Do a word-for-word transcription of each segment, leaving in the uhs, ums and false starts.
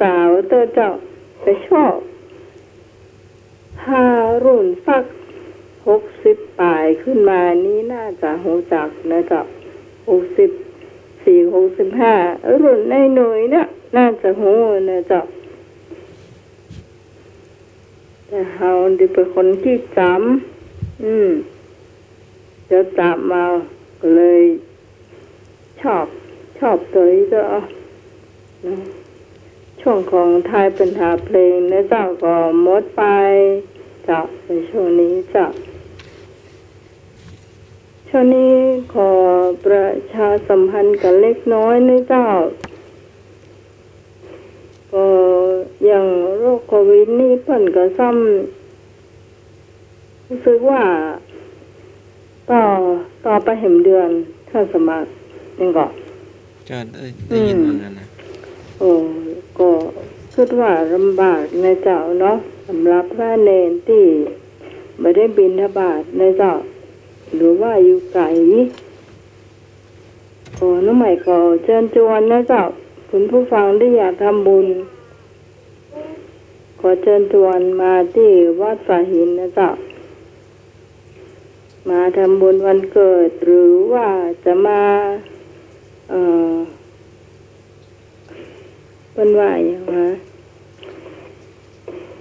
สาวเต๊อะเจ้า แต่ชอบ ถ้ารุ่นสักหกสิบป๋ายขึ้นมานี่น่าจะฮู้จักนะเจ้า หกสิบสี่ หกสิบห้า รุ่นไอ้หนุ่ยเนี่ยน่าจะฮู้นะเจ้า แต่เฮานี่เป๋นคนขี้จ๋ำ อืม เดี๋ยวจ๋ำเอา ก็เลย ชอบ ชอบตวยเจ้า เนาะ ช่วงของทายปัญหาเพลงนะเจ้า ก็หมดไปเจ้า ในช่วงนี้เจ้า ช่วงนี้ขอประชาสัมพันธ์กั๋นเล็กน้อยนะเจ้า ก็อย่างโรคโควิดนี่เปิ้นก็ซ้ำ รู้สึกว่าต่อ ต่อไปแหมเดือน ถ้าสมัคร ยังก่อ ก็ได้ ได้ยินเหมือนกันนะ อืม โอ้ ก็กึ๊ดว่าลำบากนะเจ้าเนาะ สำหรับพระเณรตี้บ่ได้บิณฑบาตนะเจ้า หรือว่าอยู่ไก๋ ก็น้องใหม่ก็เจิญจวนนะเจ้า คุณผู้ฟังตี้อยากทำบุญ ขอเจิญจวนมาตี้วัดสาหินนะเจ้า มาทำบุญวันเกิด หรือว่าจะมา เอ่อ เปิ้นว่าหยังวะ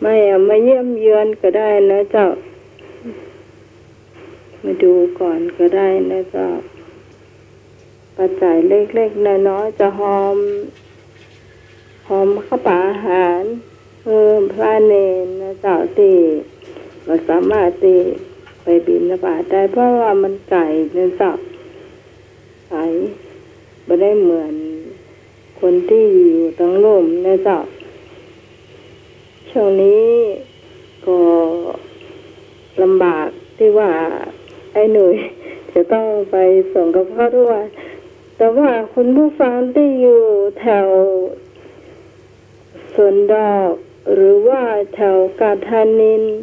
มา มาเยี่ยมเยือนก็ได้นะเจ้า มาดูก่อนก็ได้นะเจ้า ปัจจัยเล็กๆ น้อยๆ จะหอม หอมข้าวป๋าอาหาร เออ พระเณรนะเจ้า ตี้บ่สามารถตี้ไปบิณฑบาตได้ เพราะว่ามันไก๋นะเจ้า ไก๋ บ่ได้เหมือนคนตี้อยู่ตังลุ่มนะเจ้า ช่วงนี้ก็ลำบากตี้ว่าไอ้หนุ่ยจะต้องไปส่งกับข้าวทุกวัน แต่ว่าคุณผู้ฟังตี้อยู่แถวสวนดอก หรือว่าแถวกาดธานินทร์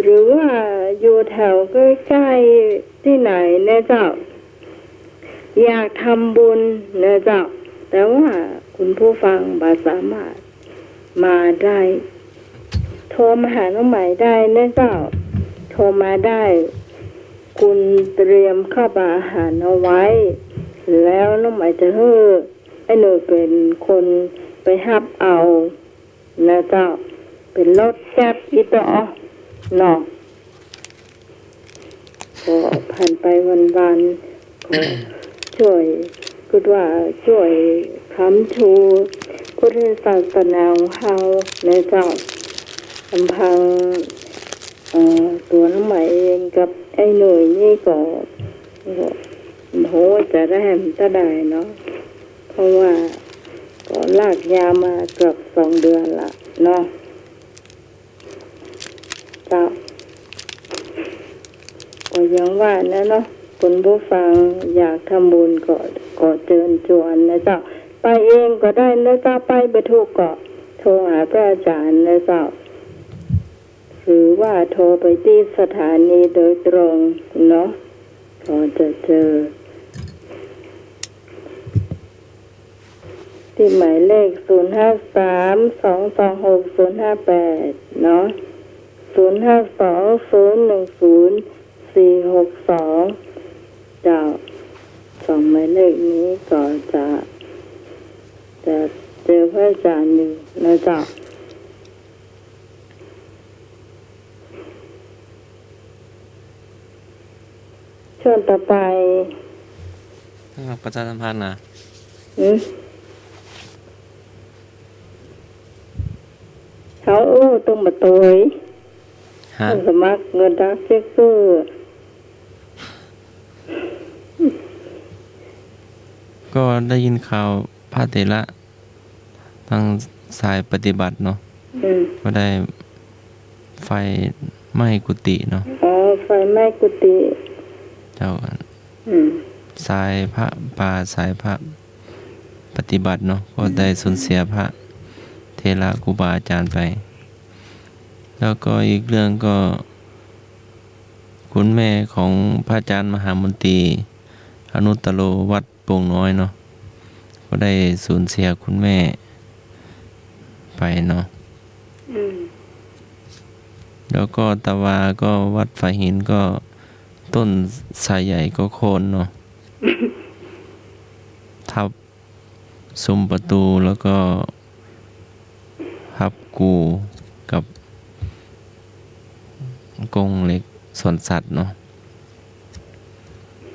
หรือว่าอยู่แถวใก้ๆ ตี้ไหนนะเจ้า อยากทำบุญนะเจ้า แต่ว่าคุณผู้ฟังบ่สามารถมาได้ โทรมาหาน้องใหม่ได้นะเจ้า โทรมาได้ คุณเตรียมข้าวป๋าอาหารเอาไว้ แล้วน้องใหม่จะหื้อไอ้หนุ่ยเป๋นคนไปฮับเอา นะเจ้า เป๋นรถแกร็บอี้เต๊อะเนาะ ก็ผ่านไปวันๆ ก็จ้วย กึ๊ดว่าจ้วยค้ำชูพุทธศาสนาของเฮานะเจ้า ลำพัง เอ่อ ตั๋วน้องใหม่เองกับไอ้หนุ่ยนี่ก็ ก็บ่ฮู้ว่าจะได้แหมเต้าใดเนาะ เพราะว่าก็ลากยาวมาเกือบสองเดือนละเนาะ เจ้า ก็อย่างว่านะเนาะ คุณผู้ฟังอยากทำบุญก็ ก็เจิญจวนนะเจ้า ไปเองก็ได้นะเจ้า ไปบ่ถูกก็โทรหาพระอาจารย์นะเจ้า หรือว่าโทรไปตี้สถานีโดยตรงเนาะ ก็จะเจอ ตี้หมายเลข ศูนย์ห้าสาม สองสองหก ศูนย์ห้าแปด เนาะ ศูนย์ห้าสอง ศูนย์หนึ่งศูนย์ สี่หกสอง เจ้า สองหมายเลขนี้ก็จะ จะเจอพระอาจารย์อยู่นะเจ้า ช่วงต่อไป อ่า ประชาสัมพันธ์นะ อืม เขาอู้ต้องมาโตย ฮะ ต้องสมัครเงินดักเช็คซื้อ ก็ได้ยินข่าวพระเถระ ตางสายปฏิบัติเนาะ อืม ก็ได้ไฟไหม้กุฏิเนาะ อ๋อ ไฟไหม้กุฏิ เจ้า อืม สายพระป่า สายพระปฏิบัติเนาะ ก็ได้สูญเสียพระเถระครูบาอาจารย์ไป แล้วก็อีกเรื่องก็ คุณแม่ของพระอาจารย์มหามนตรี อนุตตโร วัด โป่งน้อยเนาะ ก็ได้สูญเสียคุณแม่ ไปเนาะ อืม แล้วก็ตะวาก็วัดฝายหินก็ต้นไทรใหญ่ก็โค่นเนาะ ทับ ซุมประตู๋ แล้วก็ทับกู่กับกรงเหล็กสวนสัตว์เนาะ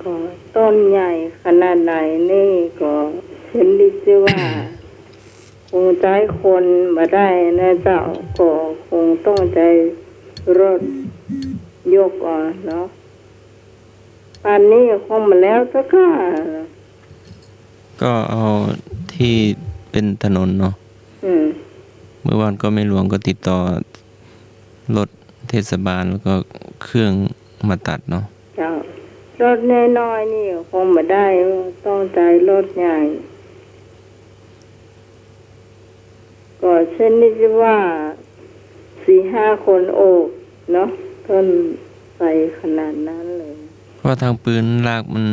ก็ต้นใหญ่ขนาดไหนนี่ก็เช่นตี้ว่า คงใจ๊คนบ่ได้นะเจ้า ก็คงต้องใจ๊รถยกเอาเนาะ ป่านนี้คงบ่แล้วสักก้า ก็เอาตี้เป๋นถนนเนาะ อืม เมื่อวานก็แม่หลวงก็ติดต่อรถเทศบาลแล้วก็เครื่องมาตัดเนาะ เจ้า รถน้อยๆ นี่คงบ่ได้ ต้องใจ๊รถใหญ่ ก็เช่นตี้ว่า สี่ห้าคนโอบเนาะ ต้นไทรขนาดนั้นเลย เพราะว่าทางปืนรากมัน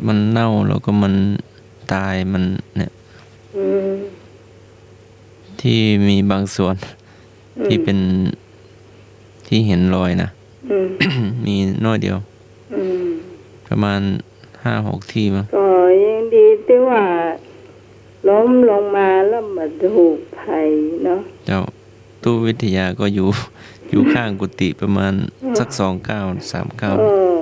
มันเน่าแล้วก็มันต๋าย มันเนี่ย อืม ตี้มีบางส่วน อืม ตี้เป๋น ตี้หันรอยนะ อืม มีน้อยเดียว อืม ประมาณห้าหกตี้มั้ง ก็ยังดีตี้ว่าล้มลงมาแล้วบ่ถูกใผเนาะ เจ้า ตู้วิทยาก็อยู่ อยู่ข้างกุฏิประมาณ อืม สักสองก้าว สามก้าว เออ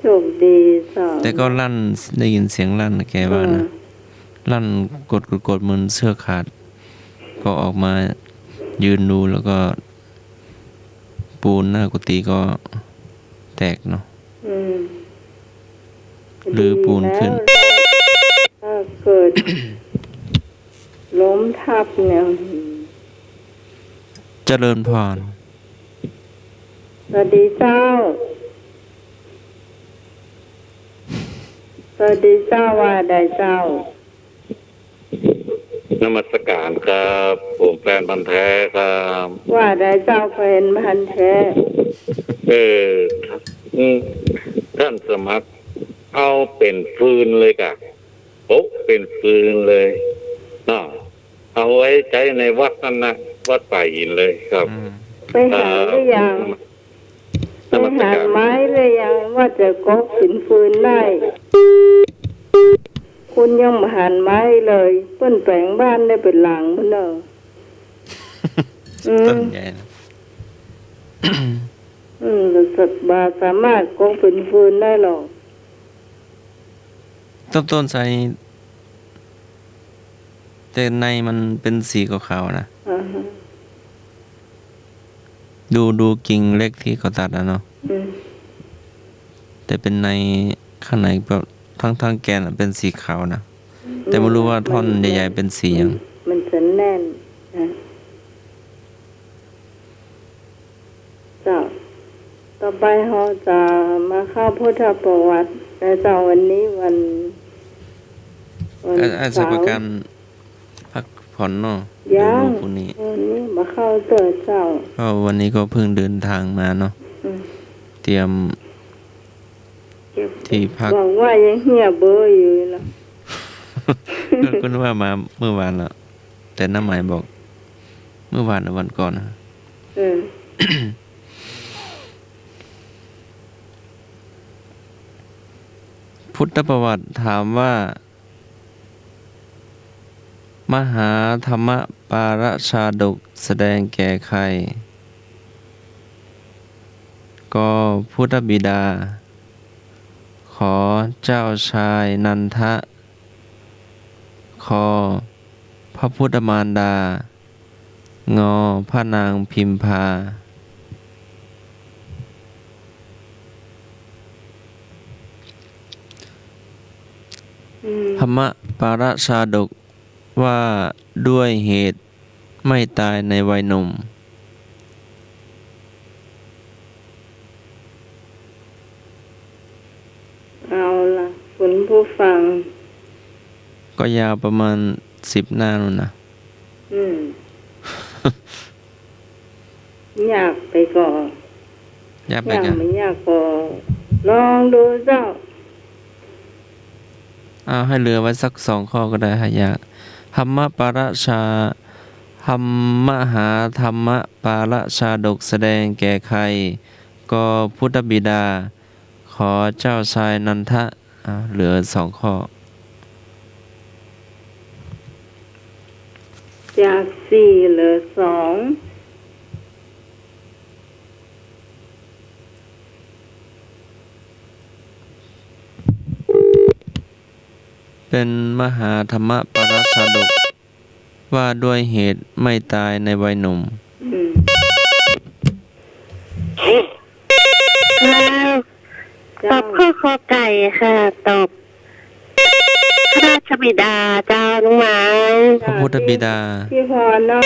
โชคดีเจ้า แต่ก็ลั่น ได้ยินเสียงลั่น แกว่านะ อืม ลั่นกดๆๆ เหมือนเสื้อขาด พอออกมายืนดูแล้วก็ ปูนหน้ากุฏิก็แตกเนาะ อืม รื้อปูนขึ้น ดีแล้ว ถ้าเกิดล้มทับเนี่ย เจริญพร สวัสดีเจ้า สวัสดีเจ้า ว่าใดเจ้า นมัสการครับ ผมแฟนพันธุ์แท้ครับ ว่าใดเจ้า แฟนพันธุ์แท้ เออ อืม ต้านสมัคร เอาเป๋นฟืนเลยก่ะ โอ้ เป๋นฟืนเลย เนาะ เอาไว้ใจ๊ในวัดนั่นนะ วัดฝายหินเลยครับ อืม ไปหันหรือยัง ครับ ไปหันไม้หรือยัง ว่าจะก๊อกเป๋นฟืนได้ คุณยังบ่หันไม้เลย เปิ้นแป๋งบ้านได้เป๋นหลังพุ้นเน่อ อืม ต้นใหญ่นะ อืม บ่สามารถก๊อกเป๋นฟืนได้หรอก ต้น ต้นไทร แต่ในมันเป๋นสีขาวๆ นะ อ่าฮะ ดู ดูกิ่งเล็กตี้เขาตัดอะเนาะ อืม แต่เป๋นในข้างในแบบทั้ง ทั้งแก่นอะเป๋นสีขาวนะ แต่บ่ฮู้ว่าท่อนใหญ่ๆ เป๋นสีหยัง มันจะแน่นนะ เจ้า ต่อไปเฮาจะมาเข้าพุทธประวัตินะเจ้า วันนี้วัน วัน อา อา เสาร์ สักประการ พักผ่อนเนาะ ยัง เดี๋ยวดูพรุ่งนี้ วันนี้มาเข้าเตื้อเจ้า ก็วันนี้ก็เพิ่งเดินทางมาเนาะ อืม เตรียม เก็บ ตี้พัก บอกว่ายังเหี่ยเบ้ออยู่เนาะ ก็ ก็นึกว่ามาเมื่อวานแล้ว แต่น้าหมายบอก เมื่อวานหรือวันก่อนนะ เออ พุทธประวัติถามว่า มหาธรรมปาระชาดกแสดงแก่ใคร ก พุทธบิดา ข เจ้าชายนันทะ ค พระพุทธมารดา ง พระนางพิมพา อืม ธรรมปาระชาดกว่าด้วยเหตุไม่ตายในวัยหนุ่ม เอาล่ะ คุณผู้ฟัง ก็ยาวประมาณสิบหน้านู่นนะ อืม ยากไปก่อ ยากไปก่อ ยากไม่ยากก็ลองดูเจ้า เอาให้เหลือไว้สักสองข้อก็ได้ ถ้ายาก ธรรมปรชา ธรรม มหาธรรมปรชาดกแสดงแก่ใคร กอ พุทธบิดา ขอเจ้าชายนันทะ อ่ะ เหลือสองข้อ จากสี่เหลือสอง เป็นมหาธรรมปรชาดก ว่าด้วยเหตุไม่ตายในวัยหนุ่ม อืม ครับ เจ้า ตอบข้อ ขอไก่ค่ะ ตอบพระราชบิดาเจ้า น้องไม้ พระพุทธบิดา พี่พรเนาะ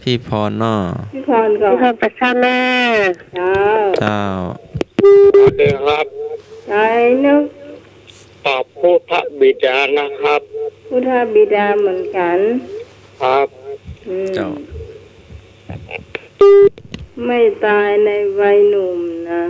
พี่พรเนาะ พี่พรก่อน พี่พรประชานาถ เจ้า เจ้า สวัสดีครับ ใช่เนาะ ตอบพุทธบิดานะครับ พุทธบิดาเหมือนกัน ครับ อืม เจ้า ไม่ตายในวัยหนุ่มนะ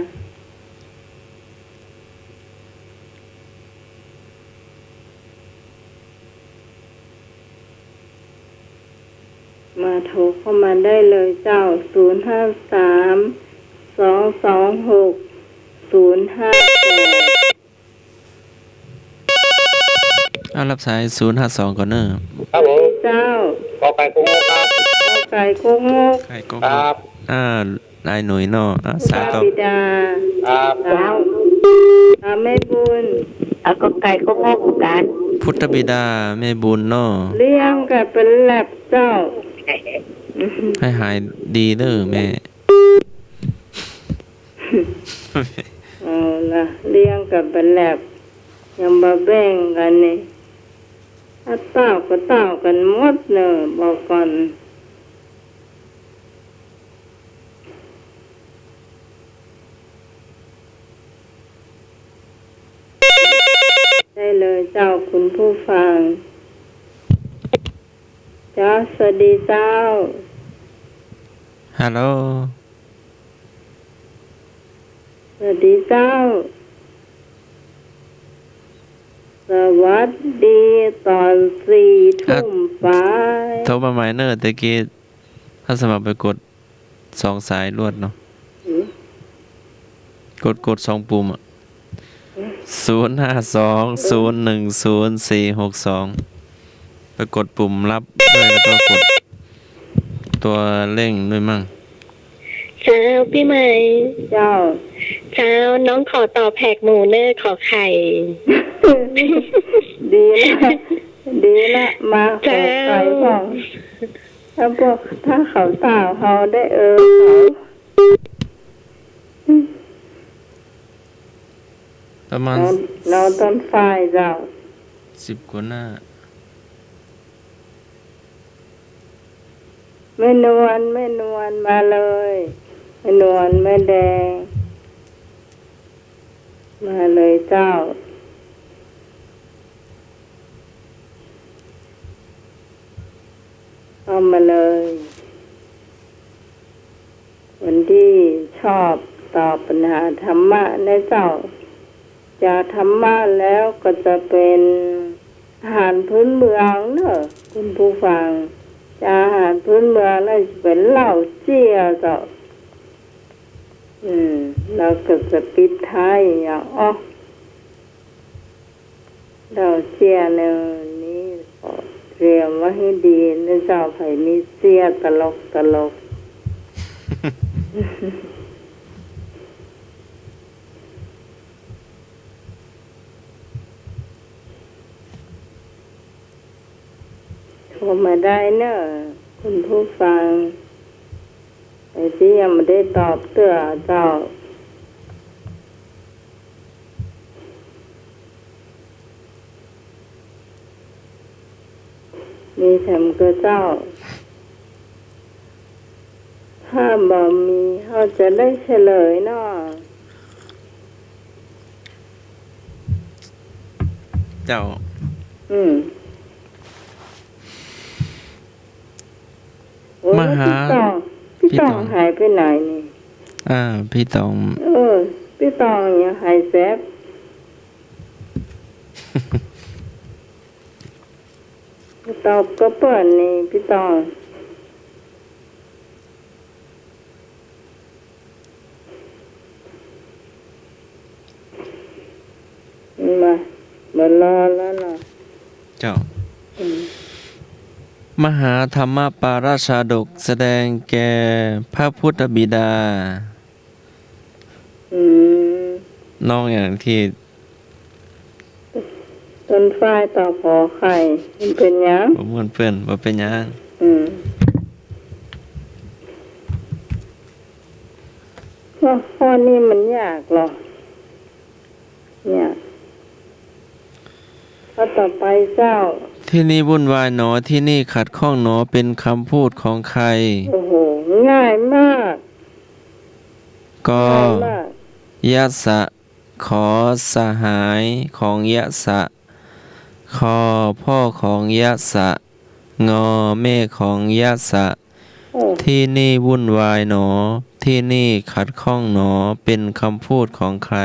มาโทรเข้ามาได้เลยเจ้า ศูนย์ห้าสาม สองสองหก ศูนย์ห้าแปด อ่ะ รับสาย ศูนย์ห้าสอง ก่อนเนอะ ครับผม เจ้า กอไก่กงกครับ กอไก่กงก ไก่กงก ครับ อ่า นายหนุ่ยเนาะ อ่ะ สายต่อ พุทธบิดา ครับ เจ้า อ่า แม่บุญ อ่ะ กอไก่กงกเหมือนกัน พุทธบิดา แม่บุญเนาะ เรียงกันเป็นแล็บเจ้า ให้หายดีเด้อแม่ เอาละ เรียงกันเป็นแล็บ ยังบ่แบ่งกันนี่ ถ้าเต้าก็เต้ากันหมดเนอะ บอกก่อน ได้เลยเจ้าคุณผู้ฟัง เจ้า สวัสดีเจ้า ฮัลโหล สวัสดีเจ้า สวัสดีตอนสี่ทุ่มไป โทรมาใหม่เนอะ ตะกี้ ถ้าสมัครไปกดสองสายรวดเนาะ หือ กด กดสองปุ่มอะ หือ ศูนย์ห้าสอง ศูนย์หนึ่งศูนย์ สี่หกสอง ไปกดปุ่มรับด้วย แล้วก็กดตัวเร่งด้วยมั่ง เจ้า ปี้ใหม่ เจ้า เจ้า น้องขอตอบแผกหมู่เน่อ ขอไข่ ดีละ ดีละ มาขอไข่พ่อง เจ้า ถ้าพวก ถ้าเขาสาวเฮาได้ เออ เขา ประมาณ นอน นอนต้นฝ้ายเจ้า สิบกว่าหน้า แม่นวล แม่นวล มาเลย แม่นวล แม่แดง มาเลยเจ้า เข้ามาเลย คนที่ชอบตอบปัญหาธรรมะนะเจ้า จากธรรมะแล้วก็จะเป็นอาหารพื้นเมืองเนอะ คุณผู้ฟัง จากอาหารพื้นเมืองแล้วจะเป็นเหล้าเจี้ยเจ้า อืม แล้วก็จะปิดท้ายอย่าง อ้อ เหล้าเจี้ยแนวนี้ก็เตรียมไว้ให้ดีนะเจ้า ใผมีเจี้ยตลกตลก โทรมาได้เนอะ คุณผู้ฟัง ไอ้ตี้ยังบ่ได้ตอบเตื้อเจ้า มีแถมเก้อเจ้า ถ้าบ่มี เฮาจะได้เฉลยเนาะ เจ้า อืม โอ้ย มหา แล้วพี่ตอง พี่ตอง พี่ตองหายไปไหนนี่ อ่า พี่ตอง เออ พี่ตองยังหายแซบ ตอบก็เปิ้นนี่ ปี้ต้อง มา บ่รอแล้วเนาะ เจ้า อืม มหาธรรมปาราชาดกแสดงแก่พระพุทธบิดา อืม น้องอย่างที่ ต้นฝ้ายตอบขอไข่ มันเป๋นหยัง บ่ม่วนเปิ้น บ่เป๋นหยัง อืม ข้อ ข้อนี้มันยากเหรอ เนี่ย ข้อต่อไปเจ้า ที่นี่วุ่นวายหนอ ที่นี่ขัดข้องหนอ เป็นคำพูดของใคร โอ้โห ง่ายมาก ก ง่ายมาก ยสะ ข สหายของยสะ ค พ่อของยสะ ง แม่ของยสะ โอ้ ที่นี่วุ่นวายหนอ ที่นี่ขัดข้องหนอ เป็นคำพูดของใคร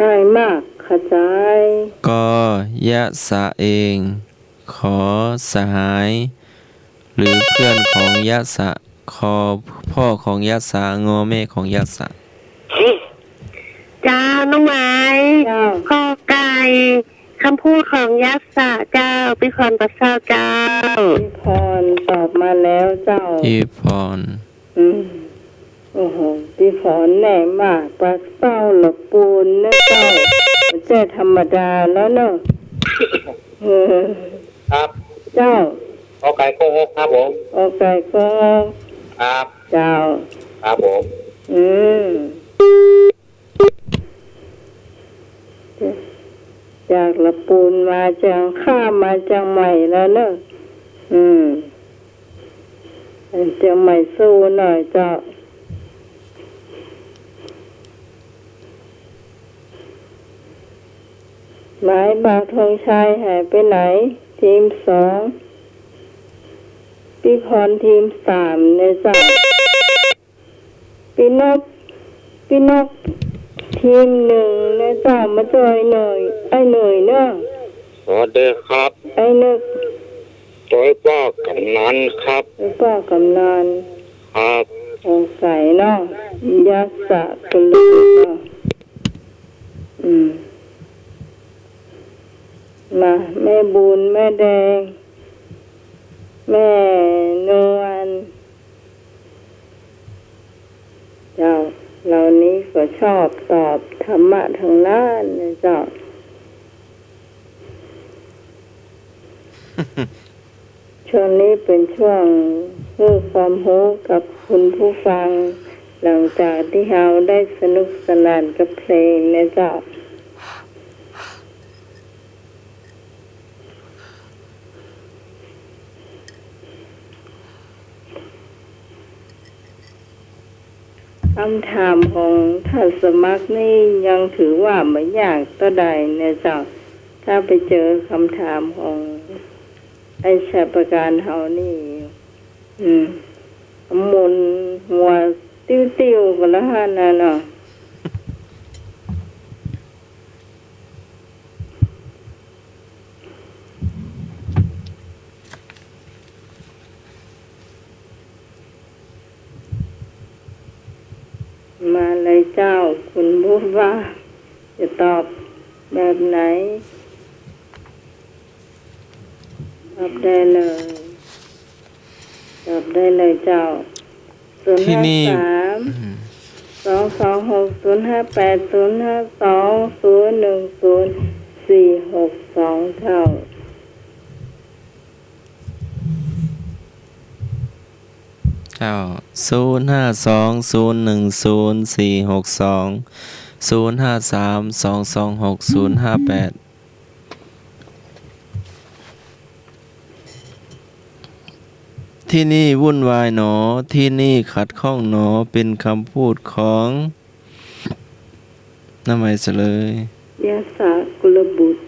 ง่ายมาก เข้าใจ๋ ก ยสะเอง ข สหาย หรือเพื่อนของยสะ ค พ่อของยสะ ง แม่ของยสะ เจ้า น้องไหม เจ้า ก ไก่ คำพูดของยสะเจ้า ปี้พรบ่เศร้าเจ้า ปี้พรตอบมาแล้วเจ้า ปี้พร อืม โอ้โห ปี้พรแน่มาก บ่เศร้าละปูนนะเจ้า บ่ใจ้ธรรมดาแล้วเนาะ เออ ครับ เจ้า ก ไก่ ก หก ครับผม ก ไก่ ก หก ครับ เจ้า ครับผม อืม จากละปูนมาเจียง ข้ามมาเจียงใหม่แล้วเนอะ อืม เจียงใหม่สู้หน่อยเจ้า หมายบ่าวธงชัยหายไปไหน ทีมสอง ปี้พรทีมสามเนี่ยเจ้า ปี้นก ปี้นกทีมหนึ่งเนี่ยเจ้า มาจ้อยหน่อย ไอ้หน่อยเนาะ สวัสดีครับ ไอ้นก จ้อยป้อกำนันครับ จ้อยป้อกำนัน ครับ สงสัยเนาะ ยสะกุลบุตรเนาะ อืม มา แม่บุญ แม่แดง แม่นวล เจ้า เหล่านี้ก็ชอบตอบธรรมะทั้งนั้นนะเจ้า ช่วงนี้เป๋นช่วงหื้อความฮู้กับคุณผู้ฟัง หลังจากตี้เฮาได้สนุกสนานกับเพลงนะเจ้า กำถามของท่านสมัครนี่ยังถือว่าบ่ยากเต้าใดนะเจ้า ถ้าไปเจอกำถามของไอ้ชัยประการเฮานี่ อืม หมุนหัวติ้วๆ กั๋นละหั้นน่ะเนาะ มาเลยเจ้า คุณผู้ฟัง จะตอบแบบไหน ตอบได้เลย ตอบได้เลยเจ้า ที่นี่ ศูนย์ห้าสาม อืม สองสองหก ศูนย์ห้าแปด ศูนย์ห้าสอง ศูนย์หนึ่งศูนย์ สี่หกสอง เจ้า เจ้า ศูนย์ห้าสอง ศูนย์หนึ่งศูนย์ สี่หกสอง ศูนย์ห้าสาม สองสองหก ศูนย์ห้าแปด ที่นี่วุ่นวายหนอ ที่นี่ขัดข้องหนอ เป็นคำพูดของ น้ำไหมเสลย ยสะกุลบุตร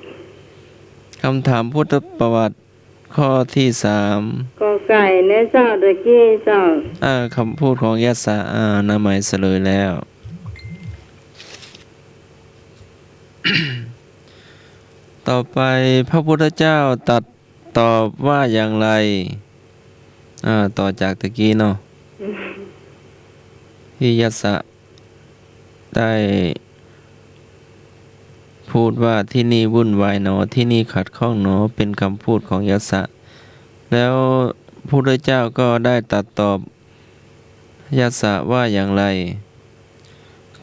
กำถามพุทธประวัติ ข้อที่สาม กอไก่นะเจ้า ตะกี้เจ้า อ่า คำพูดของยสะ อ่า น้ำไหมเสลยแล้ว ก ต่อไปพระพุทธเจ้าตรัสตอบว่าอย่างไร อ่า ต่อจากตะกี้เนาะ ที่ยัสสะได้พูดว่า ที่นี่วุ่นวายหนอ ที่นี่ขัดข้องหนอ เป็นคำพูดของยัสสะ แล้วพระพุทธเจ้าก็ได้ตรัสตอบ ยัสสะว่าอย่างไร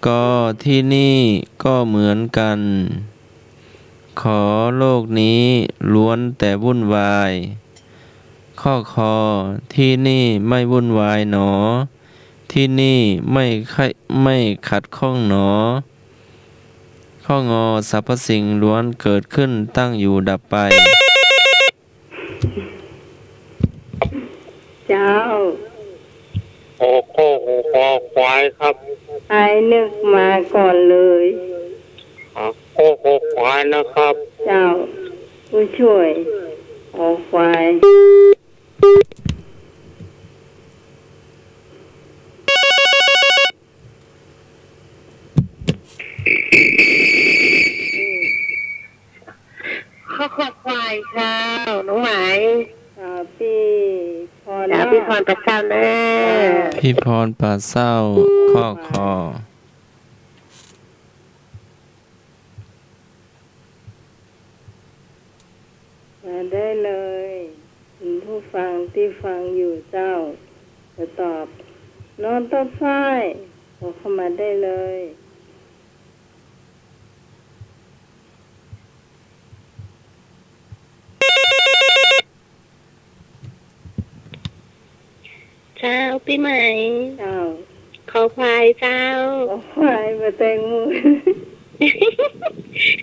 ก็ที่นี่ก็เหมือนกัน ขอโลกนี้ล้วนแต่วุ่นวาย ข้อ ขอ ที่นี่ไม่วุ่นวายหนอ ที่นี่ไม่ไข้ ไม่ขัดข้องหนอ ข้อ งอ สรรพสิ่งล้วนเกิดขึ้นตั้งอยู่ดับไป เจ้า โอ้โห คอควายครับ ไอ้นึกมาก่อนเลย ครับ โอ้โห ควายนะครับ เจ้า ผู้ช่วย คอควาย ข้อ คอควายเจ้า น้องไหม อ่า พี่พร เจ้า พี่พรปากเศร้าเนอะ อ่า พี่พรปากเศร้า ข้อ คอ มาได้เลย คุณผู้ฟังที่ฟังอยู่เจ้า จะตอบ นอนตอบฝ้าย ขอเข้ามาได้เลย เจ้า ปีใหม่ เจ้า คอควายเจ้า คอควาย มาแตงโม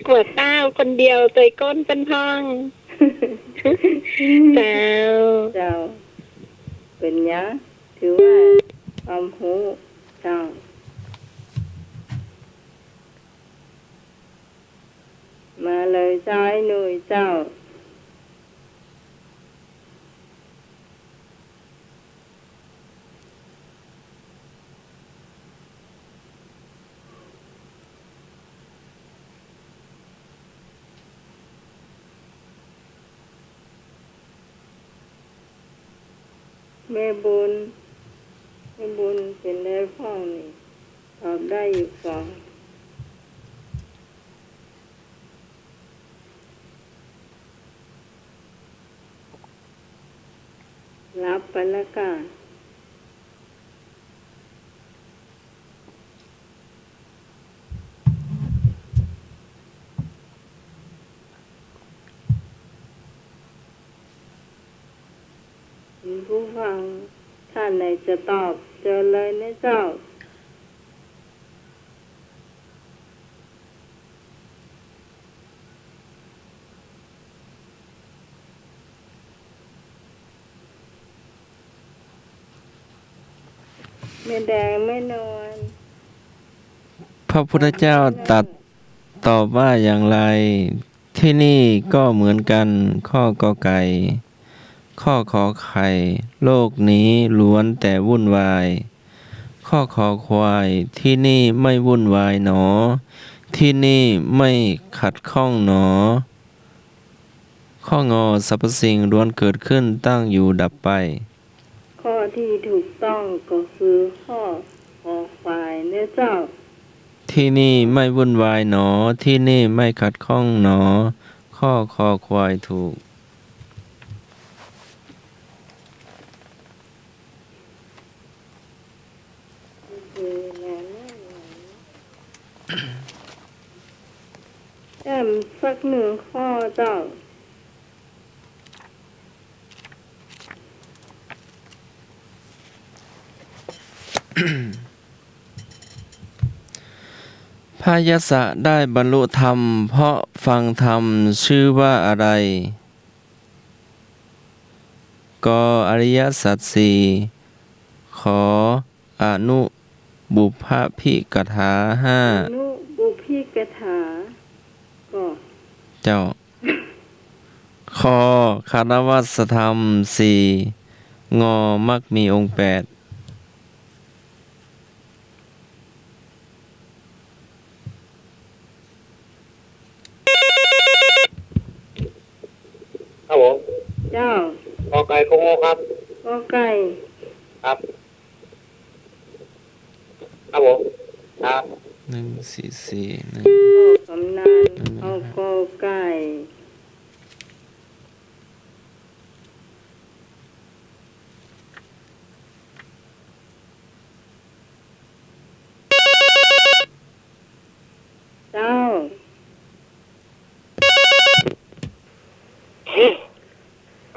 กั๋วเต้าคนเดียว ตวยก้นเปิ้นพ่อง เจ้า เจ้า เป๋นหยัง ถือว่าความฮู้ เจ้า มาเลยเจ้า ไอ้หนุ่ยเจ้า แม่บุญ แม่บุญเป๋นใดพ่องนี่ ตอบได้อยู่ก่อ หลับไปแล้วก่า คุณผู้ฟังท่านไหนจะตอบ เจิญเลยนะเจ้า แม่แดง แม่นวล พระพุทธเจ้าตรัสตอบว่าอย่างไร ที่นี่ก็เหมือนกัน ข้อ กอไก่ ข้อ ขอไข่ โลกนี้ล้วนแต่วุ่นวาย ข้อ คอควาย ที่นี่ไม่วุ่นวายหนอ ที่นี่ไม่ขัดข้องหนอ ข้อ งอ สรรพสิ่งล้วนเกิดขึ้นตั้งอยู่ดับไป ข้อที่ถูกต้องก็คือข้อ คอควาย เน่อเจ้า ที่นี่ไม่วุ่นวายหนอ ที่นี่ไม่ขัดข้องหนอ ข้อ คอควาย ถูก แถมสักหนึ่งข้อเจ้า พระยัสสะได้บรรลุธรรมเพราะฟังธรรมชื่อว่าอะไร กอ อริยสัจสี่ ขอ อนุบุพภิกถาห้า อนุบุพภิกถา ก็ เจ้า คอ คารวะธรรมสี่ งอ มรรคมีองค์แปด เ เจ้า ก.ไก่ ก.ง.ครับ ก.ไก่ ครับ ครับผม ครับ หนึ่งสี่สี่หนึ่ง พ่อกำนัน หนึ่งหนึ่งห้า เอา ก.ไก่ เจ้า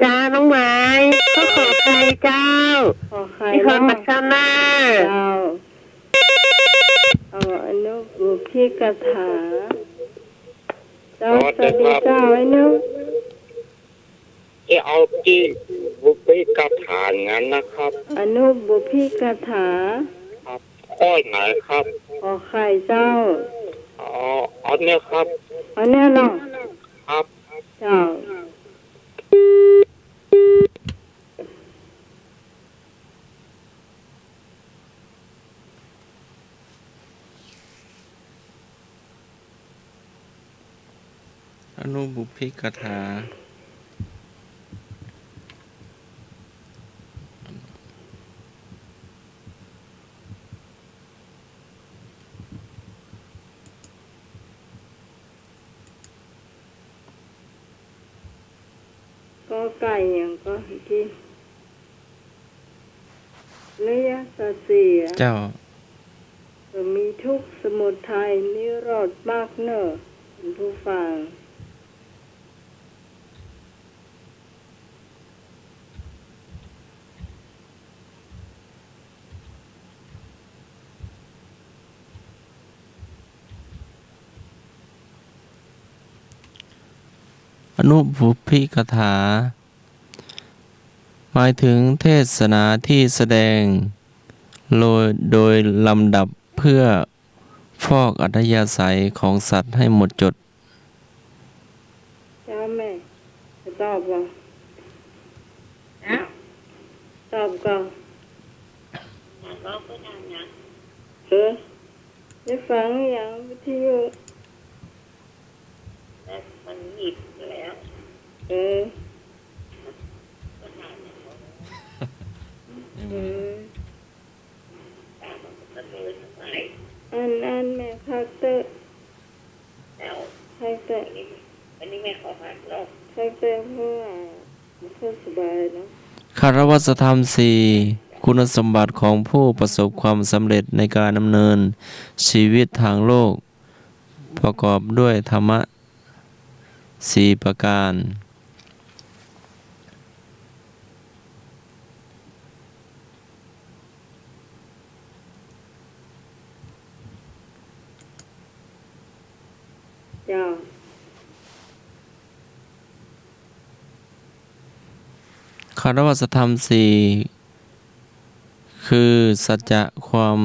จ้า น้องไหม ก็ขอไข่เจ้า ขอไข่ นคร เนาะ ปัตตานี เจ้า เอาอนุบุพพิกถา เจ้า สวัสดีครับ สวัสดีเจ้า ไอ้นุ จะเอาตี้บุพพิกถานั้นนะครับ อนุบุพพิกถา ครับ ข้อไหนครับ ขอไข่เจ้า อ๋อ อันเนี้ยครับ อันเนี้ยเนาะ ครับ เจ้า อนุบุพพิกถา ก.ไก่ อย่างก็กิน อริยสัจสี่ เจ้า ก็มีทุกข์ สมุทัย นิโรธ มรรคเนอะ ท่านผู้ฟัง อนุบุพพิกถา หมายถึงเทศนาที่แสดงโดย โดยลำดับเพื่อฟอกอัธยาศัยของสัตว์ให้หมดจด เจ้าแม่ จะตอบบ่ ตอบก่อน เออ ได้ฟังยังวิทยุ มันหยิบแล้ว เออ เออ อัน อันแม่พักเต๊อะ พักเต๊อะ อันนี้แม่ขอพักเนาะ พักเต๊อะ เพราะว่าบ่ค่อยสบายเนาะ คารวะธรรมสี่ คุณสมบัติของผู้ประสบความสำเร็จในการดำเนินชีวิตทางโลก ประกอบด้วยธรรมะสี่ประการ เจ้า คารวะธรรมสี่ คือสัจจะ ความ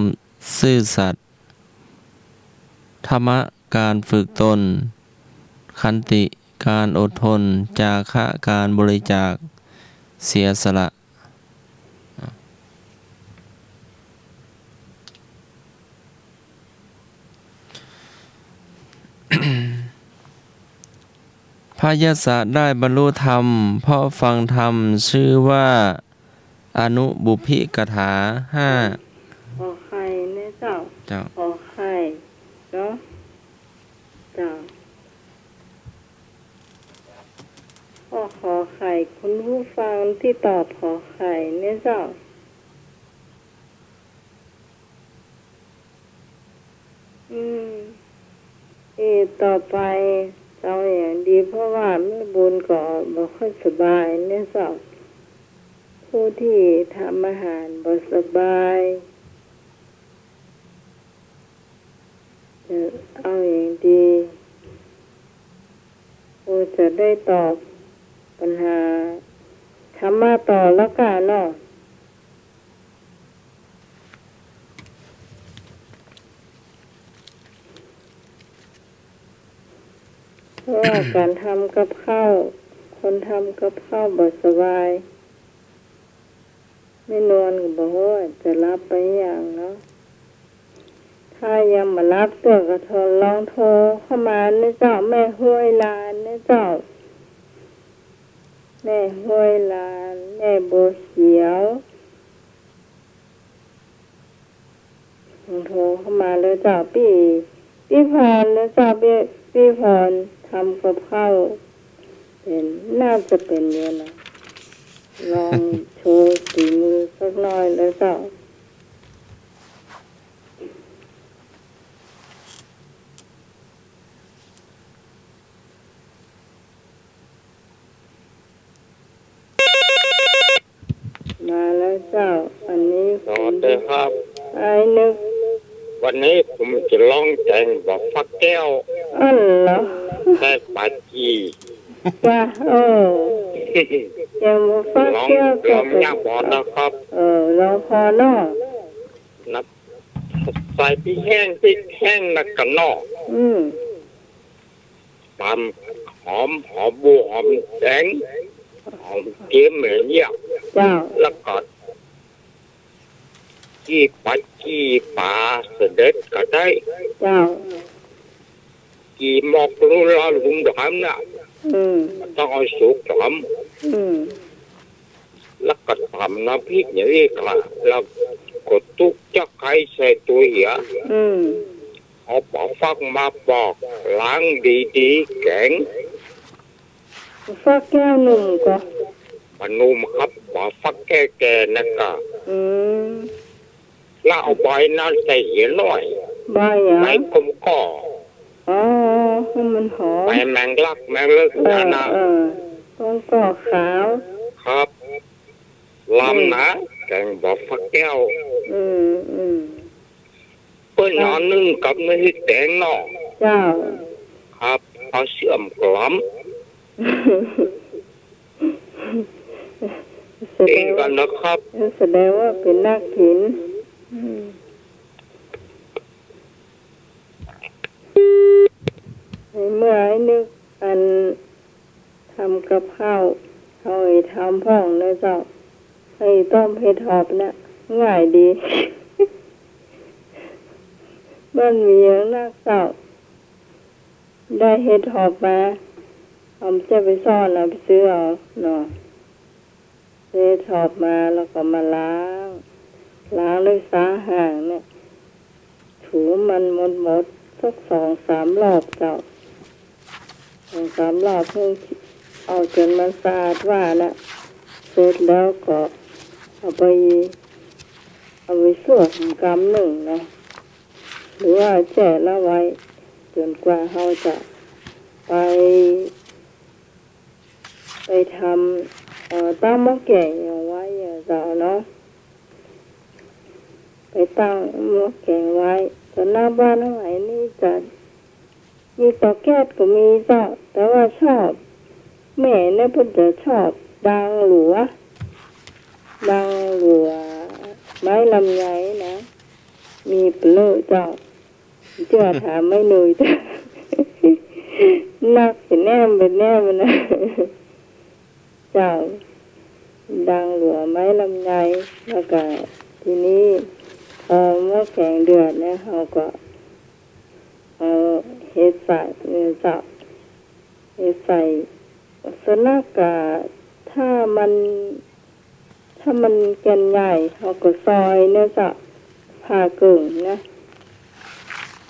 ซื่อสัตย์ ธรรมะ การฝึกตน ขันติ การอดทน จาคะ การบริจาค เสียสละ พระยสสะได้บรรลุธรรม เพราะฟังธรรม ชื่อว่า อนุบุพพิกถาห้า ขอไข่นะเจ้า เจ้า ขอไข่เนาะ เจ้า ข้อขอไข่ คุณผู้ฟังที่ตอบขอไข่เนี่ยเจ้า อืม เอ ต่อไปจะเอาอย่างดี เพราะว่าแม่บุญก็บ่ค่อยสบายเนี่ยเจ้า ผู้ที่ทำอาหารบ่สบาย จะเอาอย่างดี โอ จะได้ตอบปัญหาธรรมะต่อแล้วกันเนาะ เพราะว่าการทำกับข้าว คนทำกับข้าวบ่สบาย แม่นวลก็บอกว่าจะหลับไปอย่างเนาะ ถ้ายังบ่หลับเตื้อก็โทร ลองโทรเข้ามานะเจ้า แม่ห้วยลานนะเจ้า แม่ห้วยลาน แม่บัวเขียว โทรเข้ามาแล้วเจ้า ปี้ ปี้พรแล้วเจ้า ปี้ ปี้พรทำกับข้าวเป็น น่าจะเป็นอยู่นะ ลองโชว์ฝีมือสักหน่อยแล้วเจ้า มาแล้วเจ้า อันนี้ สวัสดีครับ ไอ้นึก วันนี้ผมจะร้องแกงบ่อฟักแก้ว อ๋อเหรอ ใส่ปลาจี จ้ะ เออ แกงบ่อฟักแก้ว ลอง ลองย่างบ่อนะครับ เออ ลองพอเนาะ นับ ใส่พริกแห้ง พริกแห้งแล้วก็เนาะ อืม ตำหอม หอมบั่ว หอมแดง หอมเจียมอะไรเนี่ย เจ้า แล้วก็ จี่ปลา จี่ปลาสะเด็ดก็ได้ เจ้า จี่หมกลูละลุงดำน่ะ อืม ต้องเอาสุกดำ อืม แล้วก็ตำน้ำพริกอย่างนี้ค่ะ แล้วก็ตุ๊กจะไคร้ใส่ตัวเหีย อืม เอาบ่อฟักมาปอก ล้างดีๆ แกง ฟักแก้วหนุ่มก็ บ่หนุ่มครับ บ่อฟักแก่ๆ นั่นก็ อืม แล้วเอาใบนั้นใส่เหียหน่อย ใบอะ ใบกลมก่อ อ๋อ ให้มันหอม ใบแมงลัก แมงลัก เออ นั่นนะ เออ กลมก่อขาว ครับ ลำนะ อืม แกงบ่อฟักแก้ว อืม อืม เปิ้นเอานึ่งกับน้ำพริกแดงเนาะ เจ้า ครับ เอาเสื่อมกล่อม แสดง เองกันนะครับ แสดงว่าเป็นนักกิ๋น อืม เมื่อไอ้นึกอัน ทำกับข้าว เอาไอ้ทำพ่องนะเจ้า ไอ้ต้มเห็ดหอบเนี่ย ง่ายดี มันมีอย่างนักเจ้า ได้เห็ดหอบมา เอาจะไปซ่อน เอาไปซื้อเอาเนาะ เห็ดหอบมาแล้วก็มาล้าง ล้างด้วยซ้าห่างเนี่ย ถูมันหมดๆ สักสองสามรอบเจ้า สองสามรอบ เพื่อเอาจนมันสะอาดว่านะ เสร็จแล้วก็เอาไป เอาไปซั่วกำนึ่งนะ หรือว่าแช่ละไว้ จนกว่าเฮาจะไป ไปทำ เอ่อ ตั้งหม้อแก๋งเอาไว้อะเจ้าเนาะ ไปตั้งหม้อแก๋งไว้ ส่วนหน้าบ้านทั้งหลายนี่จะ มีเตาแก๊สก็มีเจ้า แต่ว่าชอบ แม่เนี่ยเปิ้นจะชอบดังหลัว ดังหลัว ไม้ลำไยนะ มีเปลอะเจ้า เจื้อถามแม่นุยเจ้า นักเห็นแนมเป็นแนมนะ เจ้า ดังหลัวไม้ลำไย แล้วก็ทีนี้ พอหม้อแก๋งเดือดเนี่ย เฮาก็เอาเห็ดใส่เนี่ยเจ้า เห็ดใส่ ส่วนมากก็ ถ้ามัน ถ้ามันแก่นใหญ่ เฮาก็ซอยเนี่ยเจ้า ผ่าเกิ่งนะ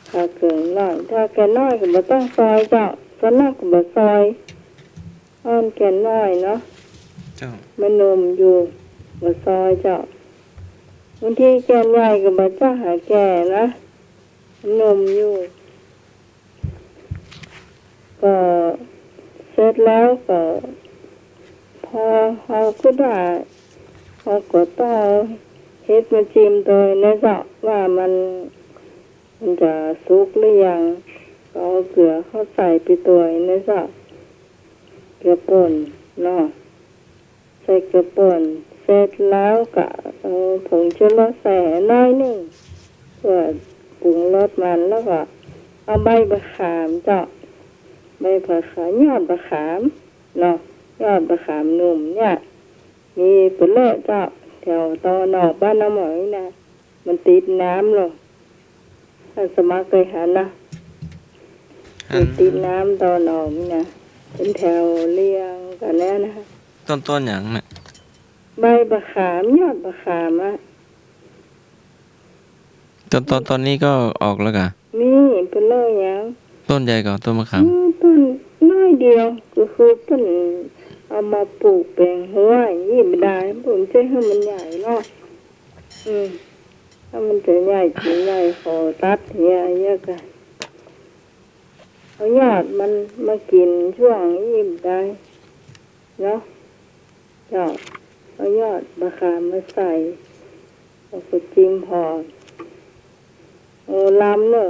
ผ่าเกิ่งหน่อย ถ้าแก่นน้อยก็บ่ต้องซอยเจ้า ส่วนมากก็บ่ซอย อ่อนแก่นน้อยเนาะ เจ้า มันหนุ่มอยู่ บ่ซอยเจ้า บางทีแก่นใหญ่ก็บ่จ้าหาแก่นะ มันหนุ่มอยู่ ก็เสร็จแล้วก็ พอเฮาคิดว่า เฮาก็ต้องเอาเห็ดมาจิ้มโตยนะเจ้า ว่ามัน มันจะสุกหรือยัง ก็เอาเกลือเข้าใส่ไปโตยนะเจ้า เกลือป่นเนาะ ใส่เกลือป่น เสร็จแล้วก็เอาผงชูรสใส่หน้อยนึ่ง เพื่อปรุงรสมัน แล้วก็เอาใบบ่าขามเจ้า ใบบ่าขาม ยอดบ่าขามเนาะ ยอดบ่าขามหนุ่มเนี่ย มีเปลอะเจ้า แถวตะวันออกบ้านน้าหมอยนี่นะ มันติดน้ำลง ท่านสมัครเคยหันนะ หัน มันติดน้ำตะวันออกนี่นะ เป็นแถวเรียงกันแล้วนะ ต้น ต้นหยังน่ะ ใบบ่าขาม ยอดบ่าขามอะ ต้น ต้น ต้นนี้ก็ออกแล้วกะ มี เปิ้นเรียกหยัง ต้นใหญ่ก่อ ต้นบ่าขาม อืม ต้นน้อยเดียว ก็คือเปิ้นเอามาปลูกแป๋งฮั้วอี้บ่ดาย เปิ้นจะหื้อมันใหญ่เนาะ อืม ถ้ามันจะใหญ่จริงใหญ่ขอตัดเหียเยอะกะ เอายอดมันมากิ๋นช่วงอี้บ่ดายเนาะ เจ้า เอายอดบ่าขามมาใส่ แล้วก็จิมหอม โอ้ ลำเน่อ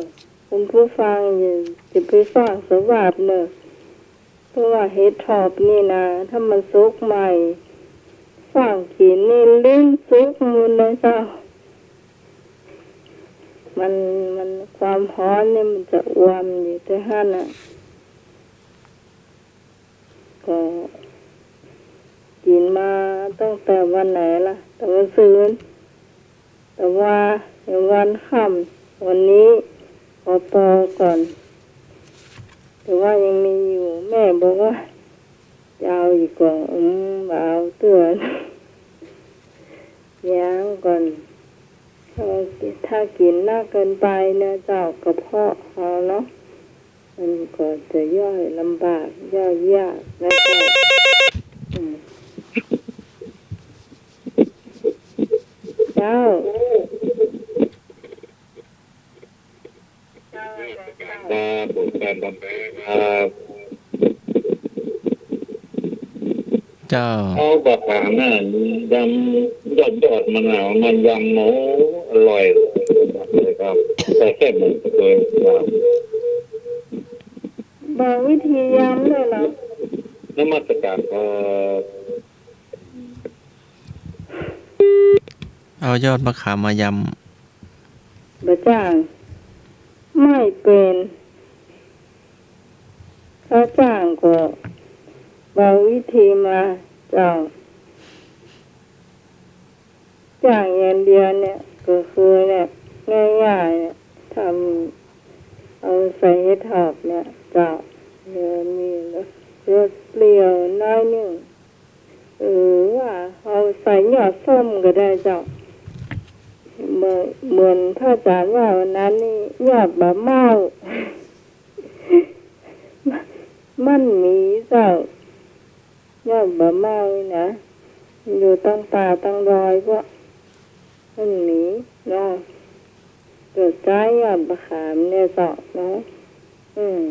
คุณผู้ฟัง อย่า อย่าไปฟั่งสวาบเน่อ เพราะว่าเห็ดถอบนี่นะ ถ้ามันสุกใหม่ ฟั่งกิ๋นนี่ลิ้นสุกหมดเลยเจ้า มัน มัน ความฮ้อนนี่มันจะอวมอยู่แต่หั้นน่ะ ก็กิ๋นมาตั้งแต่วันไหนล่ะ แต่วันซืน แต่ว่ายังวันค่ำ วันนี้ขอปอก่อน แต่ว่ายังมีอยู่ แม่บอกว่าจะเอาอีกก่อน อืม บ่เอาเตื้อ ยังก่อน ถ้า ถ้ากิ๋นนักเกินไปเนี่ยเจ้า กระเพาะเฮาเนาะ มันก็จะย่อยลำบาก ย่อยยากนะเจ้า อืม เจ้า ครับ ผมแฟนพันธุ์แท้ครับ เจ้า เอาบ่าขามน่ะ ยำ ยอด ยอดมันน่ะ มันยำ โอ้ อร่อยเลยครับ แต่แซ่บเหมือนเคยครับ บอกวิธียำด้วยเหรอ นมัสการครับ เอายอดบ่าขามมายำ บ่จ้าง ไม่เป๋น ถ้าจ้างก็บอกวิธีมาเจ้า จ้างอย่างเดียวเนี่ย ก็คือเนี่ย ง่ายๆ เนี่ย ทำ เอาใส่เห็ดถอบเนี่ยเจ้า เดี๋ยวมีรสเปรี้ยวน้อยหนึ่ง เออ ว่าเอาใส่ยอดส้มก็ได้เจ้า เหมือน เหมือนพระอาจารย์ว่าวันนั้นนี่ ยอดบ่าเม้า มันมีเจ้า ยอดบ่าเม้านี่นะ อยู่ตางป่าตางดอยพวก มันมีเนาะ เกิดใจ๊ยอดบ่าขามเนี่ยเจ้าเนาะ อืม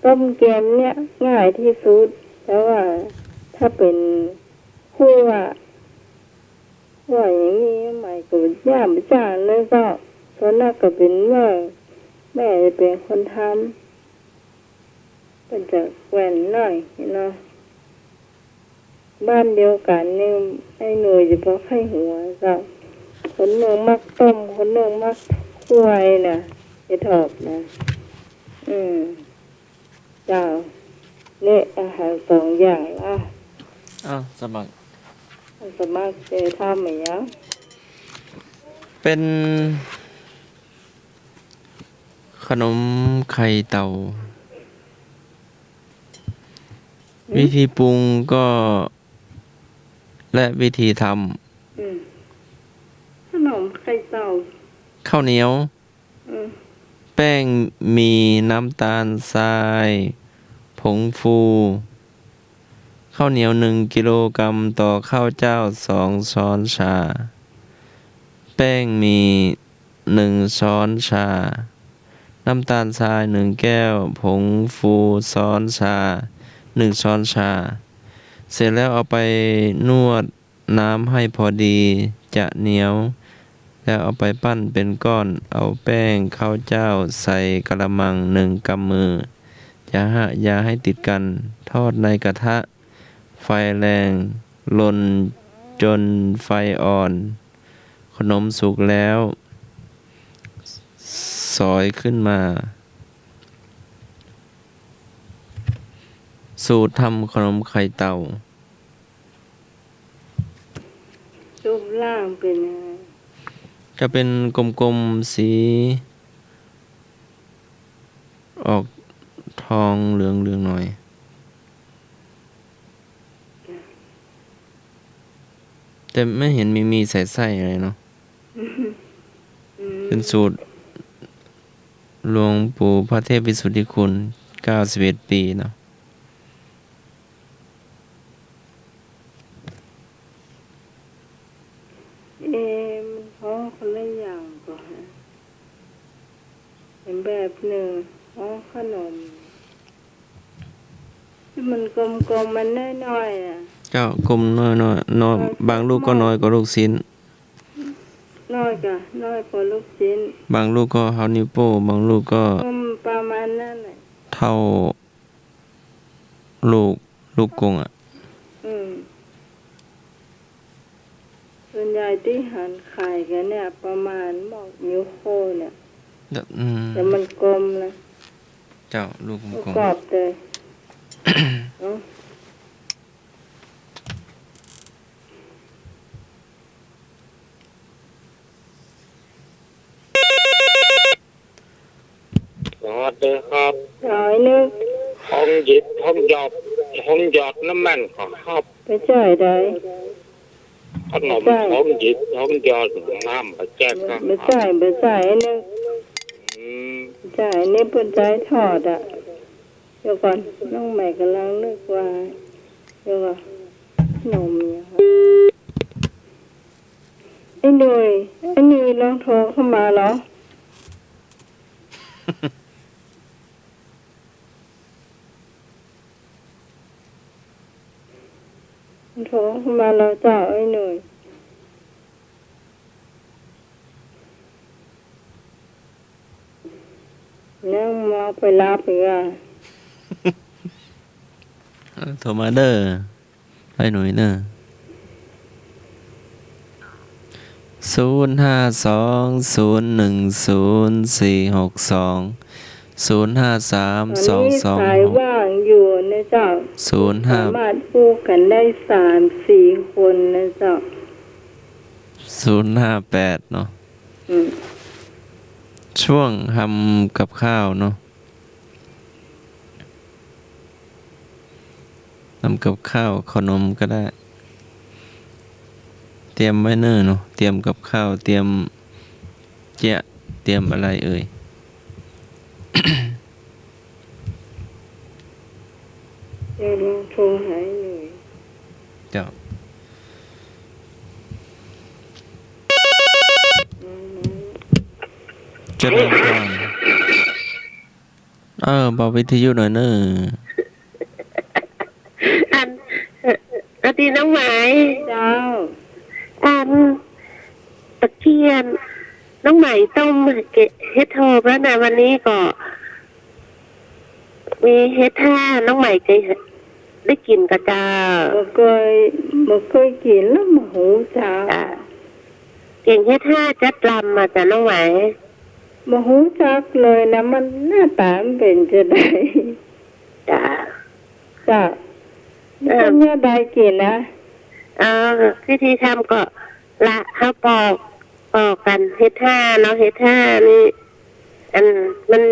ต้มแกมเนี่ยง่ายที่สุด แต่ว่าถ้าเป๋นคั่ว คั่วอย่างนี้ใหม่ก็ยากบ่จ้างเลยเจ้า ส่วนนักก็เป๋นแม่ แม่จะเป๋นคนทำ เปิ้นจะแกว่นหน้อยเนาะ บ้านเดียวกั๋นนี่ ไอ้หน่วยจะบ่ใค่หัวเจ้า คนนึ่งมักต้ม คนนึ่งมักคั่วน่ะ เห็ดถอบน่ะ อืม เจ้า เนี่ยอาหารสองอย่างละ อ้าว สมัคร สมัครจะทำอะหยัง เป๋น ขนมไข่เต่า อืม วิธีปรุงก็ และวิธีทำ อืม ขนมไข่เต่า ข้าวเหนียว อืม แป้งหมี่ น้ำตาลทราย ผงฟู ข้าวเหนียวหนึ่งกิโลกรัมต่อข้าวเจ้าสองช้อนชา แป้งหมี่หนึ่งช้อนชา น้ำตาลทรายหนึ่งแก้ว ผงฟูช้อนชา หนึ่งช้อนชา เสร็จแล้วเอาไปนวดน้ำให้พอดี จะเหนียว แล้วเอาไปปั้นเป็นก้อน เอาแป้งข้าวเจ้าใส่กะละมังหนึ่งกำมือ อย่าให้ อย่าให้ติดกัน ทอดในกระทะ ไฟแรง ลนจนไฟอ่อน ขนมสุกแล้ว สอยขึ้นมา สูตรทำขนมไข่เต่า รูปร่างเป็นยังไง จะเป็นกลมๆ สี ออกทองเหลืองๆ หน่อย แต่ไม่เห็นมี มีใส่ไส้อะไรเนาะ อืม เป็นสูตรหลวงปู่พระเทพวิสุทธิคุณ เก้าสิบเอ็ดปีเนาะ เอ๊ะ มันฮ้องคนละอย่างก่อ เห็นแบบนึ่งฮ้องขนม ที่มันกลมๆ มันน้อยๆ อะ เจ้า กลมน้อยๆ น้อย เออ บางลูกก็น้อยกว่าลูกชิ้น น้อยกะ น้อยกว่าลูกชิ้น บางลูกก็เท่านิ้วโป้ง บางลูกก็ อืม ประมาณนั้นแหละ เท่า ลูก ลูกกงอะ อืม ส่วนใหญ่ตี้หันขายกั๋นเนี่ย ประมาณหมอกนิ้วโป้งเนี่ย อืม แต่มันกลมนะ เจ้า ลูกกลมๆ กรอบเลย เนาะ สวัสดีครับ หน่อยนึ่ง ฮ้องหยิบ ฮ้องหยอด ฮ้องหยอดน้ำมันก่อครับ บ่ใจ้ใด ขนม บ่ใจ้ ฮ้องหยิบ ฮ้องหยอดน้ำ บ่ใจ้ครับ บ่ใจ้ บ่ใจ้นึ่ง อืม บ่ใจ้ อันนี้เปิ้นใจ๊ทอดอะ เดี๋ยวก่อน น้องใหม่ก่ำลังนึกว่า เดี๋ยวก่อน ขนมเนี่ยครับ ไอ้หนุ่ย ไอ้หนุ่ยลองโทรเข้ามาเหรอ โทรเข้ามาแล้วเจ้า ไอ้หนุ่ย ยังบ่ไปฮับอีกอะ เออ โทรมาเน่อ ไอ้หนุ่ยเน่อ ศูนย์ห้าสอง ศูนย์หนึ่งศูนย์ สี่หกสอง ศูนย์ห้าสาม สองสองหก ตอนนี้สายว่างอยู่นะเจ้า ศูนย์ห้า สามารถพูดกันได้สามสี่คนนะเจ้า ศูนย์ห้าแปด เนาะ อืม ช่วงทำกับข้าวเนาะ ทำกับข้าวขนมก็ได้ เตรียมไว้เน่อเนาะ เตรียมกับข้าว เตรียมเจี๊ยะ เตรียมอะไรเอ่ย เดี๋ยวลองโทรหาหน่อย เจ้า เจริญพร เออ เบาวิทยุหน่อยเน่อ อัน เอ่อ สวัสดีน้องไหม เจ้า อัน ตะเกียน น้องไหมต้มเห็ดหอมแล้วนะ วันนี้ก็ มีเห็ดห้า น้องไหมเกยได้กิ๋นก่อเจ้า บ่เกย บ่เกยกิ๋นแล้วบ่ฮู้จัก จ้ะ แกงเห็ดห้าจั๊ดลำอะจ้ะน้องไหม บ่ฮู้จักเลยนะ มันหน้าต๋ามันเป๋นจาใด จ้ะ จ้ะ เออ มันเป๋นจาใดกิ๋นนะ เออ วิธีทำก็ ละ เฮาปอก ปอกกั๋น เห็ดห้าเนาะ เห็ดห้านี่ อัน มัน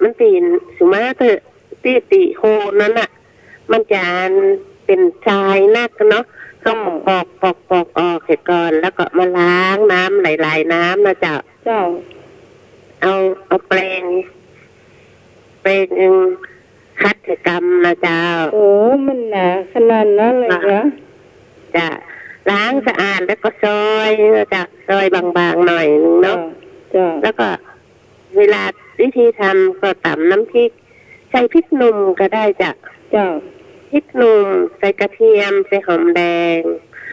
มันเป๋น สุมาเถอะ ตี้ติโคนนั้นน่ะ มันจะเป๋นทรายนักเนาะ เฮาก็ปอก ปอก ปอกออกเหียก่อน แล้วก็มาล้างน้ำหลายๆ น้ำนะเจ้า เจ้า เอา เอาแปรง แปรงขัดเหียกำนะเจ้า โอ้ มันหนาขนาดนั้นเลยเหรอ จ้ะ ล้างสะอาดแล้วก็ซอยนะเจ้า ซอยบางๆ หน่อยนึ่งเนาะ เจ้า เจ้า แล้วก็ เวลาวิธีทำก็ต๋ำน้ำพริก ใส่พริกหนุ่มก็ได้จ้ะ เจ้า พริกหนุ่ม ใส่กระเทียม ใส่หอมแดง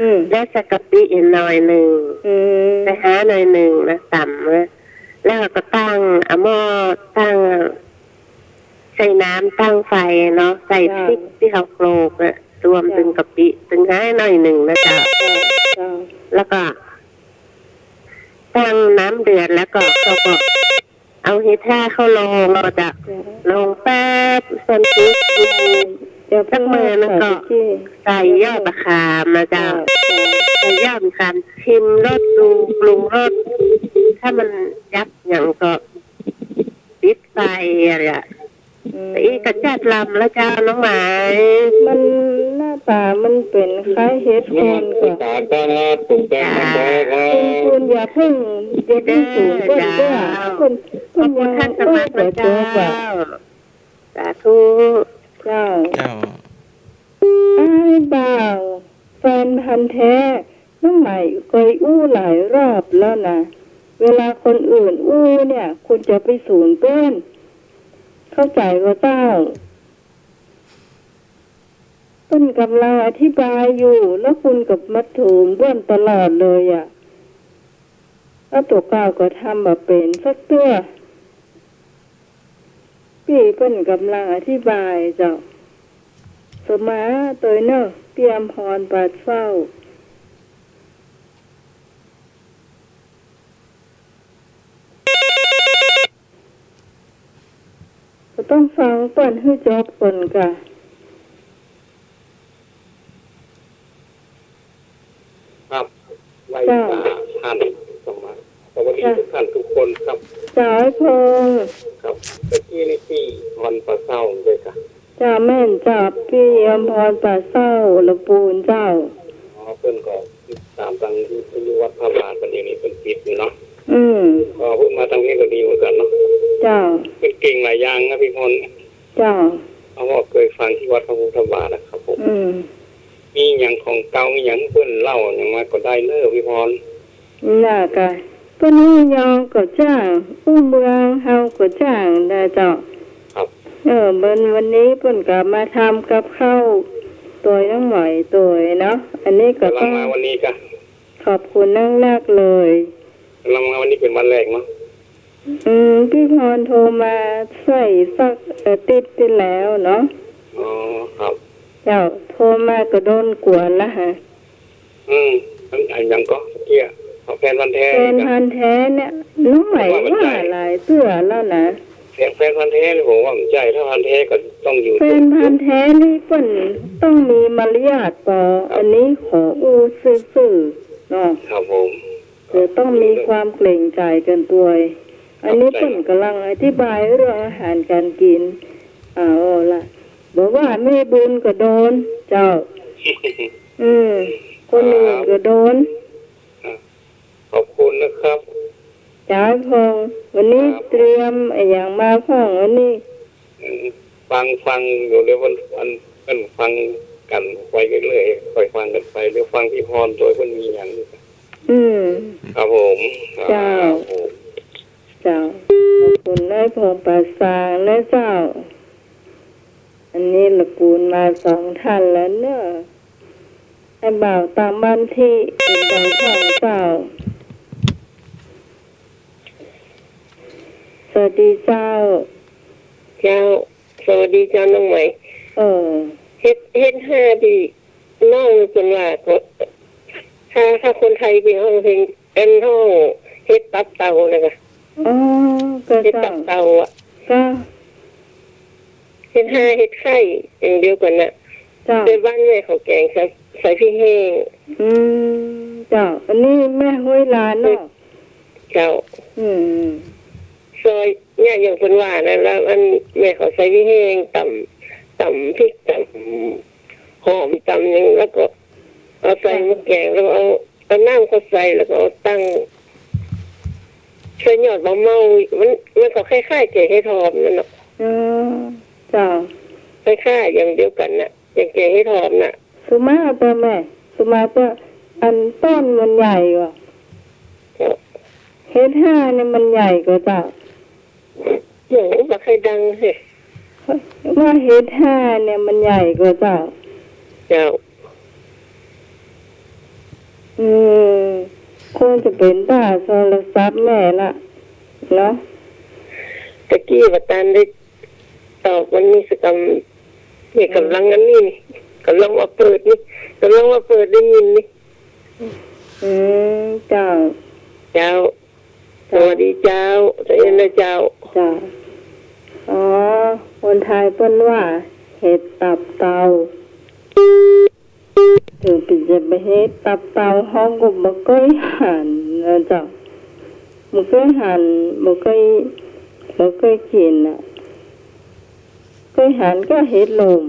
อืม แล้วใส่กะปิอีกหน่อยนึ่ง อืม ใส่ฮาหน่อยนึ่งนะ ต๋ำนะ แล้วก็ตั้ง เอาหม้อตั้ง ใส่น้ำตั้งไฟเนาะ ใส่ เจ้า พริกตี้เฮาโขลกอะ รวม เจ้า ตึงกะปิ ตึงฮาหน่อยนึ่งนะเจ้า เจ้า เจ้า แล้วก็ ตั้งน้ำเดือดแล้วก็ เขาก็เอาเห็ดห้าเข้าลง เอาจาก จ้ะ ลงปั๊บ ส่วนพริก เดี๋ยว สักมื้อนึ่งก็ ใส่ยอดมะขามนะเจ้า จ้ะ ใส่ยอดมะขาม ชิมรสดู ปรุงรส ถ้ามันจับหยังก็ปิดไฟอะ อื อีกก็จัดลำแล้วเจ้าน้องไหม มันหน้าต๋ามันเป๋นคล้ายเห็ดโคนก่อ ต๋าก็ครับ ผมก็มาขอครับ คุณ คุณอย่าเพิ่ง อย่าเพิ่งสูงเปิ้นเจ้า เปิ้น เปิ้นยัง ขอบคุณท่านสมัครนะเจ้า สาธุ เจ้า เจ้า อ้ายบ่าว แฟนพันธุ์แท้ น้องไหมเกยอู้หลายรอบแล้วนะ เวลาคนอื่นอู้เนี่ย คุณจะไปสูงเปิ้น เข้าใจ๋ก่อเจ้า เปิ้นก่ำลังอธิบายอยู่ แล้วคุณก็มาสูงเปิ้นตลอดเลยอะ แล้วตั๋วเก่าก็ทำบ่เป๋นสักเตื้อ ปี้เปิ้นก่ำลังอธิบายเจ้า สมาตวยเน่อ ปี้อำพร ปาดเศร้า ก็ต้องฟังเปิ้นหื้อจบก่อนก่ะ ครับ ไหว้ เจ้า สาท่านสมา สวัสดี เจ้า ทุกท่านทุกคนครับ เจ้าไอ้พงษ์ ครับ ตะกี้นี่ปี้อำพร ปาดเศร้า ใจ้ก่ะ เจ้าแม่นเจ้า ปี้อำพร ปาดเศร้า ละปูนเจ้า อ๋อ เปิ้นก็ติดต๋ามตางวิทยุวัดพระบาท ปัจจุบันนี้เปิ้นปิดอยู่เนาะ อืม ก็เปิ้นมาตางนี้ก็ดีเหมือนกั๋นเนาะ เจ้า เปิ้นเก่งหลายอย่างนะปี้อำพร เจ้า เอาว่าเกยฟังตี้วัดพระพุทธบาทนะครับผม อืม มีหยังของเก่า มีหยังหื้อเปิ้นเล่าหยังมาก็ได้เน่อปี้อำพร น่ะก่ะ เปิ้นอู้ยองก็จ้าง อู้เมืองเฮาก็จ้างนะเจ้า ครับ เออ วัน วันนี้เปิ้นก็มาทำกับข้าวตวยน้องไหมตวยเนาะ อันนี้ก็ ก่ำลัง ต้อง มาวันนี้ก่ะ ขอบคุณนักๆ เลย ก่ำลังมาวันนี้เป๋นวันแรกเนาะ อืม ปี้อำพรโทรมาใส่สักอาทิตย์ตี้แล้วเนาะ อ๋อ ครับ เจ้า โทรมาก็โดนกวนละฮะ อืม อัน อันหยังก่อเมื่อกี้ แฟนพันธุ์แท้ แฟนพันธุ์แท้เนี่ย น้องไหมว่าหลายเตื้อแล้วนะ แฟน แฟนพันธุ์แท้นี่ผมว่าบ่ใจ้ ถ้าพันธุ์แท้ก็ต้องอยู่ แฟนพันธุ์แท้นี่เปิ้นต้องมีมารยาทปอ ครับ อันนี้ขออู้ซื่อๆ เนาะ ครับผม จะต้องมีความเกรงใจ๋กั๋นตวย อันนี้ ครับ เปิ้นก่ำลังอธิบายเรื่องอาหารก๋านกิ๋น เอาละ บอกว่าแม่บุญก็โดน เจ้า อืม คนอื่นก็โดน ครับ ขอบคุณนะครับ เจ้าพงษ์ วันนี้ ครับ เตรียมอะหยังมาพ่องวันนี้ อืม ฟัง ฟังอยู่เดี๋ยวมัน มัน มันฟังกั๋นไปเรื่อยๆ ค่อยฟังกั๋นไป เดี๋ยวฟังปี้อำพรตวยเปิ้นมีหยัง อืม ครับผม เจ้า ครับผม เจ้า ขอบคุณนายพงษ์ ปาดสางนะเจ้า อันนี้ละปูนมาสองท่านแล้วเน่อ ไอ้บ่าวตางบ้านตี้เป๋นใดพ่องเจ้า สวัสดีเจ้า เจ้า สวัสดีเจ้าน้องไหม เออ เฮ็ด เฮ็ดห้าตี้ น้องเปิ้นว่าก็ ถ้า ถ้าคนไทยเปิ้นฮ้องเพลง เปิ้นฮ้องเห็ดตับเต่านะก่ะ อ๋อ ก็ เห็ดตับเต่าอะ ก็ เห็ดห่าเห็ดไข่อย่างเดียวกั๋นน่ะ เจ้า แต่บ้านแม่เขาแก๋งใส่ ใส่พริกแห้ง อืม เจ้า อันนี้แม่ห้วยลานเนาะ เจ้า อืม ซอยเนี่ยอย่างเปิ้นว่านะ แล้วอันแม่เขาใส่พริกแห้ง ต๋ำ ต๋ำพริก ต๋ำหอม ต๋ำหยัง แล้วก็เอาใส่หม้อแก๋ง แล้วก็เอา เอาน้ำเข้าใส่ แล้วก็เอาตั้ง ใส่ยอดบ่าเมา มัน มันก็คล้ายๆ แก๋งเห็ดหอมนั่นเนาะ อืม เจ้า คล้ายๆ อย่างเดียวกั๋นน่ะ อย่างแก๋งเห็ดหอมน่ะ สุมาเตอร์แม่ สุมาเตอร์ อันต้นมันใหญ่ก่อ เจ้า เห็ดห่าเนี่ยมันใหญ่ก่อเจ้า เดี๋ยวบ่ค่อยดังสิ ว่าเห็ดห่าเนี่ยมันใหญ่ก่อเจ้า เจ้า อืม คงจะเป๋นต้าโทรศัพท์แม่ละ เนาะ ตะกี้บ่ตันได้ตอบมันนี่สักกำ เนี่ย ก่ำลังอันนี้นี่ ก่ำลังว่าเปิดนี่ ก่ำลังว่าเปิดได้ยินนี่ อืม เจ้า เจ้า สวัสดีเจ้า เจ้าเอ็นนะเจ้า เจ้า อ๋อ คนไทยเปิ้นว่าเห็ดตับเต่า เถิงเปิ้นจะบ่าเห็ดตับเต่า เฮาก็บ่เกยหันนะเจ้า บ่เกยหัน บ่เกย บ่เกยกิ๋นน่ะ เคยหันก็เห็ดลม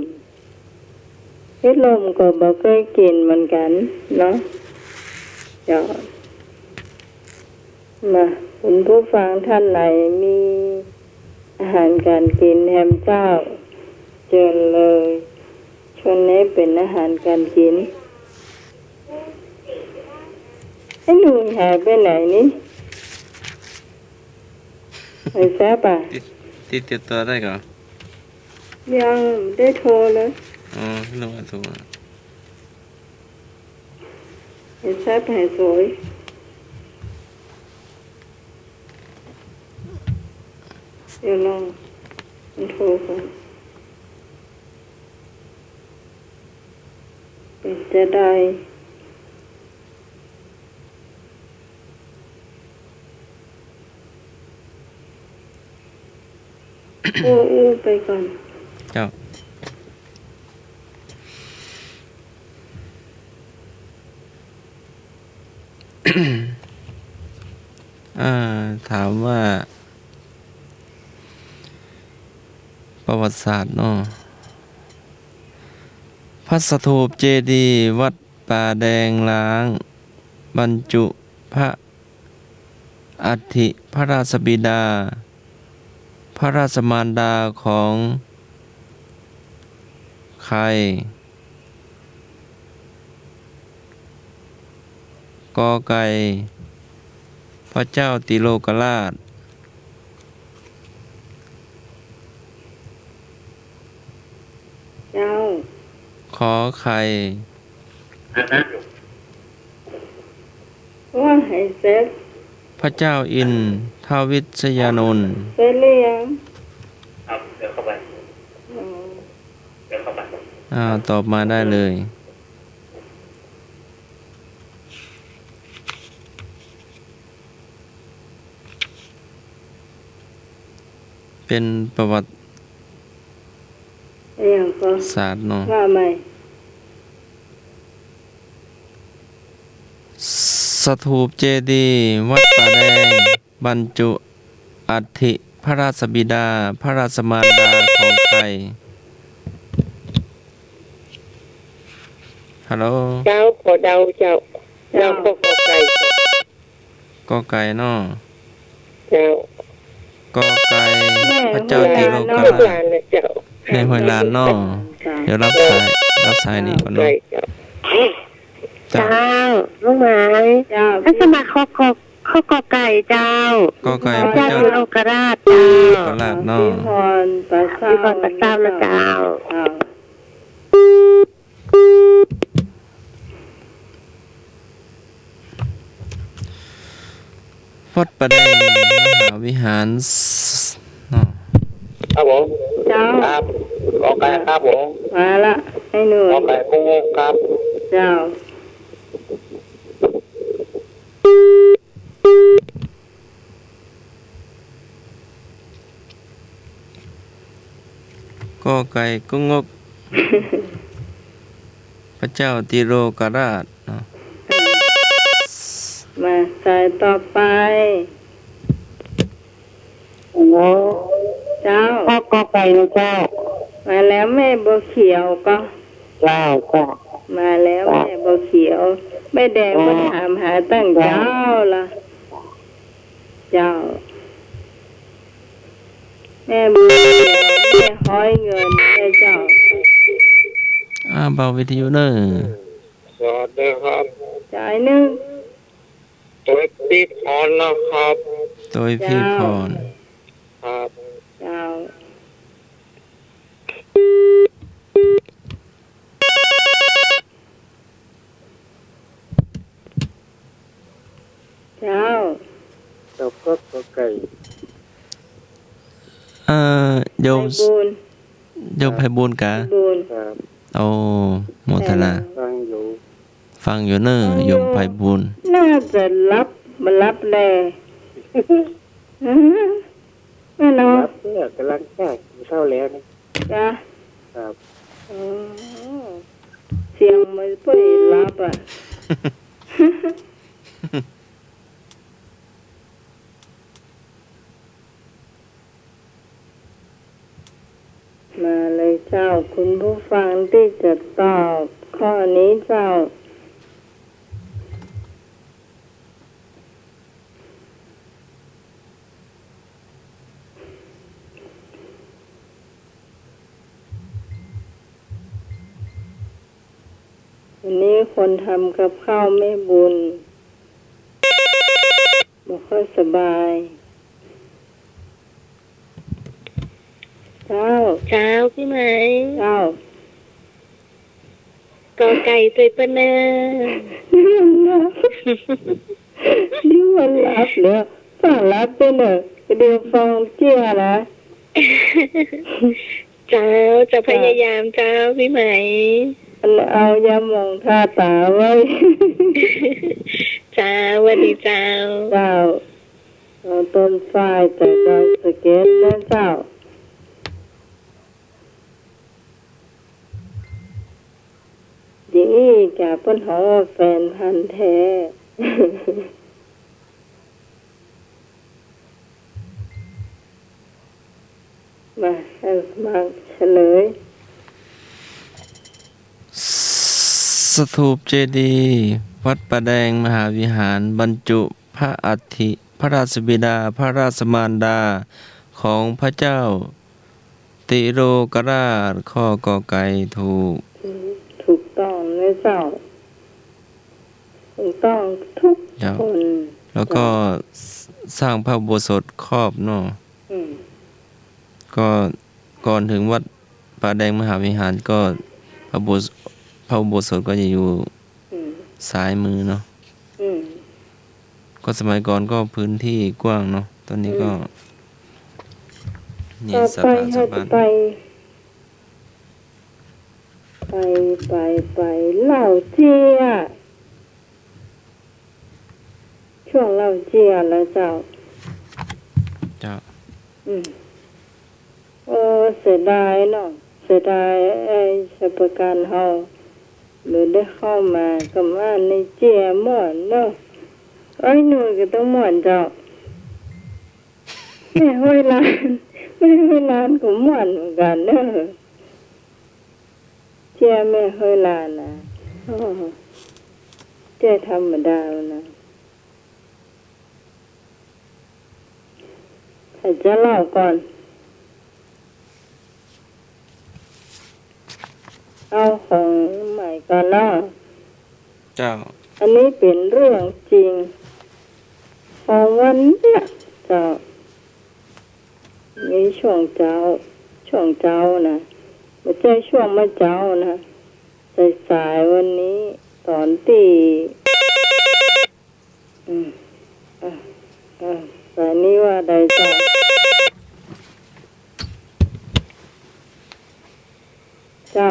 เห็ดลมก็บ่เคยกิ๋นเหมือนกั๋นเนาะ เจ้า มา คุณผู้ฟังท่านไหนมีอาหารก๋านกิ๋นแหมเจ้า เจิญเลย ชวนแนะเป๋นอาหารก๋านกิ๋น ไอ้หนุ่ยหายไปไหนนี่ ไอ้แซบอะ ติด ติดตั๋วได้ก่อ ยังได้โทรเลย อ๋อ นึกว่าโทร ไอ้แซบหายสวย เดี๋ยวลองมันโทรก่อน เป๋นจะได้ อู้อู้ไปก่อน เจ้า อ่า ถามว่า ประวัติศาสตร์เนาะ พระสถูปเจดีย์วัดป่าแดงล้าง บรรจุพระอัฐิพระราชบิดา พระราชมารดาของใคร กอไก่ พระเจ้าติโลกราช เจ้า ขอไข่ ว่าให้เสร็จ พระเจ้าอินทวิชยานนท์ เสร็จหรือยัง อ๋อ อ่า ตอบมาได้เลย เป๋นประวัติ อะหยังก่อ ศาสตร์เนาะ ว่าใหม่ สถูปเจดีย์วัดป่าแดง บรรจุอัฐิพระราชบิดา พระราชมารดาของใคร ฮัลโหล เจ้า ขอเดาเจ้า เดาข้อกอไก่ กอไก่เนาะ เจ้า กอไก่ แม่ พระเจ้าติโลกราช ห้วยลานนะเจ้า แม่ห้วยลานเนาะ เดี๋ยวรับสาย รับสายนี้ก่อนเนาะ ได้เจ้า เจ้า เจ้า ลูกไม้ เจ้า ท่านสมัครข้อกอ ข้อกอไก่เจ้า กอไก่ พระเจ้า พระเจ้าติโลกราชเจ้า ติโลกราชเนาะ พี่พรปลาเศร้า พี่พรปลาเศร้านะเจ้า เจ้า วัดป่าแดงมหาวิหารเนาะ ครับผม เจ้า ครับ กอไก่ครับผม มาละ ไอ้หนุ่ย กอไก่กู้งกครับ เจ้า กอไก่กู้งก พระเจ้าติโลกราชเนาะ มาสายต่อไป โอ้ เจ้า ข้อกอไก่นะเจ้า มาแล้วแม่บัวเขียวก็ เจ้า เจ้า มาแล้ว เจ้า แม่บัวเขียว แม่แดงก็ เจ้า ถามหาตั้ง เจ้า เจ๊าละ เจ้า แม่บัวเขียว แม่ฮ้อยเงิน แม่เจ้า อ่า เบาวิทยุเน่อ สวัสดีครับ จ่ายหนึ่ง โตยพี่พรนะครับ โตยพี่พร เจ้า ครับ เจ้า เจ้า เจ้าก็กอไก่ เอ่อ โยม ไพบูลย์ โยมไพบูลย์กา ไพบูลย์ ครับ โอ้ โมทนา ฟังอยู่ ฟังอยู่เน่อ ฟังอยู่ โยมไพบูลย์ น่าจะหลับ บ่หลับแล แม่เนาะ หลับเนี่ย ก่ำลังจะกิ๋นข้าวแลงนี่ จ้ะ ครับ อ๋อ เสียงมันเปื่อยหลับอะ มา างตี้จะตอบข้อนี้เจ้า วันนี้คนทำกับข้าวแม่บุญ บ่ค่อยสบาย เจ้า เจ้า ปี้ไหม เจ้า กอไก่ตวยเปิ้นเน่อ นี่มันหลับ นี่มันหลับแล้ว ป้าหลับไปเน่อ เดี๋ยวฟังเจ้านะ เจ้า จะพยายามเจ้า ปี้ไหม อันเอายาหม่องทาต๋าไว้ เจ้า หวัดดีเจ้า เจ้า เอาต้นฝ้ายจากดอยสะเก็ดนะเจ้า ดีจ้ะ เปิ้นฮ้องว่าแฟนพันธุ์แท้ มา เออ มาเฉลย สถูปเจดีย์วัดป่าแดงมหาวิหาร บรรจุพระอัฐิพระราชบิดา พระราชมารดาของพระเจ้า ติโลกราช ข้อกอไก่ ถูก อืม ถูกต้องนะเจ้า ถูกต้องทุก เจ้า คน แล้วก็ เจ้า สร้างพระอุโบสถครอบเนาะ อืม ก็ก่อนถึงวัดป่าแดงมหาวิหารก็พระอุโบส- พระอุโบสถก็จะอยู่ อืม ซ้ายมือเนาะ อืม ก็สมัยก่อนก็พื้นที่กว้างเนาะ ตอนนี้ก็ อืม นี่ ต่อไป สะพาน เฮาจะไป ไป ไป ไป เล่าเจี้ย ช่วงเล่าเจี้ยแล้วเจ้า เจ้า อืม โอ้ เสียดายเนาะ เสียดาย ไอ้ชัยประการเฮา บ่ได้เข้ามา กำอั้นนี่เจี้ยม่วนเนาะ ไอ้หนุ่ยก็ต้องม่วนเจ้า แม่ฮ้อยล้าน แม่ฮ้อยล้านก็ม่วนเหมือนกั๋นเนาะ เจี้ยแม่ฮ้อยล้านนะ โอ้ เจี้ยธรรมดานะ ใผจะเล่าก่อน เอาของใหม่ก่อนเนาะ เจ้า อันนี้เป๋นเรื่องจริง ของวันเนี้ยเจ้า มีช่วงเจ๊า ช่วงเจ๊านะ บ่ใจ้ช่วงเมื่อเจ๊านะ สายๆ วันนี้ ต๋อนตี้ อืม อ่ะ อ่ะ สายนี้ว่าใดเจ้า เจ้า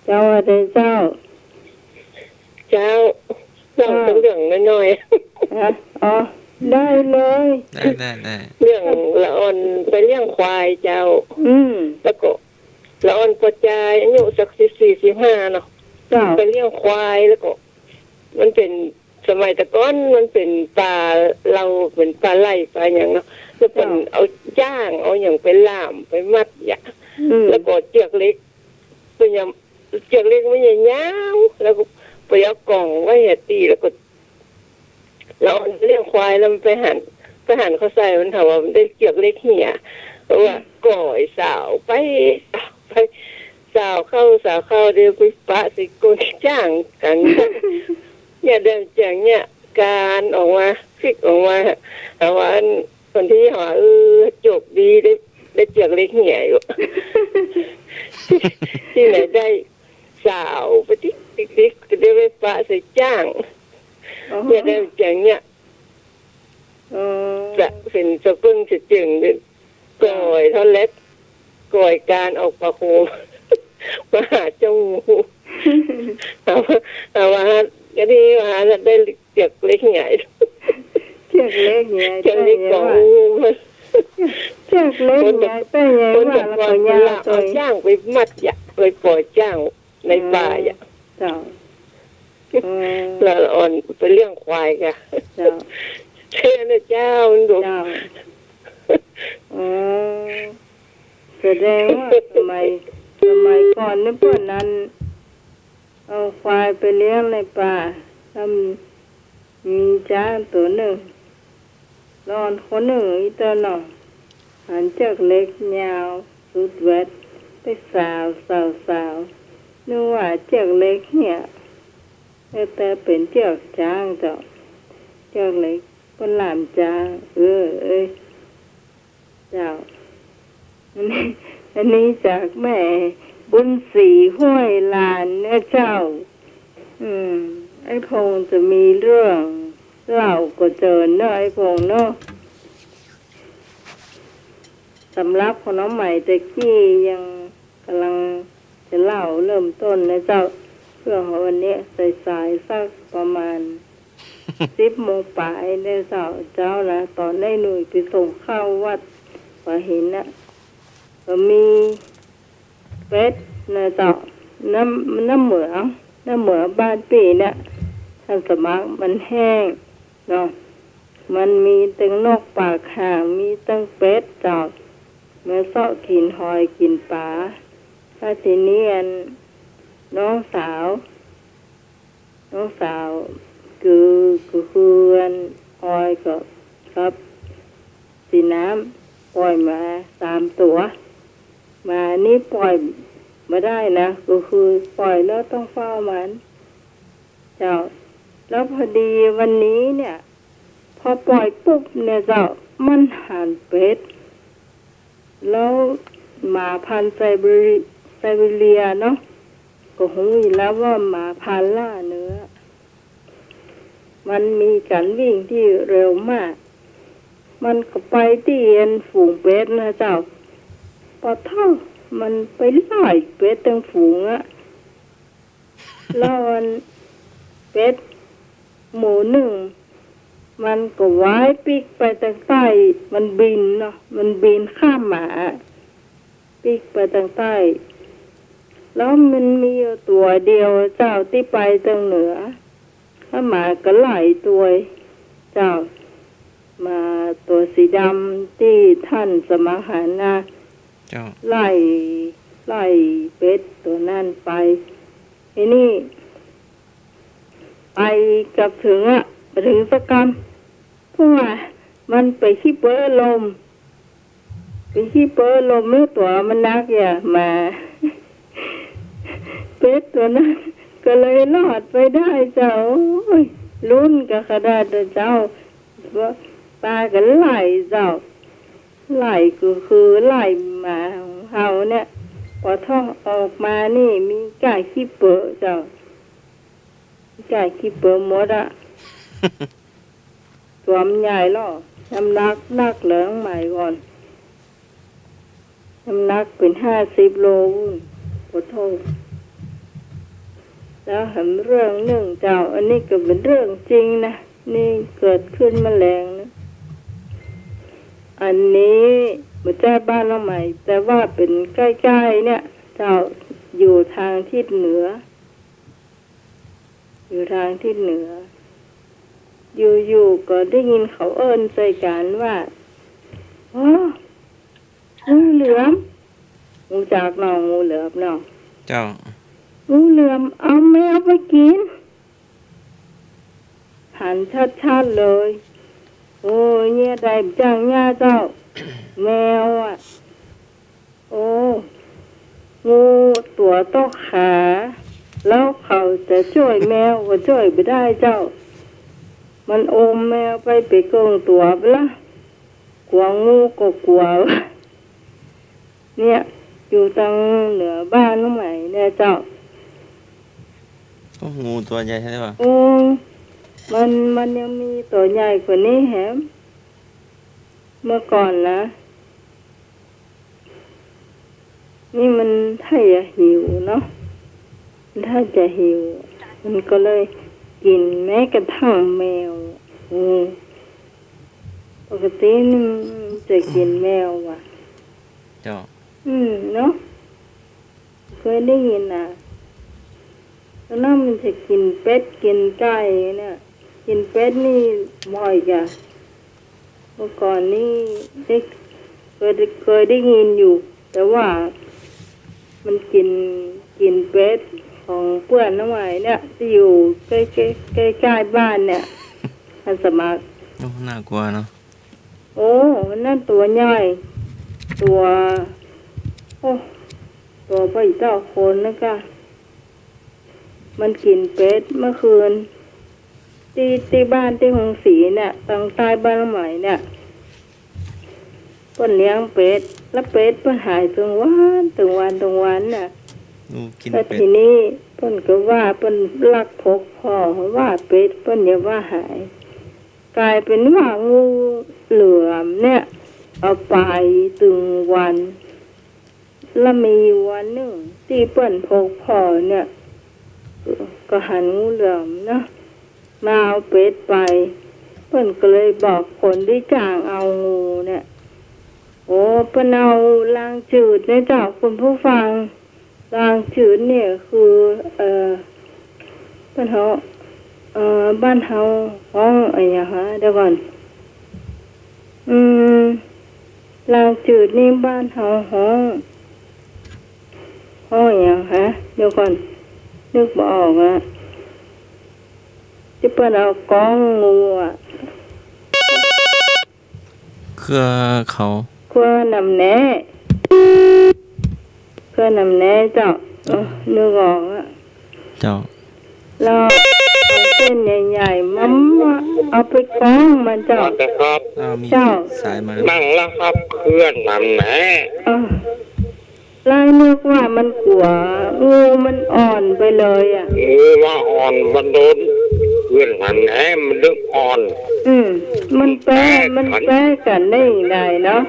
เจ้าว่าใดเจ้า เจ้า เล่า เจ้า เป๋นเรื่องน้อยๆ ฮะ อ๋อ ได้เลย ได้ ได้ ได้ เรื่องละอ่อนไปเลี้ยงควายเจ้า อืม แล้วก็ ละอ่อนปอจาย อายุสักสิบสี่ สิบห้าเนาะ เจ้า ไปเลี้ยงควาย แล้วก็ มันเป๋น สมัยแต่ก่อนมันเป๋นป่าเหล้า เป๋นป่าไร่ป่าหยังเนาะ แล้วเปิ้น เจ้า เอาจ๊าง เอาหยังไปล่าม ไปมัดเยียะ อืม แล้วก็เจือกเหล็ก เปิ้นยัง เจือกเหล็กมันยาวๆ แล้วก็ไปเอาก่องไว้เหียตี้ แล้วก็ ละอ่อนเลี้ยงควาย แล้วมันไปหัน ไปหันเข้าใส่ มันถามว่ามันได้เจือกเหล็กเหีย เพราะว่า อืม ก่อยสาวไป สาวไป สาวเข้า สาวเข้า เดี๋ยวไปปะใส่ก้นจ๊างกั๋น เนี่ย เดี๋ยวจ๋างเนี่ย กานออกมา ปิ๊กออกมา เอาว่าอัน คนตี้ว่า เออ โจคดี ได้ ได้เจือกเหล็กเหียอยู่ ตี้ไหนได้ สาวไปติ๊กติ๊กติ๊ก จะได้ไปปะใส่จ๊าง อ๋อ เนี่ย ได้จ๋างเนี่ย อ๋อ จะเป๋นเจ้าก้นเจ้าเจิ่งเนี่ย ก่อยท่อนเล็ก ก่อยกานออกปากโฮม มาหาเจ้าหมู่ เอาว่า เอาว่า ก็ดีว่า ได้เจือกเหล็กเหีย เจือกเหล็กเหีย เจือกเหล็กของ เจือกเหล็กเหีย แต่ยังว่า คนแต่ก่อน แล้วก็ยาว เอาจ๊างไปมัดเยียะ ไปปล่อยจ๊างในป่าเยียะ เจ้า เออ ละอ่อนไปเลี้ยงควายก่ะ เจ้า เชื่อนะเจ้า มันดุ เจ้า อ๋อ แสดงว่าสมัย สมัยก่อนนี่เปิ้นนั้น เอาควายไปเลี้ยงในป่า แล้วมีจ๊างตั๋วนึ่ง ลอนคนนึ่งอี้เต๊อะเนาะ หันเจื้อกเหล็กยาวสุดแว็ด ไปสาว สาว สาว นึกว่าเจื้อกเหล็กเหี่ย เออ แต่เป๋นเจื้อกจ๊างเจ้า เจื้อกเหล็ก เปิ้นล่ามจ๊าง เออ เอ้ย เจ้า อันนี้ อันนี้จากแม่บุญศรีห้วยลานนะเจ้า อืม ไอ้พงษ์จะมีเรื่องเล่าก็เจิญเนาะ ไอ้พงษ์เนาะ สำหรับของน้องใหม่แต่กี้ยังกำลังจะเล่าเริ่มต้นนะเจ้า เรื่องของวันนี้สายๆ สักประมาณ สิบโมงป๋ายนะเจ้า เจ้านะ ต๋อนไอ้หนุ่ยไปส่งข้าววัดป่าหินน่ะ ก็มีเป็ดนะเจ้า น้ำ น้ำเหมือง น้ำเหมืองบ้านปี้เนี่ย ต้านสมัครมันแห้งเนาะ มันมีตึงนกปากห่าง มีตึงเป็ดเจ้า มาเซาะกิ๋นหอยกิ๋นป๋า แล้วทีนี้อันน้องสาว น้องสาว คือ ก็คืออันออยก็ กับสีน้ำ ป่อยหมาสามตั๋ว หมานี่ป่อยบ่ได้นะ ก็คือป่อยแล้วต้องเฝ้ามัน เจ้า แล้วพอดีวันนี้เนี่ย พอป่อยปุ๊บเนี่ยเจ้า มันหันเป็ด แล้วหมาพันธุ์ไซบีเรีย ไซบีเรียเนาะ ก็ฮู้อยู่แล้วว่าหมาพันธุ์ล่าเนื้อ มันมีก๋านวิ่งตี้เร็วมาก มันก็ไปตี้อันฝูงเป็ดนะเจ้า ปะเต๊า มันไปไล่เป็ดตึงฝูงอะ แล้วอันเป็ดหมู่นึ่ง มันก็วายปิ๊กไปตางใต้ มันบินเนาะ มันบินข้ามหมา ปิ๊กไปตางใต้ แล้วมันมีอยู่ตั๋วเดียวเจ้าตี้ไปตางเหนือ แล้วหมาก็ไล่ตั๋วเจ้า หมาตั๋วสีดำตี้ต้านสมัครหันน่ะ เจ้า ไล่ ไล่เป็ดตั๋วนั้นไป ไอ้นี่ ไปกับเถิงอะ ไปเถิงสักกำ เพราะว่ามันไปขี้เป๊อะลม ไปขี้เป๊อะลม แล้วตั๋วมันหนักอย่าหมา เป็ดตั๋วนั้นก็เลยรอดไปได้เจ้า โอ้ย ลุ้นกั๋นขนาดนั้นเจ้า ว่าปากั๋นไล่เจ้า ไล่ก็คือไล่หมาของเฮาเนี่ย ปอเถิงออกมานี่มีก้าขี้เป๊อะเจ้า มีก้าขี้เป๊อะหมดอะ ตั๋วมันใหญ่ลอ น้ำหนักหนักเหลือใหม่ก่อน น้ำหนักเป๋นห้าสิบโลปู้น ขอโต้ษ แล้วแถมเรื่องนึ่งเจ้า อันนี้ก็เป๋นเรื่องจริงนะ นี่เกิดขึ้นมาแลงนะ อันนี้บ่ใจ้บ้านน้องใหม่ แต่ว่าเป๋นใก้ๆ เนี่ยเจ้า อยู่ตางทิศเหนือ อยู่ตางทิศเหนือ อยู่ๆ ก็ได้ยินเขาเอิ้นใส่กั๋นว่า โอ้ งูเหลือม ฮู้จักเนาะ งูเหลือมเนาะ เจ้า งูเหลือมเอาแมวไปกิ๋น หันชัดๆ เลย โอ้ เยียะใดบ่จ้างเยียะเจ้า แมวอะ โอ้ งูตั๋วต๊อกขา แล้วเขาจะจ้วยแมวก็จ้วยบ่ได้เจ้า มันอมแมวไปเป๋นเกิ่งตั๋วไปละ กั๋วงูก็กั๋ว เนี่ย อยู่ตางเหนือบ้านน้องใหม่เนี่ยเจ้า โอ้ งูตั๋วใหญ่แท้วะ โอ้ มัน มันยังมีตั๋วใหญ่กว่านี้แหม เมื่อก่อนนะ นี่มันถ้าจะหิวเนาะ มันถ้าจะหิว มันก็เลยกิ๋นแม้กระทั่งแมว อืม ปกตินี่มันจะกิ๋นแมวว่ะ เจ้า อืม เนาะ เคยได้ยินนะ แล้วนั่นมันจะกิ๋นเป็ดกิ๋นไก่เนี่ย กิ๋นเป็ดนี่บ่อยจ้ะ เมื่อก่อนนี่ได้ เคยได้ เคยได้ยินอยู่ แต่ว่ามันกิ๋น กิ๋นเป็ดของเปื้อนน้องใหม่เนี่ย ตี้อยู่ใก้ ใก้ ใก้ๆ บ้านเนี่ย อาสาสมัคร โอ้ น่ากลัวเนาะ โอ้ นั่นตั๋วใหญ่ ตั๋ว โอ้ ตั๋วป้อเจ้าคนนะก้า มันกิ๋นเป็ดเมื่อคืน ตี้ ตี้บ้านตี้ฮงศรีเนี่ย ตางใต้บ้านน้องใหม่เนี่ย เปิ้นเลี้ยงเป็ด แล้วเป็ดเปิ้นหายตึงวัน ตึงวัน ตึงวันน่ะ โอ้ กิ๋น แล้ว เป็ด ทีนี้เปิ้นก็ว่าเปิ้นลักพกผ่อ ว่าเป็ดเปิ้นอย่าว่าหาย ก๋ายเป๋นว่างูเหลือมเนี่ย เอาไปตึงวัน แล้วมีวันนึ่งตี้เปิ้นพกผ่อเนี่ย ก็หันงูเหลือมเนาะ มาเอาเป็ดไป เปิ้นก็เลยบอกคนตี้จ้างเอางูเนี่ย โอ้ เปิ้นเอาลางจืดเนี่ยเจ้า คุณผู้ฟัง ลางจืดเนี่ยคือ เอ่อ เปิ้นฮ้อง เอ่อ บ้านเฮาฮ้องอะหยังฮะ เดี๋ยวก่อน อืม ลางจืดนี่บ้านเฮาฮ้อง ฮ้องอะหยังฮะ เดี๋ยวก่อน นึกบ่ออกอะ ตี้เปิ้นเอาก้องงูอะ เครือเขา เครือหนำแหน เครือหนำแหนเจ้า เออ นึกออกอะ เจ้า แล้วเอาเส้นใหญ่ๆ มา มาเอาไปก้องมันเจ้า ว่าแต่ครับ อ้าว มี เจ้า สายมาแล้ว มั่งละครับ เครือหนำแหน เออ แล้วนึกว่ามันกั๋ว งูมันอ่อนไปเลยอะ งูว่าอ่อน มันโดนเครือหนำแหน มันเลยอ่อน อืม มันแปะ มันแปะกั๋นได้อย่างไรเนาะ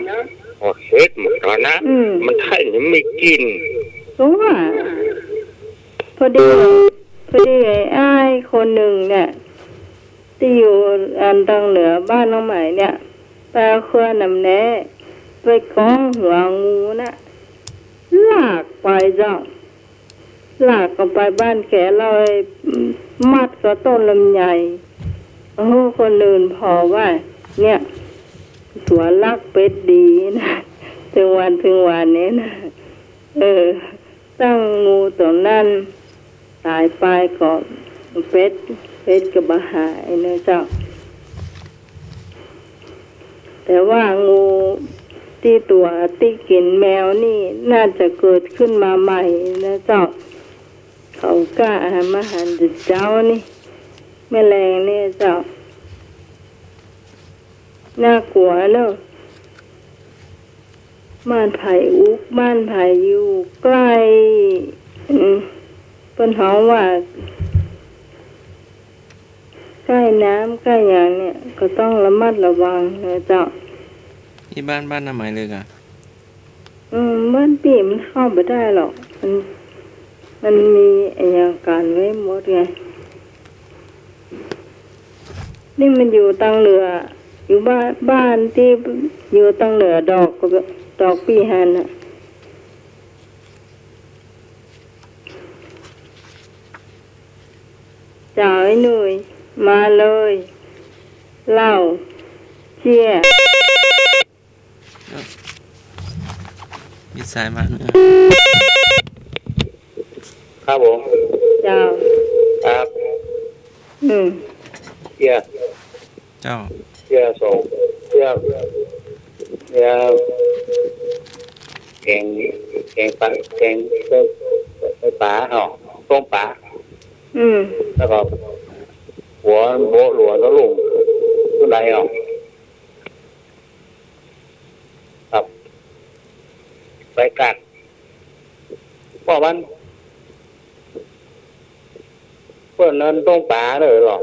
โอ้ เฮ็ดมันก่อนนะ อืม มันไถ่ยังมีกิ๋น ก็ว่า พอดี พอดีไอ้อ้ายคนนึ่งเนี่ย ตี้อยู่อันตางเหนือบ้านน้องใหม่เนี่ย ไปเอาเครือหนำแหน ไปก้องหัวงูน่ะ ลากไปเจ้า ลากเอาไปบ้านแก แล้วไปมัดกับต้นลำไย โอ้โห คนอื่นผ่อว่า เนี่ย ตั๋วลักเป็ดดีนะ ตึงวัน ตึงวันนี้นะ เออ ตั้งงูตั๋วนั้นต๋ายไปก็เป็ด เป็ดก็บ่หายนะเจ้า แต่ว่างูตี้ตั๋วตี้กิ๋นแมวนี่น่าจะเกิดขึ้นมาใหม่นะเจ้า เขากล้าเอามาหันแต่เจ๊านี่ แมลงนี่เจ้า น่ากลัวเนาะ บ้านใผอุก บ้านใผอยู่ใก้ อืม เปิ้นฮ้องว่า ใก้น้ำใก้หยังเนี่ย ก็ต้องระมัดระวังนะเจ้า อี้บ้าน บ้านน้องใหม่เลยก่ะ อืม บ้านปี้มันเข้าบ่ได้หรอก มัน มันมีอะหยังกั้นไว้หมดไง นี่มันอยู่ตางเหนือ อยู่บ้าน บ้านตี้อยู่ตางเหนือดอก ดอกปี้หั้นน่ะ เจ้าไอ้หนุ่ย มาเลย เหล้า เจี๊ย มีสายมา ครับผม เจ้า ครับ อืม เจี๊ย เจ้า เจี๊ยสอง เจี๊ย เจี๊ย แก๋ง แก๋งป๋า แก๋ง แก๋งป๋าเหรอ ต้มป๋า อืม แล้วก็ หัวโบะหลัวตะลุ่ง ผู้ใดเหรอ ครับ ไปกัด ป้อมัน เปิ้นนั้นต้มป๋าเน่อหรอ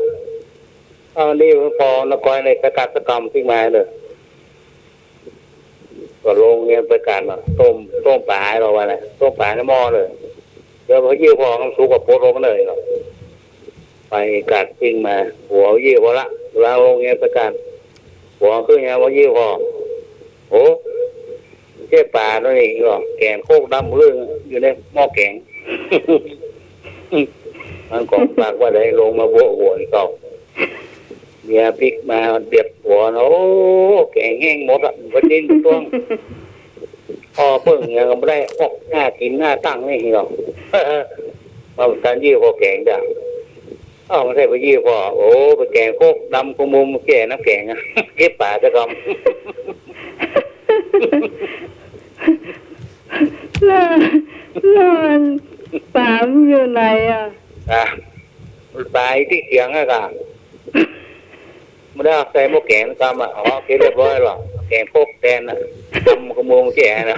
เอานี่พอนักกอยในประกาศกรรมปิ้งมาเน่อ ก็ลงเฮียนไปกัดน่ะ ต้ม ต้มป๋าให้เฮาว่าน่ะ ต้มป๋าในหม้อเน่อ เดี๋ยวพอเยี่ยวพอมันสุกก็ปลดออกมาเลยเนาะ ไปกัดปิ้งมา หัวเยี่ยวพอละ วางลงเฮียนไปกัด หัวขึ้นไง พอเยี่ยวพอ โอ้ เจ๊ป๋าตัวนี้ก็แกนโคกดำเรื่องอยู่ในหม้อแก๋ง มันก็ปากว่าได้ลงมาโบะหัวอีกเก่า เมียปิ๊กมาเด็ดหัวนะ โอ้ แก๋งแห้งหมดอ่ะ บ่ดิ้นบ่ต้วง อ้อ เปิ้งยังบ่ได้ออกหากิ๋นหาตังค์นี่หรอก มาตันยี่พ่อแก๋งจ้ะ อ้าว บ่ใจ้ไปยี่พ่อ โอ้ ไปแก๋งโคกดำกุมมุมแก้น้ำแก๋งอะ เก็บป๋าซะก่อน แล้ว แล้วมันป๋ามันอยู่ไหนอะ อ่ะ ป๋าตี้เถียงอะก่ะ บ่ได้เอาใส่หม้อแก๋งกำอะ อ๋อ โอเค เรียบร้อยแล้ว แก๋งโคกแตนน่ะ ดำกุมมุมแก้น่ะ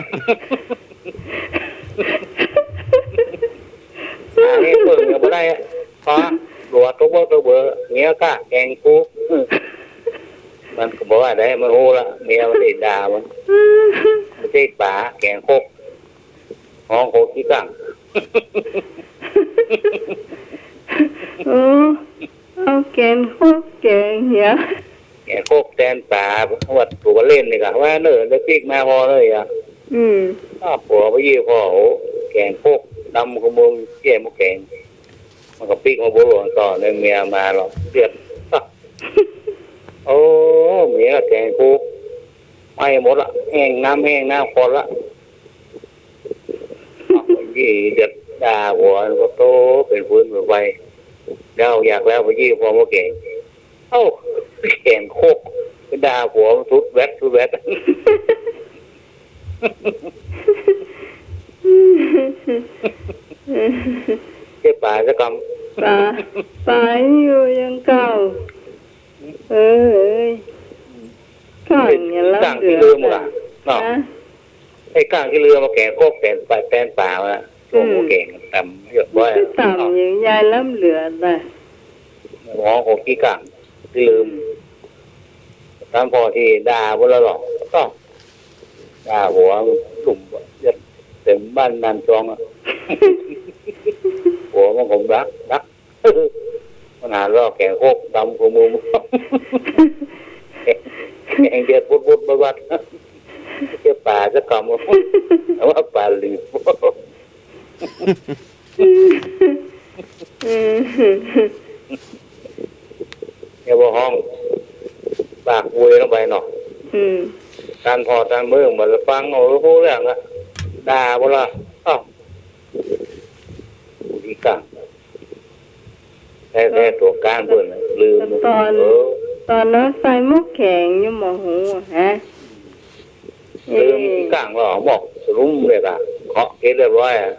อันนี้เปิ้งยังบ่ได้อะ ป๋า หลัวตกเบ้อตกเบ้อ เมียก้าแก๋งกู มันก็บ่ว่าใด มันฮู้ละ เมียมันได้ด่ามัน บ่ใจ้ป๋า แก๋งโคก ฮ้องโคกขี้ก้าง โอ้ เอาแก๋งโคกแก๋งเหีย แก๋งโคกแตนป๋า วัดถูกเล่นนี่ก่ะ ว่าเน่อ ได้ปิ๊กมาพอเลยอะ อืม อ้าว ผัวไปยี่พ่อ โอ้ แก๋งโคกดำกุมมุมแก้หม้อแก๋ง มันก็ปิ๊กมาบ่หลวงต่อ ในเมียมาหรอก เดือด โอ้ เมียแก๋งโคก ไหม้หมดละ แห้งน้ำแห้งน้ำข้นละ อ้าว ยี่เดือดด่าผัว ก็โตเป๋นฟืนเป๋นไฟ แล้วอยากแล้วไปยี่พ่อหม้อแก๋ง เอ้า แก๋งโคก ไปด่าผัวมันสุดแว็ดสุดแว็ด เก็บป๋าซะก่อน ป๋า ป๋าอยู่ยังเก่า เออ เอ้ย ก้างเนี่ยละ ก้างขี้ลืมว่ะ เนาะ ฮะ ไอ้ก้างขี้ลืมมาแก๋งโคกแตนป๋า แตนป๋ามา อืม โอ้โห แก๋งต่ำเยอะ มันก็ต่ำอยู่ ยายล้ำเหลือน่ะ หมอโคกขี้ก้างขี้ลืม อืม ต๋ามพ่อตี้ด่าบ่ละหรอก ก็ด่าผัวลุ่มเยอะ เต็มบ้านนานจองอะ ผัวมันก็รัก รัก มันหาลอกแก๋งโคกดำกุมมุม แก๋งเดือดบุดบุดบัดบัด เก็บป๋าซะก่อน เอาว่าป๋าหลีบ เนี่ยบ่ฮ้อง ปากอวยลงไปเนาะ อืม ต๋ามพ่อต๋ามเมืองมันฟังเอาฮู้เรื่องอะ ด่าบ่ละ อ้าว ขี้ก้าง แท้ๆ ตั๋วก้านเปิ้นน่ะ ลืม ต๋อน เออ ต๋อนนั้นใส่หม้อแก๋งอยู่หม้อหุงอะฮะ ลืม เอ้ย ขี้ก้างแล้วหม้อสลุมเลยก่ะ เคาะเก็บเรียบร้อยอะ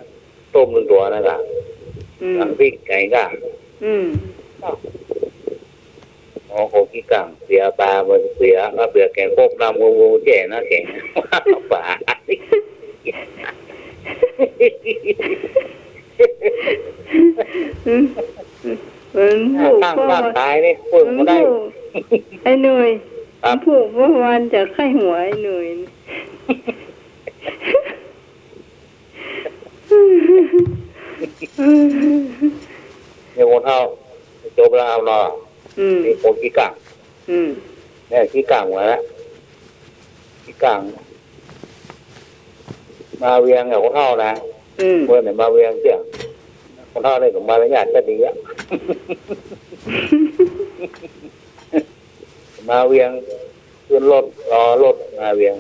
ต้มนึ่งตั๋วนั่นก่ะ อืม หลังปิ๊กไก่ก่ะ อืม อ้าว อ๋อ โคกขี้ก้าง เสียป๋า มันเสีย มาเสียแก๋งโคกดำ โอ้โห แจ๋นะแก๋ง ป๋า อืม มันผูก ตั้ง ก็ ตั้งตายนี่ เปิ้งบ่ได้ มันผูก ไอ้หนุ่ย ครับ มันผูกเมื่อวานจะไข้หัวไอ้หนุ่ย เนี่ยคนเฒ่า จบแล้วเอาเนาะ อืม นี่คนขี้ก้าง อืม เนี่ยขี้ก้างหัวนะ ขี้ก้าง มาเวียงกับคนเฒ่านะ อืม เมื่อไหร่มาเวียงเตี้ย คนเฒ่าเนี่ยก็มารยาทก็ดีอะ มาเวียง ขึ้นรถ รอรถมาเวียง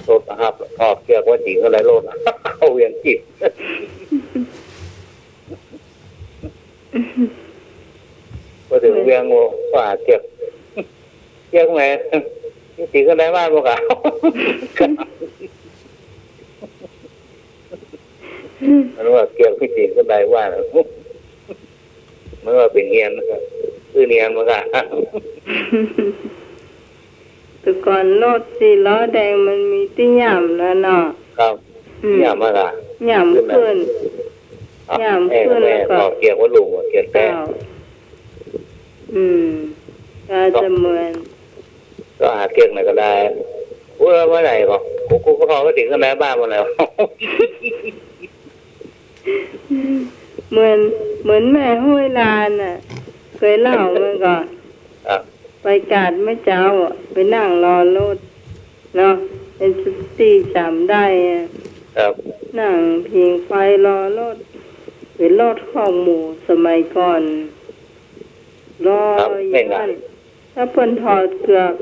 รถหับ ถอดเกียร์ไว้ติ่งข้างในรถ เข้าเวียงจิตร พอเถิงเวียง โอ้ ก็หาเกียร์ เกียร์แหม ติ่งข้างในบ้านบ่กะ มันว่าเกียร์ไม่ติ่งข้างในบ้าน มันว่าเป๋นเฮียน คือเฮียนมันกะ แต่ก่อนรถสี่ล้อแดงมันมีตี้หย่ำนะเนาะ ครับ อืม หย่ำมาก่ะ หย่ำขึ้น ขึ้นน่ะ หย่ำขึ้น แม่ แล้วก็ ถอดเกียร์หัวลุง เกียร์แตะ เจ้า อืม ก็จะเหมือน ก็หาเกียร์ไหนก็ได้ โอ้ย เมื่อไหร่ก็ กู กูก็ถอดไปติ่งข้างในบ้านมันแล้ว เหมือน เหมือนแม่ห้วยลานน่ะ เคยเล่ามาก่อน ครับ ไปกาดเมื่อเจ๊าอะ ไปนั่งรอรถเนาะ เป๋นตี้จ๋ำได้อะ ครับ นั่งผิงไฟรอรถ เป๋นรถคอกหมูสมัยก่อน รอ ครับ อยู่ แม่นน่ะ หั้น แล้วเปิ้นถอดเกือก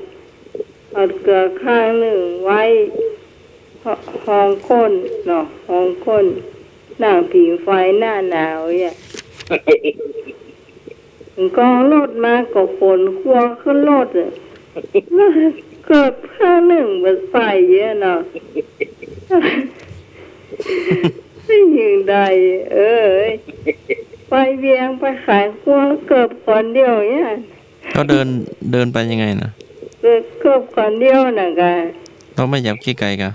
ถอดเกือกข้างนึ่งไว้ ห้องก้นเนาะ ห้องก้น นั่งผิงไฟหน้าหนาวเนี่ย กองรถมาก็ขนครัวขึ้นรถอะ แล้วเกิบข้างนึ่งบ่ใส่เยียะเนาะ ไม่ยิงได้ เอ้ย ไปเวียงไปขายครัวเกิบคนเดียวเนี่ย ก็เดิน เดินไปยังไงนะ เกิบ เกิบคนเดียวน่ะกะ ต้องไม่หยับขี้ไก่กะ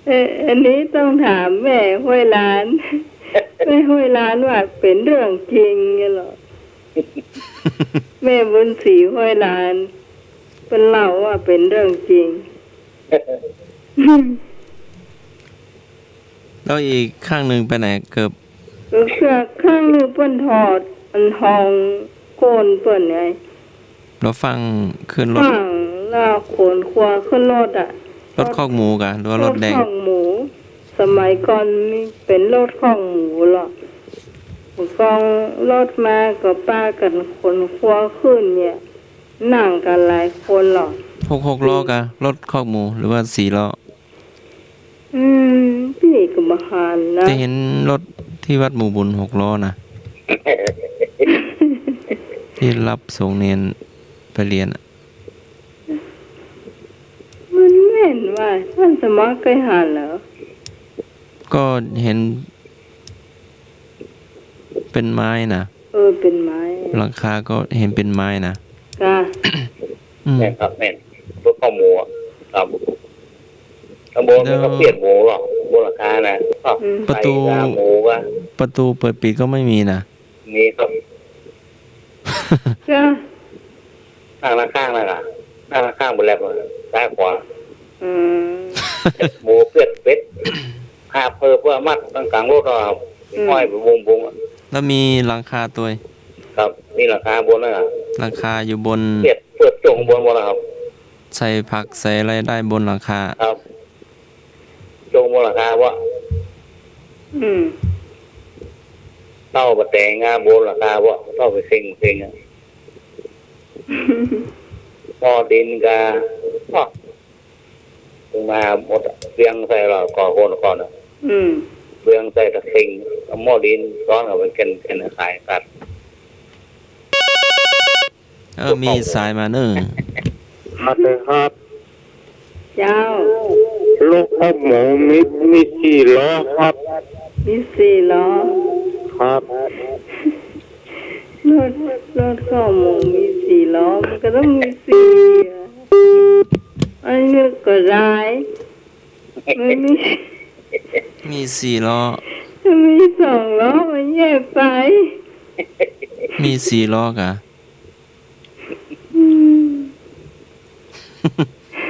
เอ่อ อันนี้ต้องถามแม่ห้วยลาน แม่ห้วยลานว่าเป๋นเรื่องจริงเนี่ยเหรอ แม่บุญศรีห้วยลาน เปิ้นเล่าว่าเป๋นเรื่องจริง แล้วอีกข้างนึ่งไปไหน เกิบ เกิบข้างนึ่งเปิ้นถอดอันห้องก้นเปิ้นไง แล้วฟั่งขึ้นรถ ฟั่งแล้วขนครัวขึ้นรถอะ รถคอกหมูกะ หรือว่ารถแดง รถคอกหมู สมัยก่อนมีเป๋นรถคอกหมูเหรอ กองรถมาก็ปากั๋นขนครัวขึ้นเนี่ย นั่งกั๋นหลายคนเหรอ หก หกล้อกะ รถคอกหมู หรือว่าสี่ล้อ อืม ปี้ก็บ่หันนะ จะเห็นรถตี้วัดหมู่บุญหกล้อนะ ตี้ฮับส่งเณรไปเฮียนอะ มันแม่นว่า ต้านสมัครเกยหันเหรอ ก็เห็นเป๋นไม้นะ เออ เป๋นไม้ หลังคาก็เห็นเป๋นไม้นะ กะ อืม แม่นครับ แม่น รถคอกหมูอะ ครับ ข้างบนมันก็เปียกหมูเหรอ บนหลังคานะ ก็ อืม ประตู ไก่กะหมูกะ ประตูเปิดปิดก็ไม่มีนะ มีครับ กะ นั่งด้านข้างน่ะกะ นั่งด้านข้างบนแล็บอะ ซ้ายขวา อืม หมูเปียกเป็ด หาบเผิบเปื้อมัดตางก๋างรถอะ อืม ห้อยไปวงๆอะ แล้วมีหลังคาตวย ครับ มีหลังคาบนน่ะ หลังคาอยู่บน เปียก เปื้อจ่งบนหมดแล้วครับ ใส่ผักใส่อะไรได้บนหลังคา ครับ จ่งบนหลังคาบ่ อืม เต้าปะแตงอะ บนหลังคาบ่ เต้าไปเซ็งเซ็งอะ หม้อดินกะ อ้อ มาหมดอะ เวียงใส่แล้วก่อน ก่อน ก่อนอะ อืม เวียงใส่ตะเข็ง เอาหม้อดินซ้อนเอาไปเข็น เข็นขายตัด เออ มีสายมาเน่อ มาเลยครับ เจ้า รถคอกหมูมี มีสี่ล้อครับ มีสี่ล้อ ครับ รถ รถคอกหมูมีสี่ล้อ มันก็ต้องมีสี่อะ อันนี้ก็ได้ มันมี มีสี่ล้อ มันมีสองล้อ มันแยกไป มีสี่ล้อกะ อืม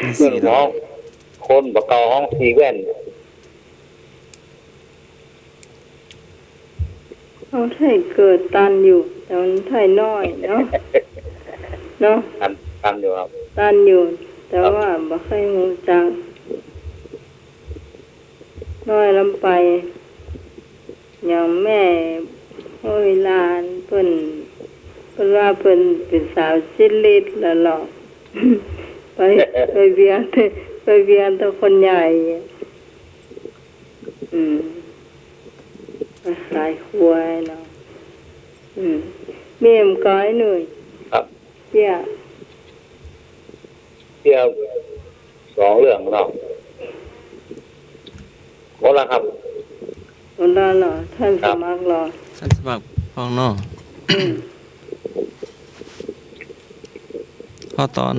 มีสี่ล้อ คนบ่เก่าฮ้องสี่แว่น เอาไถ่เกิดตันอยู่ แต่มันไถ่น้อยเนาะ เนาะ ตัน ตันอยู่ครับ ตันอยู่ แต่ว่าบ่ค่อยฮู้จัก น้อยล้ำไป อย่างแม่ห้วยลานเปิ้น เปิ้นว่าเปิ้นเป๋นสาวจิตรลิตรแล้วเหรอ ไป ไปเวียน ไปเวียนตะคนใหญ่ อืม ไปขายควายเนาะ อืม เมียมก้อยหนุ่ย ครับ เตี้ย เตี้ย สองเรื่องเนาะ หมดแล้วครับ หมดแล้วเหรอ ต้านสมัครเหรอ ต้านสมัครพ่องเนาะ อืม พอต๋อน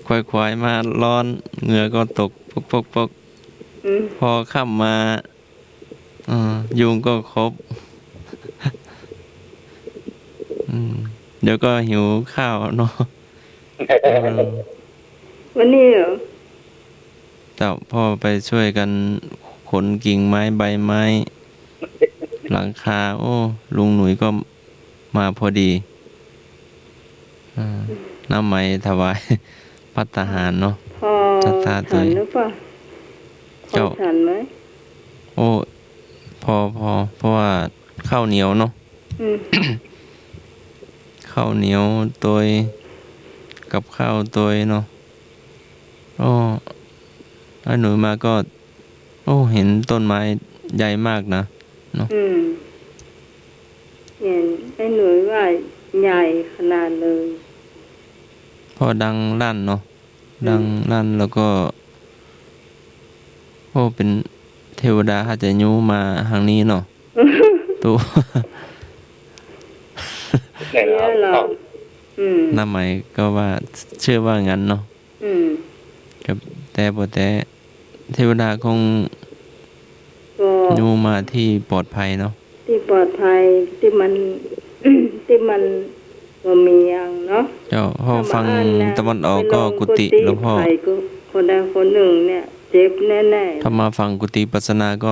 ขวายๆ มาร้อน เหงื่อก็ตกปกๆ อืม พอค่ำมา เออ ยุงก็ครบ อืม เดี๋ยวก็หิวข้าวเนาะ เออ วันนี้เหรอ แต่พ่อไปช่วยกันขนกิ่งไม้ใบไม้ หลังคา โอ้ ลุงหนุ่ยก็มาพอดี อ่า น้ำไหมถวายภัตตาหารเนาะ พอ ศรัทธา ฉันหรือเปล่า เจ้า พอฉันไหม โอ้ พอ พอ เพราะว่าข้าวเหนียวเนาะ อืม ข้าวเหนียวโตย กับข้าวตวยเนาะ โอ้ ไอ้หนุ่ยมาก็ โอ้ หันต้นไม้ใหญ่มากนะ เนาะ อืม หันไอ้หนุ่ยว่าใหญ่ขนาดเลย เพราะดังลั่นเนาะ อืม ดังลั่นแล้วก็ โอ้ เป๋นเทวดาฮะจะยู้มาหางนี้เนาะ ตุ๊ แน่นอน เนี่ยเหรอ ครับ อืม น้าไหมก็ว่า เชื่อว่างั้นเนาะ อืม ครับ แต่บ่แต๊ เทวดาคง ก็ ยู้มาตี้ปลอดภัยเนาะ ตี้ปลอดภัย ตี้มัน ตี้มันบ่มีหยังเนาะ เจ้า เพราะ ถ้ามา ฝั่ง อันน่ะ ตะวันออกก็ ไปลง กุฏิ กุฏิ หลวงพ่อ ใผก็ คนใดคนนึ่งเนี่ย เจ็บแน่ๆ ถ้ามาฝั่งกุฏิปัสสนาก็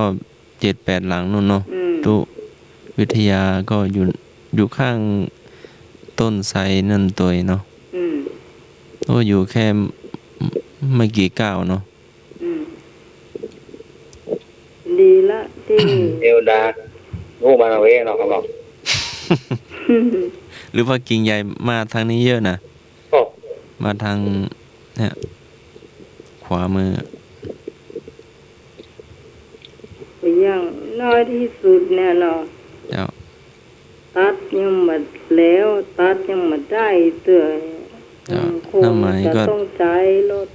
เจ็ดแปดหลังนู่นเนาะ อืม ตุ๊ วิทยาก็อยู่ อยู่ข้างต้นไทรนั่นตวยเนาะ อืม โอ้ อยู่แค่ไม่กี่ก้าวเนาะ อืม ดีละตี้ เทวดา ฮู้มาเวเนาะครับเนาะ หรือว่ากิ่งใหญ่มาทางนี้เยอะนะ โอ้ มาทางเนี่ย ขวามือ อย่างน้อยตี้สุดเนี่ยเนาะ เจ้า ตัดยังบ่แล้ว ตัดยังบ่ได้เตื้อ เจ้า อืม คง น้าไหมก็ จะต้องใจ๊รถ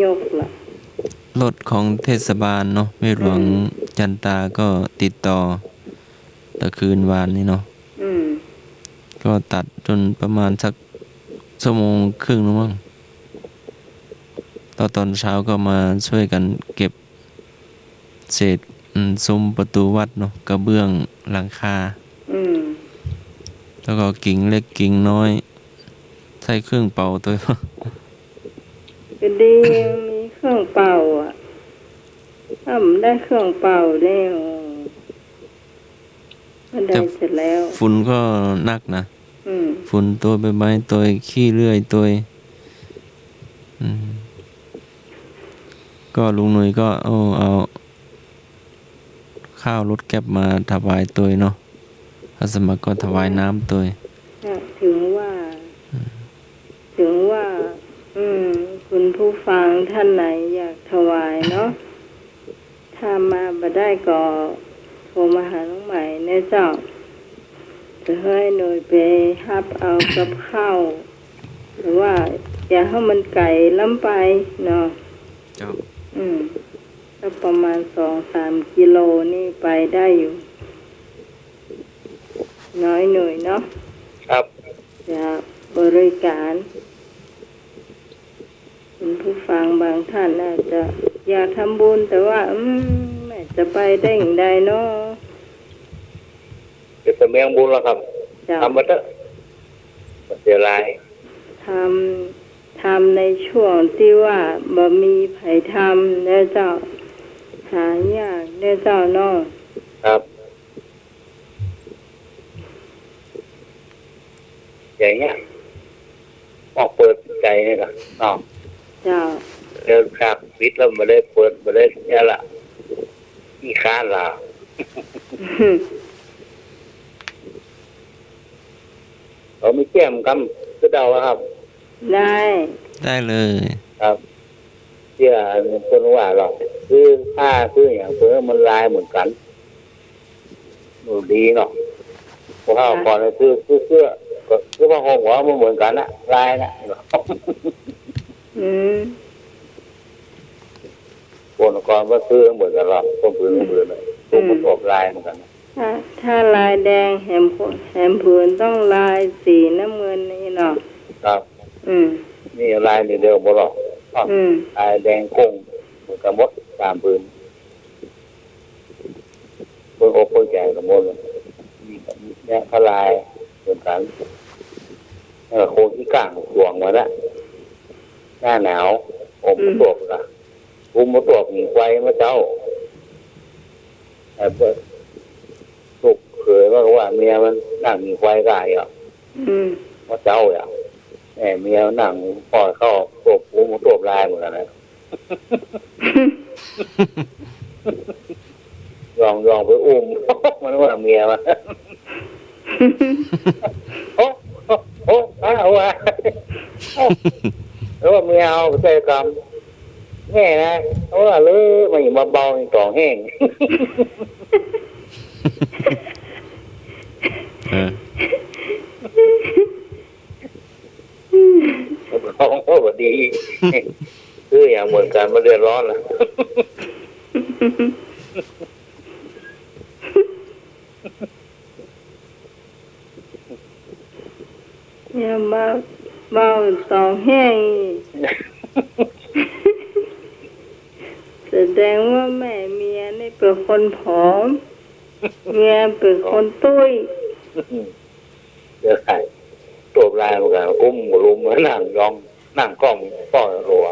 ยกละ รถของเทศบาลเนาะ แม่หลวง อืม จันตาก็ติดต่อ ตะคืนวานนี้เนาะ อืม ก็ตัดจ๋นประมาณสักชั่วโมงครึ่งแล้วมั้ง แล้วต๋อนเช้าก็มาช่วยกั๋นเก็บเศษ อืม ซุมประตู๋วัดเนาะ กระเบื้องหลังคา อืม แล้วก็กิ่งเล็กกิ่งน้อย ใจ๊เครื่องเป่าตวย ก็ดี มีเครื่องเป่าอะ ถ้าบ่ได้เครื่องเป่านี่ โอ้ ก็ได้เสร็จแล้ว แต่ฝุ่นก็นักนะ อืม ฝุ่นตวย ใบไม้ตวย ขี้เลื่อยตวย อืม ก็ลุงหนุ่ยก็ โอ้ เอาข้าวรถแก๊ปมาถวายตวยเนาะ อาสมัครก็ถวายน้ำตวย ก็ถือว่า อืม ถือว่า อืม คุณผู้ฟังท่านไหนอยากถวายเนาะ ถ้ามาบ่ได้ก็โทรมาหาน้องไหมนะเจ้า จะหื้อหน่วยไปฮับเอากับข้าว หรือว่าอย่าหื้อมันไก๋ล้ำไปเนาะ เจ้า อืม ก็ประมาณสองสามกิโลนี่ไปได้อยู่ น้อยหน่วยเนาะ ครับ จะบริการ คุณผู้ฟังบางท่านอาจจะอยากทำบุญ แต่ว่า อืม แม่จะไปได้อย่างใดเนาะ จะแสวงบุญแล้วครับ เจ้า ทำมาเถอะ บ่เสียหาย ทำ ทำในช่วงตี้ว่าบ่มีใผทำนะเจ้า หายากนะเจ้าเนาะ ครับ อย่างเงี้ย ออกเปิดใจนี่ล่ะเนาะ เจ้า เดี๋ยวจากปิดแล้วบ่ได้เปิด บ่ได้เนี่ยล่ะ ขี้คร้านล่ะ เขามีแจ้มกำคือเดาอะครับ ได้ ได้เลย ครับ เตื้อเปิ้นว่าหรอก ซื้อผ้าซื้อหยังเปิ้นมันลายเหมือนกั๋น ดูดีเนาะ พวกเฮาก่อนน่ะซื้อ ซื้อเสื้อ ก็ซื้อผ้าห่มก็มันเหมือนกั๋นน่ะ ลายน่ะ อืม คนก่อนว่าซื้อเหมือนกั๋นหรอก คนปืน คนปืนน่ะ อืม มันออกลายเหมือนกั๋นน่ะ ถ้า ถ้าลายแดงแหม แหมผืนต้องลายสีน้ำเงินนี่เนาะ ครับ อืม นี่ลายนี่เดียวบ่หรอก อืม ลายแดงก้งเหมือนกั๋นหมด สามผืน เปิ้นอกเปิ้นแขนกั๋นหมดเลย เนี่ยผ้าลายเหมือนกั๋น แล้วก็โครงขี้ก้างหลวงมันน่ะ หน้าหนาว ห่ม อืม ตวบน่ะ คลุมมาตวบหนีไฟมาเจ้า ไอ้เปิ้น ลูกเขยมันก็ว่าเมียมันนั่งหนีไฟก่ายอ่ะ อืม มาเจ้าอ่ะ แม่เมียมันนั่งปล่อยเข้าตวบคลุมมาตวบลายเหมือนกั๋นนะ ย่อง ย่องไปอุ้ม มันว่าเมียมัน โอ้ โอ้ โอ้ อ้าว ว่า โอ้ กำ แม่นะ เอาละเลย มันอย่ามาเบาในต๋องแห้ง เออ ของก็บ่ดี คืออย่างเหมือนกัน มันเดือดร้อนนะ เนี่ย เบา เบาต๋องแห้ง แสดงว่าแม่เมียนี่เป๋นคนผอม เมียเป๋นคนตุ้ย เดี๋ยวใคร ตบลายเหมือนกัน กุ้มกะลุม นั่งยอง นั่งก้อง เฝ้าหลัว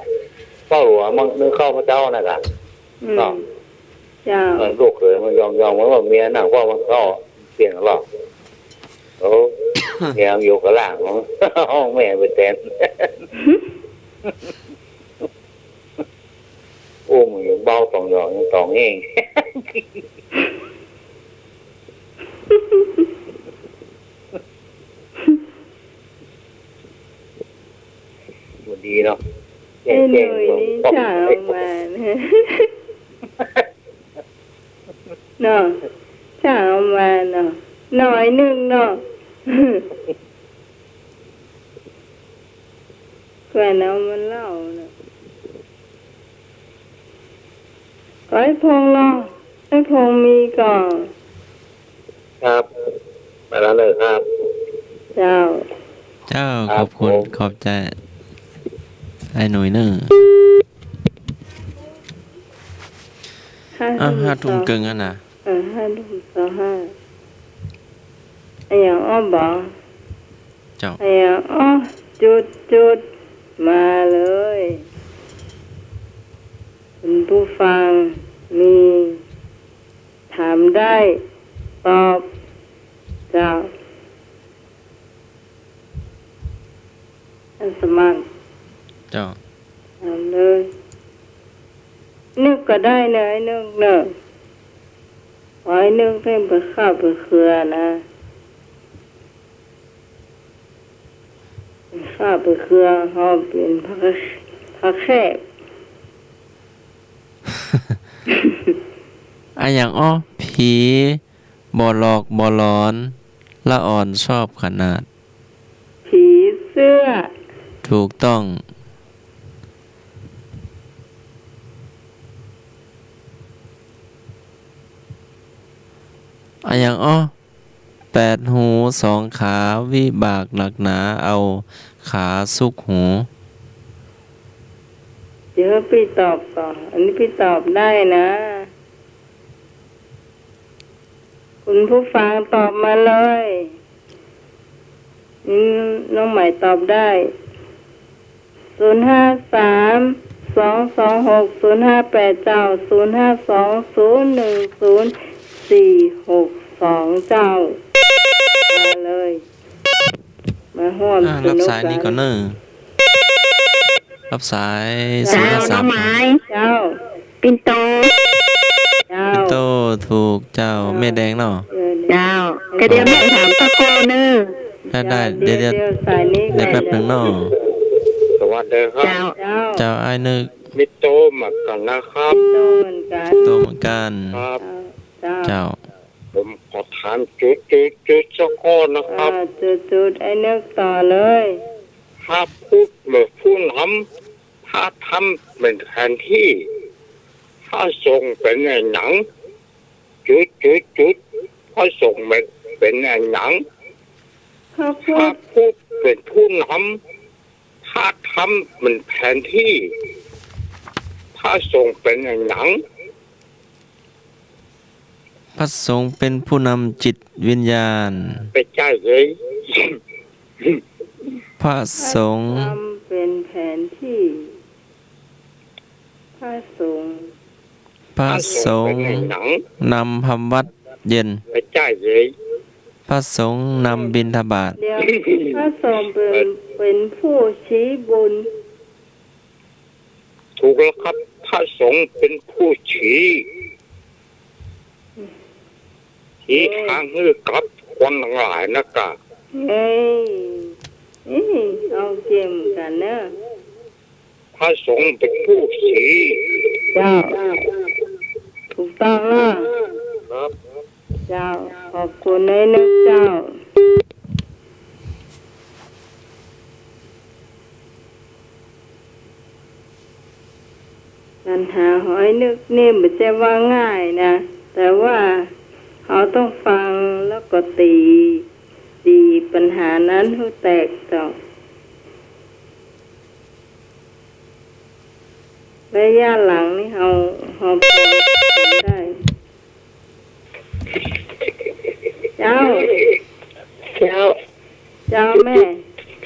เฝ้าหลัว มั่งนึกเข้าพระเจ้านะกะ อืม เนาะ เจ้า เออ ลูกเขยมันยองๆ มันว่าเมียนั่งเฝ้ามันก็เปลี่ยนหรอก โอ้ เมียมันอยู่ข้างล่าง ห้องแม่ไปแตน โอ้ มันยังเบาต๋องหยอง ยังต๋องแห้ง บ่ดีเนาะ ไอ้หนุ่ยนี่ แจ้งๆ ช่างเอามานะ เนาะ ช่างเอามาเนาะ หน่อยนึ่งเนาะ เปื้อนเอามาเล่าเนาะ ขอให้พงษ์เนาะ ให้พงษ์มีก่อน ครับ ไปแล้วเลยครับ เจ้า เจ้า ครับ ขอบคุณ ผม ขอบใจ๋ ไอ้หนุ่ยเน่อ ห้า อ้าว ทุ่ม ห้าทุ่ม สอง เกิ่งแล้วนะ เออ ห้าทุ่ม สอง ห้า อะหยังอ้อบ่ เจ้า อะหยังอ้อ จุดจุด มาเลย คุณผู้ฟัง มี ถามได้ ตอบ เจ้า อันสมัคร เจ้า ถามเลย นึกก็ได้เนอะ ไอ้นึกเนอะ ขอไอ้นึกเพ่งไปข้าไปเครือนะ ข้าไปเครือ เฮาเป๋นพระ พระแคบ อะหยังอ้อ ผีบ่หลอกบ่หลอน ละอ่อนชอบขนาด ผีเสื้อ ถูกต้อง อะหยังอ้อ แปดหูสองขา วิบากหนักหนา เอาขาซุกหู เดี๋ยวปี้ตอบก่อน อันนี้ปี้ตอบได้นะ คุณผู้ฟังตอบมาเลย อืม น้องใหม่ตอบได้ ศูนย์ห้าสาม สองสองหก ศูนย์ห้าแปด เจ้า ศูนย์ห้าสอง ศูนย์หนึ่งศูนย์ สี่หกสอง เจ้า มาเลย มาฮ่วม อ่า สนุก รับสายนี้ก่อนเนอะ รับสาย เจ้า ศูนย์ห้าสาม น้องไม้ เจ้า ปิ่นโต เจ้า ปิ่นโต ถูกเจ้า เจ้า แม่แดงเนาะ เออ เจ้า กะเดี๋ยวแม่ถามตะโกนเนอะ ได้ ได้ เดี๋ยว เดี๋ยว เดี๋ยว สายนี้ เดี๋ยวแป๊บหนึ่งเนาะ สวัสดีครับ เจ้า เจ้า เจ้า อ้ายนึก ปิ่นโตเหมือนกันนะครับ ปิ่นโตเหมือนกัน ปิ่นโตเหมือนกัน ครับ เจ้า เจ้า ผมขอถามจุดจุดจุดสักข้อนะครับ อ่า จุดจุด อ้ายนึกต่อเลย พระพุทธเป๋นผู้นำ พระธรรมเป๋นแผนตี้ พระสงฆ์เป๋นอะหยัง จุดจุดจุด พระสงฆ์เป๋น เป๋นอะหยัง พระพุทธ พระพุทธเป๋นผู้นำ พระธรรมเป๋นแผนตี้ พระสงฆ์เป๋นอะหยัง พระสงฆ์เป๋นผู้นำจิตวิญญาณ ไปใจ้เลย พระสงฆ์ พระธรรมเป๋นแผนตี้ พระสงฆ์ พระสงฆ์ พระสงฆ์เป๋นอะหยัง นำธรรมวัตรเย็น ไปใจ้เลย พระสงฆ์นำบิณฑบาต เดี๋ยว พระสงฆ์เป๋น เป๋นผู้ชี้บุญ ถูกแล้วครับ พระสงฆ์เป๋นผู้ชี้ ชี้ เอ้ย ทางหื้อกับคนตังหลายนะกะ เอ้ย เอ้ย เอาเก่งกั๋นเนอะ พ ระสงฆ์เป๋นผู้สี เจ้า ถูกต้องเนาะ ครับ เจ้า ขอบคุณนะนึกเจ้า ปัญหาหอยนึกนี่บ่ใจ้ว่าง่ายนะ แต่ว่าเฮาต้องฟังแล้วก็ตี๋ ตี๋ปัญหานั้นหื้อแตกเจ้า ระยะหลังนี่เฮา เฮาพอทำได้ เจ้า เจ้า เจ้าแม่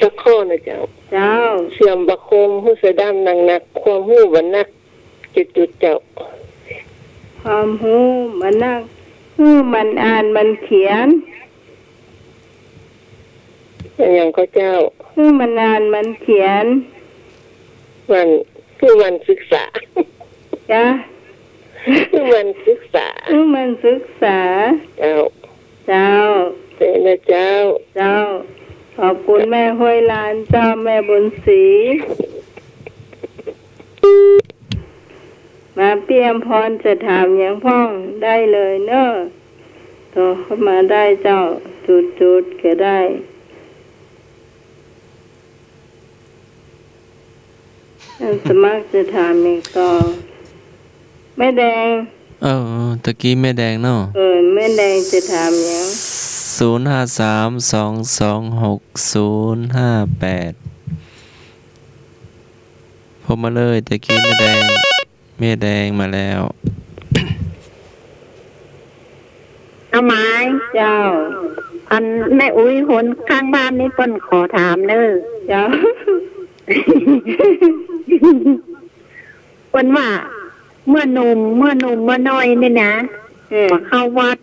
สักข้อนะเจ้า เจ้า เสื่อมบ่คม ฮู้เสือดำหนักๆ ความฮู้บ่นัก จุดๆ เจ้า ความฮู้บ่นัก คือหมั่นอ่านหมั่นเขียน อะหยังก็เจ้า คือหมั่นอ่านหมั่นเขียน หมั่น คือหมั่นศึกษา จ้ะ คือหมั่นศึกษา คือหมั่นศึกษา เจ้า เจ้า เจ้านะเจ้า เจ้า ขอบคุณแม่ห้วยลานเจ้า แม่บุญศรี มาปี้อำพรจะถามหยังพ่องได้เลยเนาะ โทรเข้ามาได้เจ้า จุดๆ ก็ได้ ท่านสมัครจะถามหยังต่อ แม่แดง เออ ตะกี้แม่แดงเนาะ เออ แม่แดงจะถามหยัง ศูนย์ห้าสาม สองสองหก ศูนย์ห้าแปด โทรมาเลย ตะกี้แม่แดง แม่แดงมาแล้ว เอาไหม เจ้า อันแม่อุ๊ยคนข้างบ้านนี่เปิ้นขอถามเน่อ เจ้า เปิ้นว่า เมื่อหนุ่ม เมื่อหนุ่มเมื่อน้อยนี่นะ อืม บ่เข้าวัด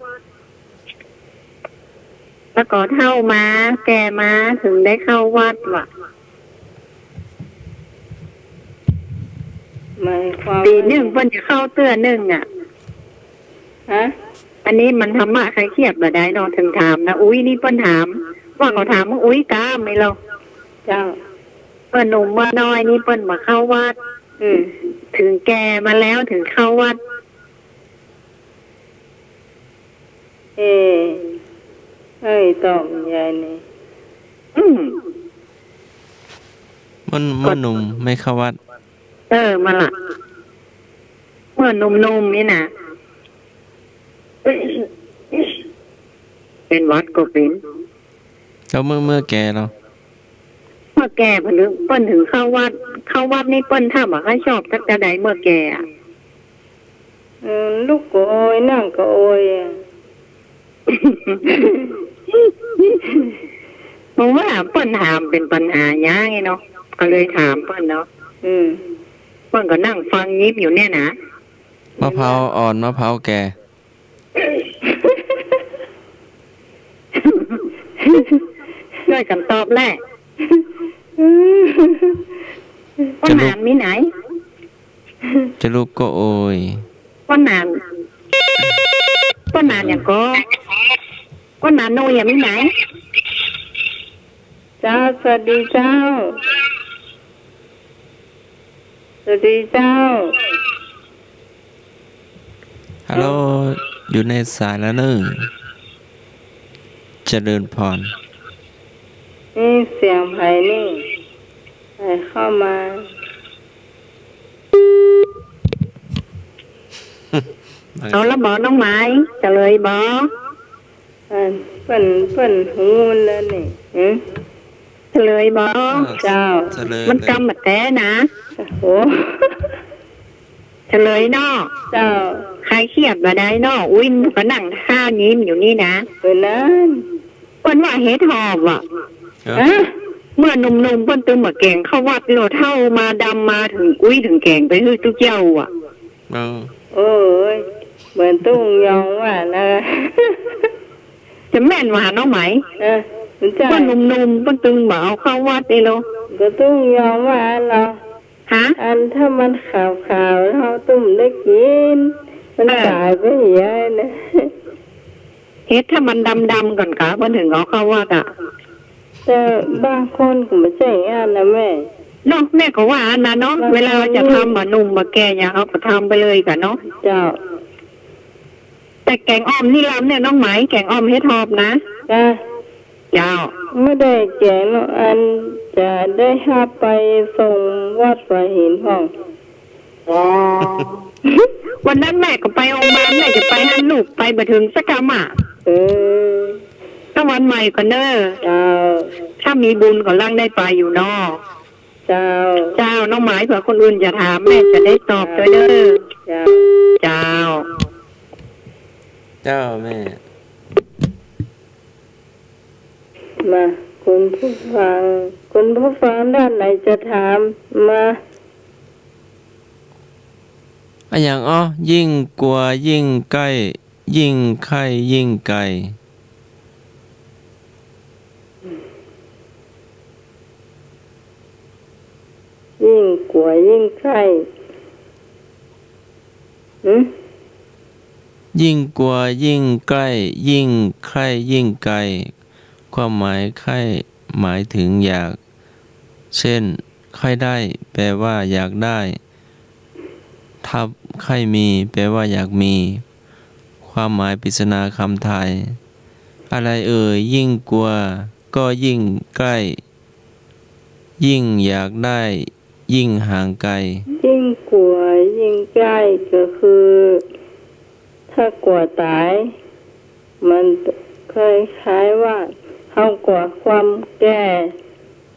แล้วก็เฒ่ามา แก่มา เถิงได้เข้าวัดว่ะ หมายความว่า ปี๋นึ่งเปิ้นจะเข้าเตื้อนึ่งอะ ฮะ อันนี้มันธรรมะใครเครียดบ่ได้เนาะ เถิงถามนะ อุ๊ย นี่เปิ้นถาม ว่าเขาถามว่า อุ๊ย กาไม่เล่า เจ้า เปิ้นหนุ่มเปิ้นน้อยนี่เปิ้นบ่เข้าวัด อืม เถิงแก่มาแล้วเถิงเข้าวัด เอ เอ้ย ตอบยายนี่ อืม มัน มันหนุ่มไม่เข้าวัด เออ มาละ เมื่อหนุ่มๆ นี่นะ เป๋นหวัดก็เป๋น แล้วเมื่อ เมื่อแก่เนาะ เมื่อแก่เปิ้นเถิง เปิ้นเถิงเข้าวัด เข้าวัดนี่เปิ้นถ้าบ่ค่อยชอบสักเตื้อใดเมื่อแก่อะ เออ ลุกก็โอย นั่งก็โอยอะ ผมว่าเปิ้นถามเป๋นปัญหาใหญ่เนาะ ก็เลยถามเปิ้นเนาะ อืม เปิ้นก็นั่งฟังงิ้มอยู่เนี่ยนะ มะพร้าวอ่อน มะพร้าวแก่ จ้วยกั๋นตอบแหละ ป้อหนานมีไหน จะลุกก็โอย ป้อหนาน ป้อหนานหยังก็ ป้อหนานโนยอะมีไหน เจ้า สวัสดีเจ้า สวัสดีเจ้า ฮัลโหล อยู่ในสายแล้วเน่อ เจริญพร นี่เสียงใผนี่ ใผเข้ามา เอาละบ่น้องไหม เฉลยบ่ เปิ้น เปิ้น เปิ้นฮู้แล้วนี่ หึ เฉลยบ่ เออ เจ้า เฉลย มันกำบ่าแต๊นะ โอ้ เฉลยเนาะ เจ้า ใครเครียดบ่าได้เนาะ อุ๊ย ก็นั่งท่างิ้มอยู่นี่นะ เออ นั้น เปิ้นว่าเห็ดหอบอะ เออ ฮะ เมื่อหนุ่มๆ เปิ้นตึงบ่แก่งเข้าวัด แล้วเฒ่ามาดำมาเถิงอุ๊ยเถิงแก่งไปหื้อตุ๊เจ้าอะ เออ โอ้ย เหมือนตุ้งยองว่านะ จะแม่นว่าน้องไหม เออ มันจะ เปิ้นหนุ่มๆ เปิ้นตึงบ่เอาเข้าวัดนี่โล ก็ตุ้งยองว่าเนาะ ฮะ อันถ้ามันขาวๆ เฮาตุ้มได้กิ๋น มัน เออ ต๋ายไปเหียนะ เห็ดถ้ามันดำๆ ก่อนกา เปิ้นเถิงเอาเข้าวัดอะ แต่บางคนก็บ่ใจ้อั้นนะแม่ เนาะ แม่ก็ว่าอั้นนะเนาะ เวลาจะทำบ่าหนุ่มบ่าแก่อย่าง เฮาก็ทำไปเลยก่ะเนาะ เจ้า แต่แก๋งอ่อมนี่ลำเนี่ยน้องไหม แก๋งอ่อมเห็ดหอบนะ จ้ะ เจ้า บ่ได้แก๋งเนาะ อันจะได้ฮับไปส่งวัดหัวหินพ่อง อ๋อ วันนั้นแม่ก็ไปโฮงบาล แม่จะไปหั้น ลูกไปบ่เถิงสักกำอะ เออ ต้องวันใหม่ก่อนเน่อ เจ้า ถ้ามีบุญก็ลังได้ไปอยู่เนาะ เจ้า เจ้า น้องไหม เผื่อคนอื่นจะถาม แม่จะได้ตอบตวยเน่อ เจ้า เจ้า เจ้าแม่ มา คุณผู้ฟัง คุณผู้ฟังด้านไหนจะถาม มา อะหยังอ้อ ยิ่งกั๋วยิ่งใก้ ยิ่งใค่ยิ่งไกล ยิ่งกั๋วยิ่งใก้ หึ ยิ่งกั๋วยิ่งใก้ ยิ่งใค่ยิ่งไกล ความหมายใค่หมายถึงอยาก เช่น ใค่ได้ แปลว่าอยากได้ ถ้าใค่มี แปลว่าอยากมี ความหมายปริศนาคำทาย อะไรเอ่ย ยิ่งกั๋วก็ยิ่งใก้ ยิ่งอยากได้ ยิ่งห่างไกล ยิ่งกั๋วยิ่งใก้ ก็คือ ถ้ากั๋วต๋าย มันคล้ายๆ ว่าเฮากั๋วความแก่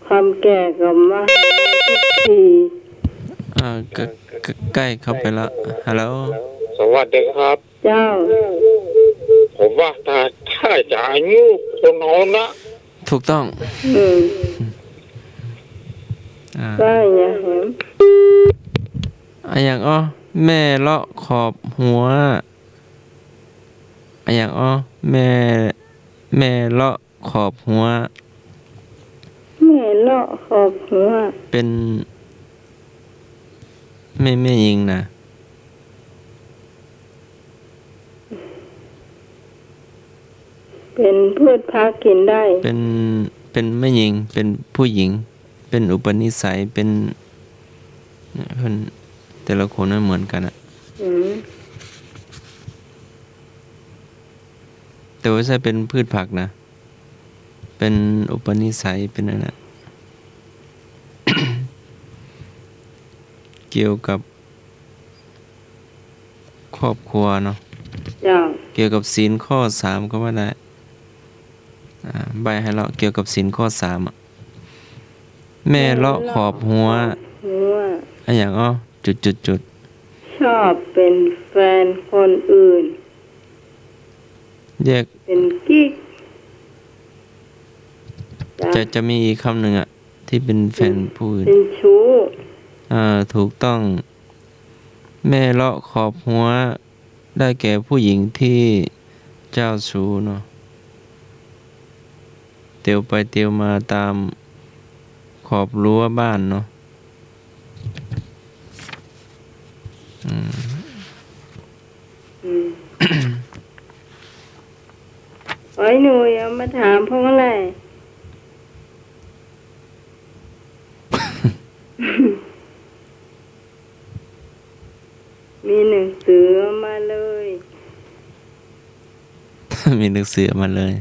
ความแก่ก็มาหาทุกที อ่า ก็ ก็ใก้เข้าไปละ ฮัลโหล สวัสดีครับ เจ้า ผมว่าถ้า ถ้าจะอายุคนเฮานะ ถูกต้อง อืม อ่า ว่าอย่างนั้น อะหยังอ้อ แม่เลาะขอบหัว อะหยังอ้อ แม่ แม่เลาะขอบหัว แม่เลาะขอบหัว เป็น แม่ แม่ญิงนะ เป็นพืชผักกิ๋นได้ เป็น เป็นแม่ญิง เป็นผู้หญิง เป็นอุปนิสัย เป็น เนี่ย เพิ่น แต่ละคนไม่เหมือนกั๋นอะ อืม แต่ว่าใช่เป็นพืชผักนะ เป็นอุปนิสัย เป็นอันนั้น เกี่ยวกับครอบครัวเนาะ เจ้า เกี่ยวกับศีลข้อสามก็ว่าได้ อ่า ใบ้ให้เลาะ เกี่ยวกับศีลข้อสามอะ แม่เลาะขอบหัว หัว อะหยังอ้อ จุดจุดจุด ชอบเป็นแฟนคนอื่น แยก เป็นกิ๊ก จะ จะมีอีกคำหนึ่งอะ ที่เป็นแฟนผู้อื่น เป็นชู้ อ่า ถูกต้อง แม่เลาะขอบหัว ได้แก่ผู้หญิงที่เจ้าชู้เนาะ เตียวไปเตียวมาตามขอบรั้วบ้านเนาะ อืม อืม โอ๊ย หนูอย่ามาถามเพราะอะไร มีหนังสือมาเลย มีหนังสือมาเลย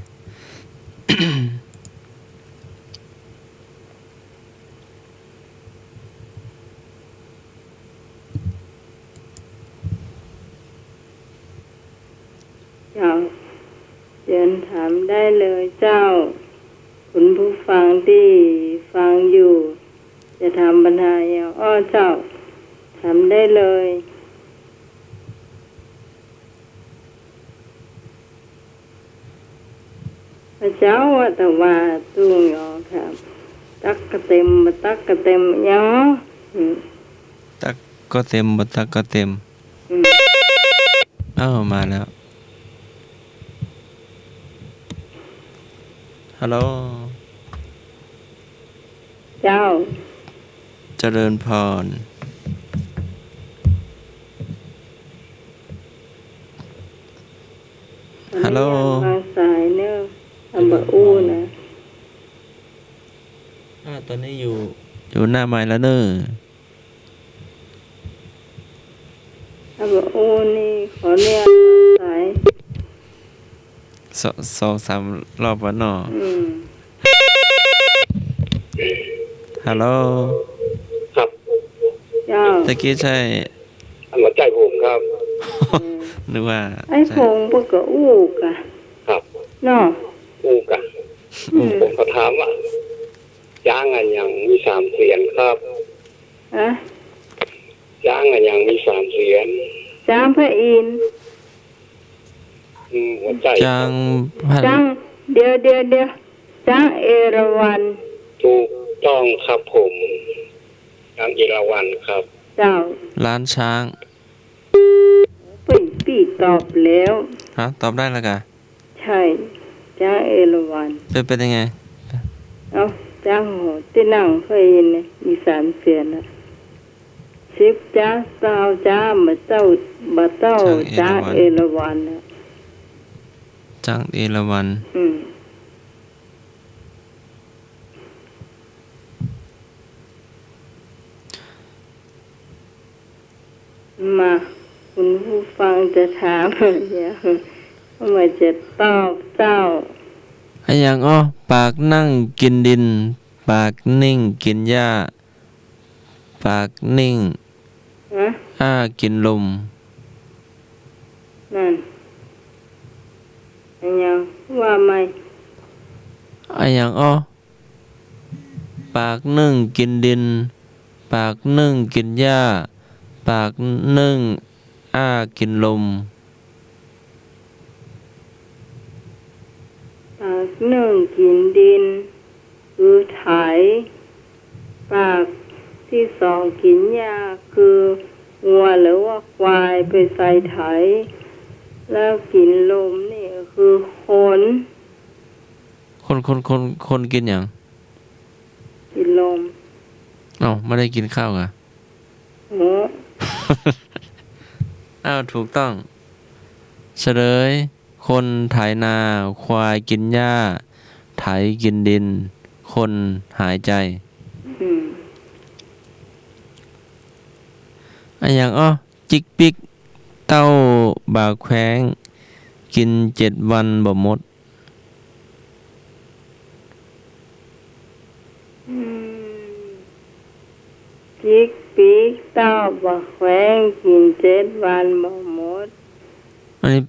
เจ้า เชิญถามได้เลยเจ้า คุณผู้ฟังที่ฟังอยู่ จะถามปัญหาอย่างอ้อเจ้า ถามได้เลย พระเจ้าว่าแต่ว่าตุงยอค่ะ ตั๊กกะเต็ม บ่ตั๊กกะเต็มยอ อืม ตั๊กก็เต็ม บ่ตั๊กก็เต็ม อืม เอ้า มาแล้ว ฮัลโหล เจ้า เจริญพร ฮัลโหล วางสายเน่อ อำบ่อู้นะ อ่า ตอนนี้อยู่ จ อยู่หน้าไมค์แล้วเน่อ ครับ โอ้ นี่ขออนุญาตสาย ส- สองสามรอบวะเนาะ อืม ฮัลโหล ครับ เจ้า ตะกี้ใช่ อันนั้นใจ้ผมครับ อืม นึกว่า ไอ้ ใช่ ผมเปิ้นก็อู้กะ ครับ เนาะ อู้กะ อืม ผมก็ถามว่า จ๊างอะหยังมีสามเสียนครับ ฮะ จ๊างอะหยังมีสามเสียน จ๊างพระอินทร์ อืม หัวใจ้ จ๊างพระ จ๊าง เดี๋ยว เดี๋ยว เดี๋ยว จ๊างเอราวัณ ถูกต้องครับผม จ๊างเอราวัณครับ เจ้า ล้านช้าง เปิ้น ปี้ตอบแล้ว ฮะ ตอบได้แล้วกะ ใช่ จ๊างเอราวัณ เป็น เป็นยังไง เอ้า จ๊างโห ตี้นั่งเคยเห็นเนี่ย มีสามเสียนน่ะ สิบจ๊า ซาวจ๊า บ่าเต้า บ่าเต้า จ๊างเอราวัณ จ๊างเอราวัณน่ะ จ๊างเอราวัณ อืม มา คุณผู้ฟังจะถาม เดี๋ยว ว่าจะตอบเจ้า อะหยังอ้อ ปากนั่งกิ๋นดิน ปากนิ่งกิ๋นหญ้า ปากนิ่ง ฮะ อ้ากิ๋นลม นั่น อะหยัง ว่าใหม่ อะหยังอ้อ ปากนึ่งกิ๋นดิน ปากนึ่งกิ๋นหญ้า ปากนึ่งอ้ากิ๋นลม ปากนึ่งกิ๋นดิน คือไถ ปากตี้สองกิ๋นหญ้า คือวัวหรือว่าควายไปใส่ไถ แล้วกิ๋นลมนี่คือคน คน คน คน คนกิ๋นหยัง กิ๋นลม เอ้า บ่ได้กิ๋นข้าวกะ โอ้ อ้าว ถูกต้อง เฉลย คนไถนา ควายกิ๋นหญ้า ไถกิ๋นดิน คนหายใจ๋ อืม อะหยังอ้อ จิกปิก เต้าบ่าแคว้ง กิ๋นเจ็ดวันบ่หมด อืม จิกปิก เต้าบ่าแคว้ง กิ๋นเจ็ดวันบ่หมด อันนี้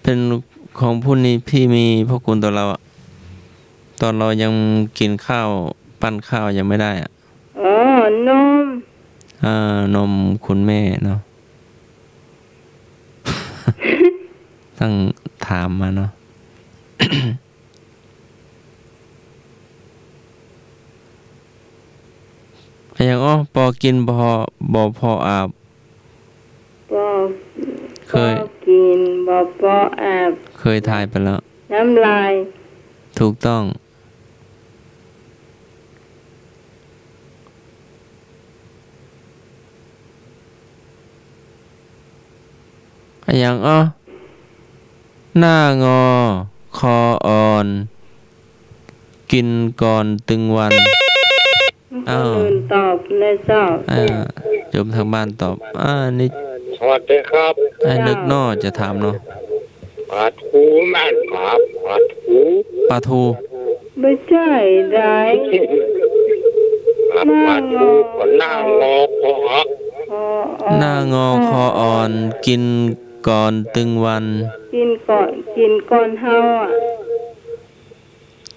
เป๋นของผู้นี้ พี่มีพระคุณต่อเราอะ ต๋อนเรายังกิ๋นข้าว ปั้นข้าวยังไม่ได้อะ อ๋อ นม เออ นมคุณแม่เนาะ ต้องถามมาเนาะ อะหยังอ้อ ปอกิ๋นบ่ บ่ผ่ออาบ ปอ เคย ปอกิ๋นบ่ผ่ออาบ เคยทายไปแล้ว น้ำลาย ถูกต้อง อะหยังอ้อ หน้างอ คออ่อน กิ๋นก่อนตึงวัน คนอื่นตอบนะเจ้า อ้าว อ่า โยมทางบ้านตอบ อ่า นี่ สวัสดีครับ ไอ้นึกเนาะ จะถามเนาะ ปลาทูแม่นครับ ปลาทู ปลาทู บ่ใจ้ใด ครับ หน้างอ ปลาทูก็หน้างอคอ อ๋อ อ๋อ หน้างอคออ่อน กิ๋นก่อนตึงวัน กิ๋นก่อน กิ๋นก่อนเฮาอะ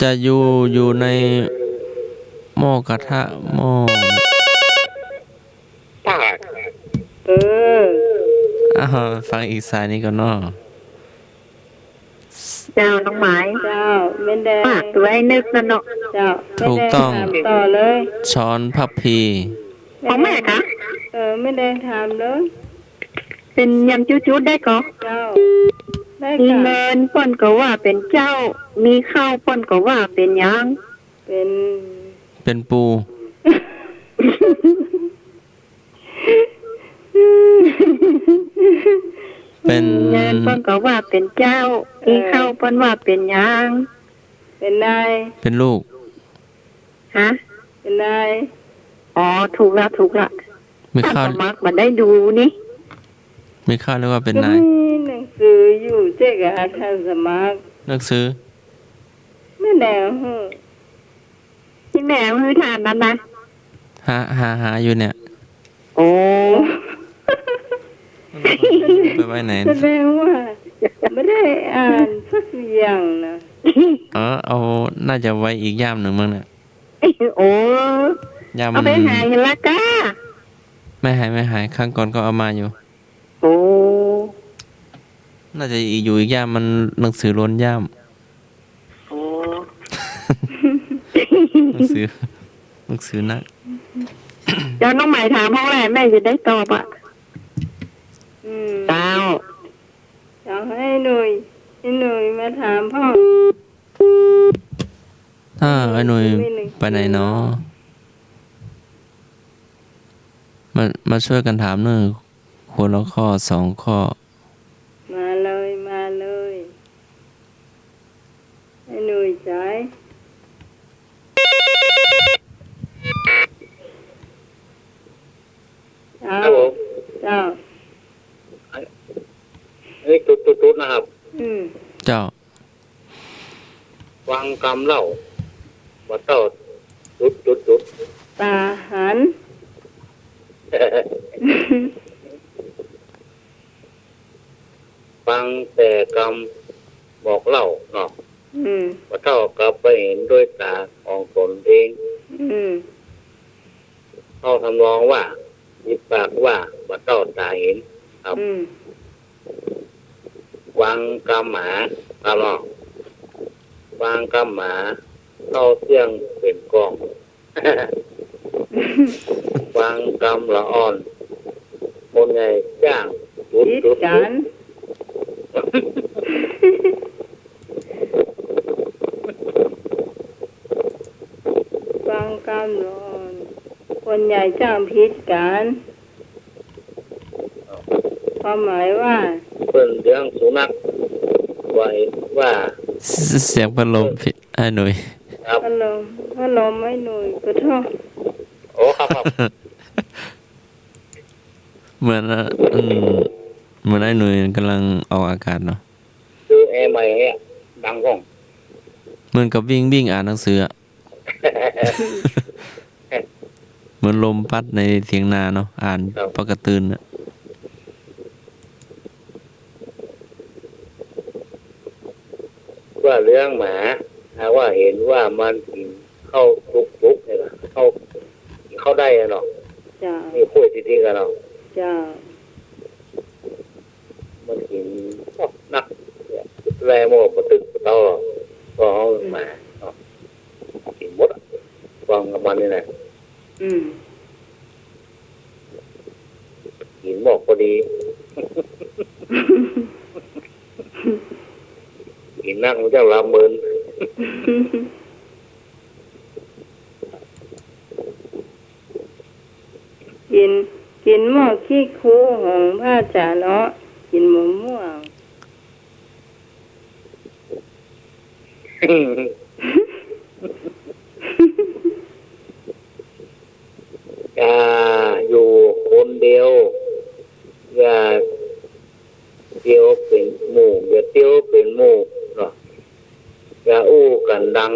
จะอยู่ อยู่ในหม้อกระทะ หม้อ ปาด เออ อ้าว ฟังอีกสายนี้ก่อนเนาะ เจ้า น้องหมาย เจ้า แม่แดง ปากตัวไอ้นึกนั่นเนาะ เจ้า ถูกต้อง แม่แดงถามต่อเลย ช้อนพับพี ของแม่คะ เออ แม่แดงถามเลย เป๋นยำจุจุได้ก่อ เจ้า ได้ค่ะ มีเงินเปิ้นก็ว่าเป๋นเจ้า มีข้าวเปิ้นก็ว่าเป๋นหยัง เป๋น เป๋นปู เป๋น เงินเปิ้นก็ว่าเป๋นเจ้า เออ มีข้าวเปิ้นว่าเป๋นหยัง เป๋นนาย เป๋นลูก ฮะ เป๋นนาย อ๋อ ถูกละ ถูกละ มีข้าว อาสาสมัครบ่ได้ดูนี่ มีข้าวเรียกว่าเป๋นนาย ก็มีหนังสืออยู่เจ๊กะอาสาสมัคร หนังสือ แม่แนวหื้อ ตี้แม่หื้อถามนั้นนะ หา หา หาอยู่เนี่ย โอ้ ไปไว้ไหน แสดงว่าบ่ได้อ่านสักอย่างนะ เออ เอา น่าจะไว้อีกย่ามนึ่งมั้งเนี่ย โอ้ ย่ามมัน เอาไปหายละก้า ไม่หาย ไม่หาย ครั้งก่อนก็เอามาอยู่ โอ้ น่าจะอยู่อีกย่าม มันหนังสือล้นย่าม โอ้ หนังสือ หนังสือนัก เดี๋ยวน้องใหม่ถามพ่องแหละ แม่จะได้ตอบอะ อืม เจ้า เจ้า ไอ้หนุ่ย ไอ้หนุ่ยมาถามพ่อง อ้าว ไอ้หนุ่ย ไม่นึก ไปไหนหนอ มา มาช่วยกั๋นถามหน่อย คนละข้อสองข้อ มาเลย มาเลย ไอ้หนุ่ยจ๋าย เจ้า ครับผม เจ้า อันนี้ตุ๊ดตุ๊ดตุ๊ดนะครับ อืม เจ้า ฟังกำเล่า บ่าเต้า ตุ๊ดตุ๊ดตุ๊ด ต๋าหัน ฟังแต่กำบอกเล่าเนาะ อืม บ่าเต้ากับไปเห็นด้วยต๋าของต๋นเอง อืม เข้าทำนองว่า ปิดปากว่า บ่าเต้าต๋าเห็น ครับ อืม ฟังกำหมา ครับเนาะ ฟังกำหมา เข้าเสี้ยงเป๋นกอง ฟังกำละอ่อน คนใหญ่จ้าง ตุ๊ดตุ๊ดตุ๊ด กั๋น ฟังกำละอ่อน คนใหญ่จ้างผิดกั๋น ความหมายว่า เปิ้นเลี้ยงสุนัขไว้ว่า เสียงพัดลมพี่ ไอ้หนุ่ย ครับ พัดลม พัดลมไอ้หนุ่ย ขอโทษ โอ้ ครับ ครับ เหมือน อืม เหมือนไอ้หนุ่ยก่ำลังออกอากาศเนาะ คือแอร์ใหม่เนี่ย ดังก้อง เหมือนกับวิ่ง วิ่งอ่านหนังสืออะ เหมือนลมปั๊ดในเถียงนาเนาะ อ่าน ครับ ปะกะตื่นอะ ว่าเรื่องหมา หากว่าเห็นว่ามันกิ๋นข้าวตุ๊กๆ เนี่ยนะ ข้าว ข้าวได้อะเนาะ เจ้า นี่ข้วยติ๊กๆ อะเนาะ เจ้า มันกิ๋นนัก แลหมดบ่ตึกบ่เต้า ก็เอาหมาเนาะ กิ๋นหมดอะ กองกับมันนี่นะ อืม กิ๋นหมดพอดี กิ๋นนักมันจะหลับเมิน กิ๋น กิ๋นหมดขี้คูของพระอาจ๋ารย์เนาะ กิ๋นหมดม่วง อย่าอยู่คนเดียว อย่าเตียวเป๋นหมู่ อย่าเตียวเป๋นหมู่เนาะ อย่าอู้กั๋นดัง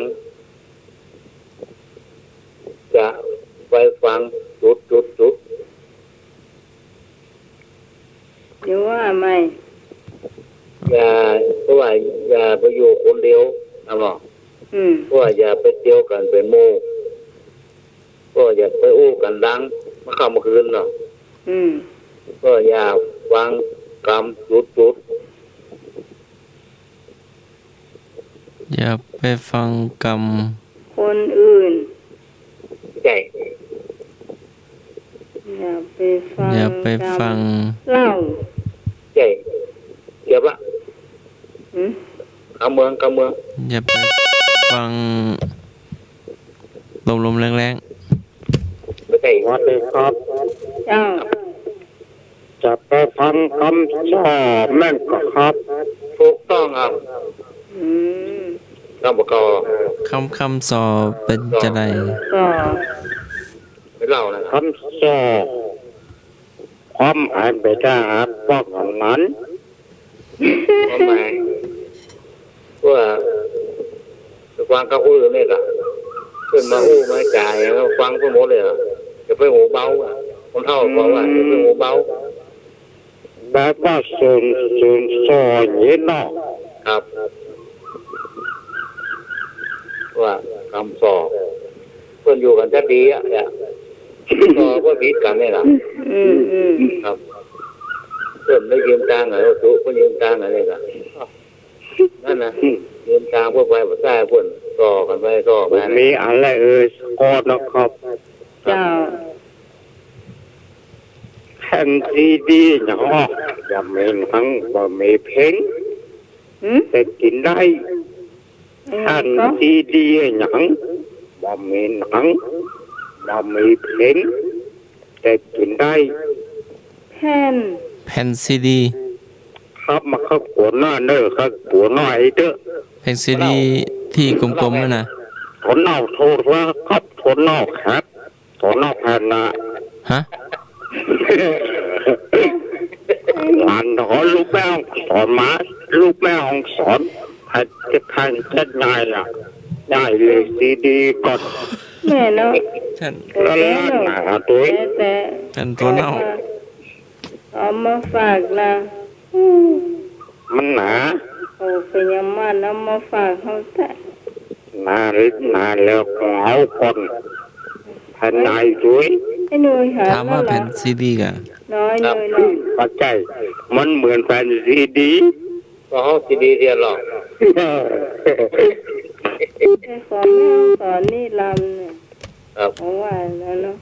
จะไปฟังจุดจุดจุด เดี๋ยวว่าใหม่ อย่า เพราะว่าอย่าไปอยู่คนเดียว นะหมอ อืม เพราะว่าอย่าไปเตียวกั๋นเป๋นหมู่ ก็อย่าไปอู้กั๋นดัง เมื่อค่ำเมื่อคืนเนาะ อืม ก็อย่าฟังกำจุดจุด อย่าไปฟังกำ คนอื่น ใจ้ อย่าไปฟัง อย่าไปฟัง กำเล่า ใจ้ เกือบละ หืม กำเมือง กำเมือง อย่าไปฟัง ลมๆ แล้งๆ ไม่ใช่ สวัสดีครับ เจ้า จะไปฟังกำซ่อแม่นก่อครับ ถูกต้องครับ อืม กำบ่เก่า คำ คำซ่อเป๋นจาใด ก็ เล่านะ กำสอก ความหมายไปถ้าหากป้องกันมัน ความหมาย ว่า ไปฟังกับคนอื่นเนี่ยกะ เปิ้นมาอู้มาจ๋าอย่างนั้นฟังไปหมดเลยอะ อย่าไปหูเบาอะ คนเฒ่าบอกว่า อืม อย่าไปหูเบา แบบว่าสูน สูนส่ออย่างนี้เนาะ ครับ ว่ากำสอก เปิ้นอยู่กั๋นจะดีอะ เนี่ย ต่อเปิ้นผิดกั๋นเนี่ยนะ อืม อืม ครับ เปิ้นได้ยืมตังค์อะ เปิ้นยืมตังค์อะเนี่ยนะ นั่นนะ ยืมตังค์เปิ้นไปบ่ใจ้เปิ้น ส่อกั๋นไปส่อมา มีอันละ เออ ก่อนนะครับ เจ้า แผ่นซีดีหยัง บ่มีหนัง บ่มีเพลง หืม แต่กิ๋นได้ อืม แผ่นซีดีหยัง บ่มีหนัง บ่มีเพลง แต่กิ๋นได้ แผ่น แผ่นซีดี ครับ มาครับ กั๋วหน้าเน่อครับ กั๋วหน้าไอ้เต๊อะ แผ่นซีดี ตี้กลมๆ นั่นนะ ถอนเน่าโทรศัพท์ครับ ถอนเน่าครับ ถอนเน่าแผ่นนะ ฮะ หลานถอนลูกแม่ฮ่องสอนมา ลูกแม่ฮ่องสอน ใครจะ ใครจะได้ล่ะ ได้เลยซีดีก่อน แม่เนาะ แผ่น แล้วหนาตัว แต่ แต่ แผ่นตั๋วเน่า เอามาฝากนะ อืม มันหนา โอ้ เปิ้นยังมาเอามาฝากเฮาแต๊ หนาหรือหนาแล้วก็เอาก่อน แผ่นไหนสวย ไอ้หนุ่ยหา ถามว่า แล้วเหรอ แผ่นซีดีกะ น้อยหน่อยเนาะ เข้าใจ๋ มันเหมือนแผ่นซีดี ก็เอาซีดีเดียวหรอก แต่ของแม่ฮ่องสอนนี่ลำเนี่ย ครับ ของว่าแล้วเนาะ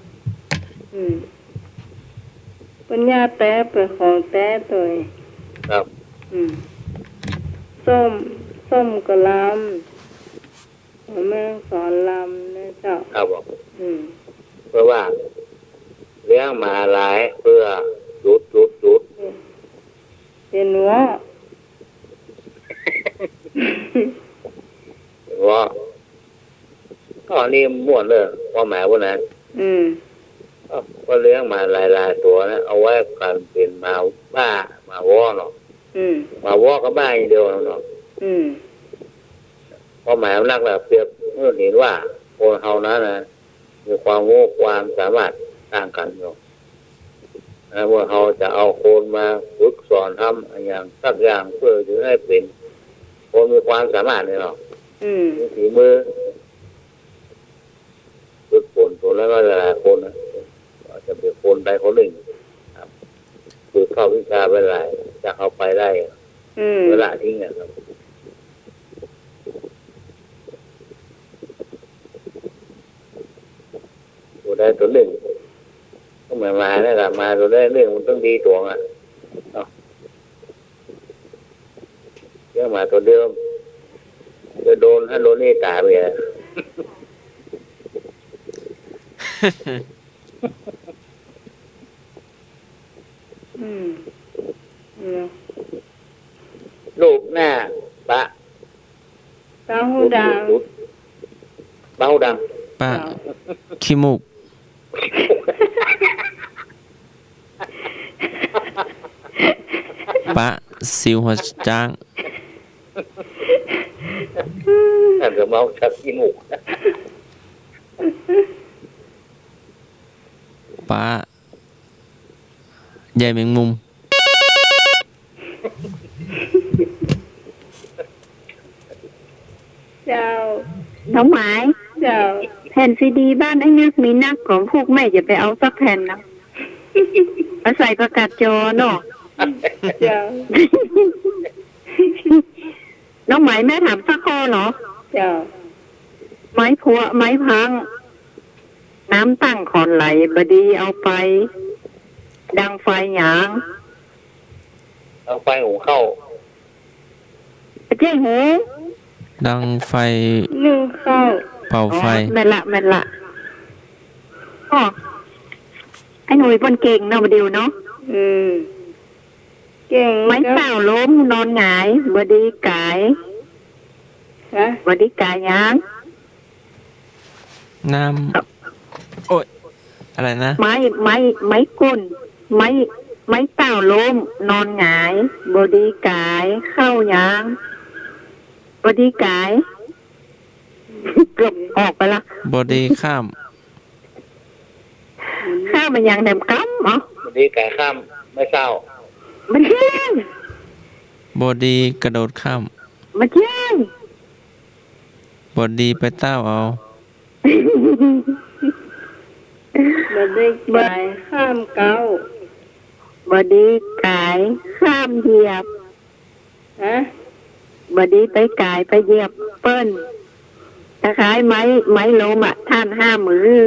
อืม ปัญญาแต๊เปิ้นของแต๊ตวย ครับ อืม ส้ม ส้มก็ลำ แม่ฮ่องสอนลำนะเจ้า ครับผม อืม เปิ้นว่า เลี้ยงหมาหลายเปื้อจุดจุดจุด เป๋นหัว เป๋นหัว ก็อันนี้ม่วนเลย ความหมายพวกนั้น อืม ก็ ก็เลี้ยงหมาหลายๆ ตั๋วนะ เอาไว้กั๋นเป๋นหมาบ้า หมาวอเนาะ อืม หมาวอกับบ้าอันเดียวเนาะ อืม ความหมายมันนักแหละ เปรียบเหมือนเห็นว่าคนเฮานั้นนะ มีความรู้ความสามารถต่างกั๋นอยู่ แล้วเมื่อเฮาจะเอาคนมาฝึกสอนทำอะหยังสักอย่างเปื้อจะหื้อเป๋นคนมีความสามารถเนี่ยเนาะ อืม มีฝีมือ ฝึกฝนตั๋วละหลายๆ คนนะ อาจจะเป๋นคนใดคนนึ่งครับ ฝึกเข้าวิชาไปหลาย จะเอาไปได้ อืม เวลาทิ้งอะครับ ตั๋วใดตั๋วนึ่ง ก็เหมือนหมาเนี่ยแหละ หมาตั๋วใดนึ่งมันต้องดีตั๋วอะ เนาะ เลี้ยงหมาตั๋วเดียว จะโดน ถ้าโดนนี่ต๋ายไปอะ อืม เนาะ ลูกหน้าปะ ตาหูดัง ตาหูดัง ปะ เจ้า ขี้มูก ปะ สิวหัวจ๊าง นั่นก็เมาจากขี้มูก ปะ ใยแมงมุม เจ้า น้องหมาย เจ้า แผ่นซีดีบ้านไอ้นักมีนัก ของพวกแม่อย่าไปเอาสักแผ่นนะ เอาใส่ประกาศจอเนาะ เจ้า น้องหมายแม่ถามสักข้อเนาะ เจ้า ไม้พลัว ไม้พัง น้ำตั้งขอนไหล บ่ดีเอาไป ดังไฟหยัง ดังไฟหุงข้าว บ่ใจ้หือ ดังไฟ นึ่งข้าว เผาไฟ อ๋อ แม่นละ แม่นละ อ้อ ไอ้หนุ่ยเปิ้นเก่งเนาะ บ่าเดี่ยวเนาะ อืม เก่ง ไม้เต้าล้มนอนหงาย บ่ดีก๋าย ฮะ บ่ดีก๋ายหยัง น้ำ โอ๊ย อะไรนะ ไม้ ไม้ ไม้ก้น ไม้ ไม้เต้าล้ม นอนหงาย บ่ดีก๋าย เข้ายัง บ่ดีก๋าย เกือบออกไปละ บ่ดีข้าม ข้ามมันยังแหนมกำเหรอ บ่ดีก๋ายข้าม ไม้เต้า มันเที่ยง บ่ดีกระโดดข้าม มันเที่ยง บ่ดีไปเต้าเอา บ่ดีก๋ายข้ามเก๊า บ่ดีก๋ายข้ามเหยียบ ฮะ บ่ดีไปก๋ายไปเหยียบเปิ้น คล้ายๆ ไม้ ไม้ล้มอะ ต้านห้ามหื้อ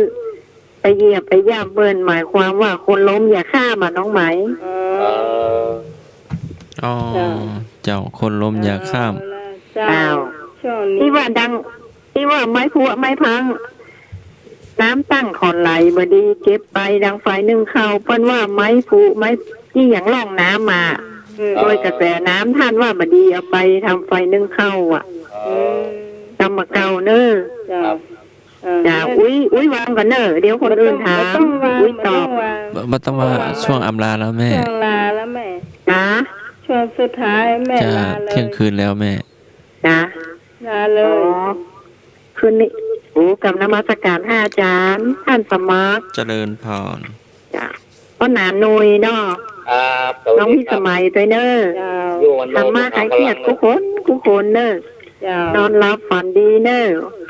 ไปเหยียบไปย่ำเปิ้น หมายความว่าคนล้มอย่าข้ามอะ น้องไหม อ๋อ อ๋อ เจ้า เจ้า คนล้มอย่าข้าม เอาละเจ้า เจ้า ช่วงนี้ ตี้ว่าดัง ตี้ว่าไม้พลุไม้พลัง น้ำตั้งขอนไหล บ่ดีเก็บไปดังไฟนึ่งข้าว เปิ้นว่าไม้พลุไม้ตี้หยังล่องน้ำมา อืม โดยกระแสน้ำ ต้านว่าบ่ดีเอาไปทำไฟนึ่งข้าวอะ อืม กำบ่าเก่าเน่อ เจ้า ครับ เออ เจ้า อุ๊ย อุ๊ยวางก่อนเน่อ เดี๋ยวคนอื่นถาม บ่ต้องวาง อุ๊ยตอบ บ่ต้องวาง บ่ บ่ต้องว่า บ่ต้องวาง ช่วงอำลาแล้วแม่ ช่วงลาแล้วแม่ จ๊ะ ช่วงสุดท้ายแม่ จ้า ลาเลย เที่ยงคืนแล้วแม่ จ๊ะ ลาเลย อ๋อ คืนนี้ โอ้ กราบนมัสการค่ะอาจารย์ ต้านสมัคร เจริญพร จ้ะ ป้อหนานหนุ่ยเนาะ ครับ สวัสดีครับ น้องพิสมัยตวยเน่อ เจ้า อยู่วันโน ธรรมะ สุขัง คลายเครียด พลัง กู้คน กู้คนเน่อ เจ้า นอนหลับฝันดีเน่อ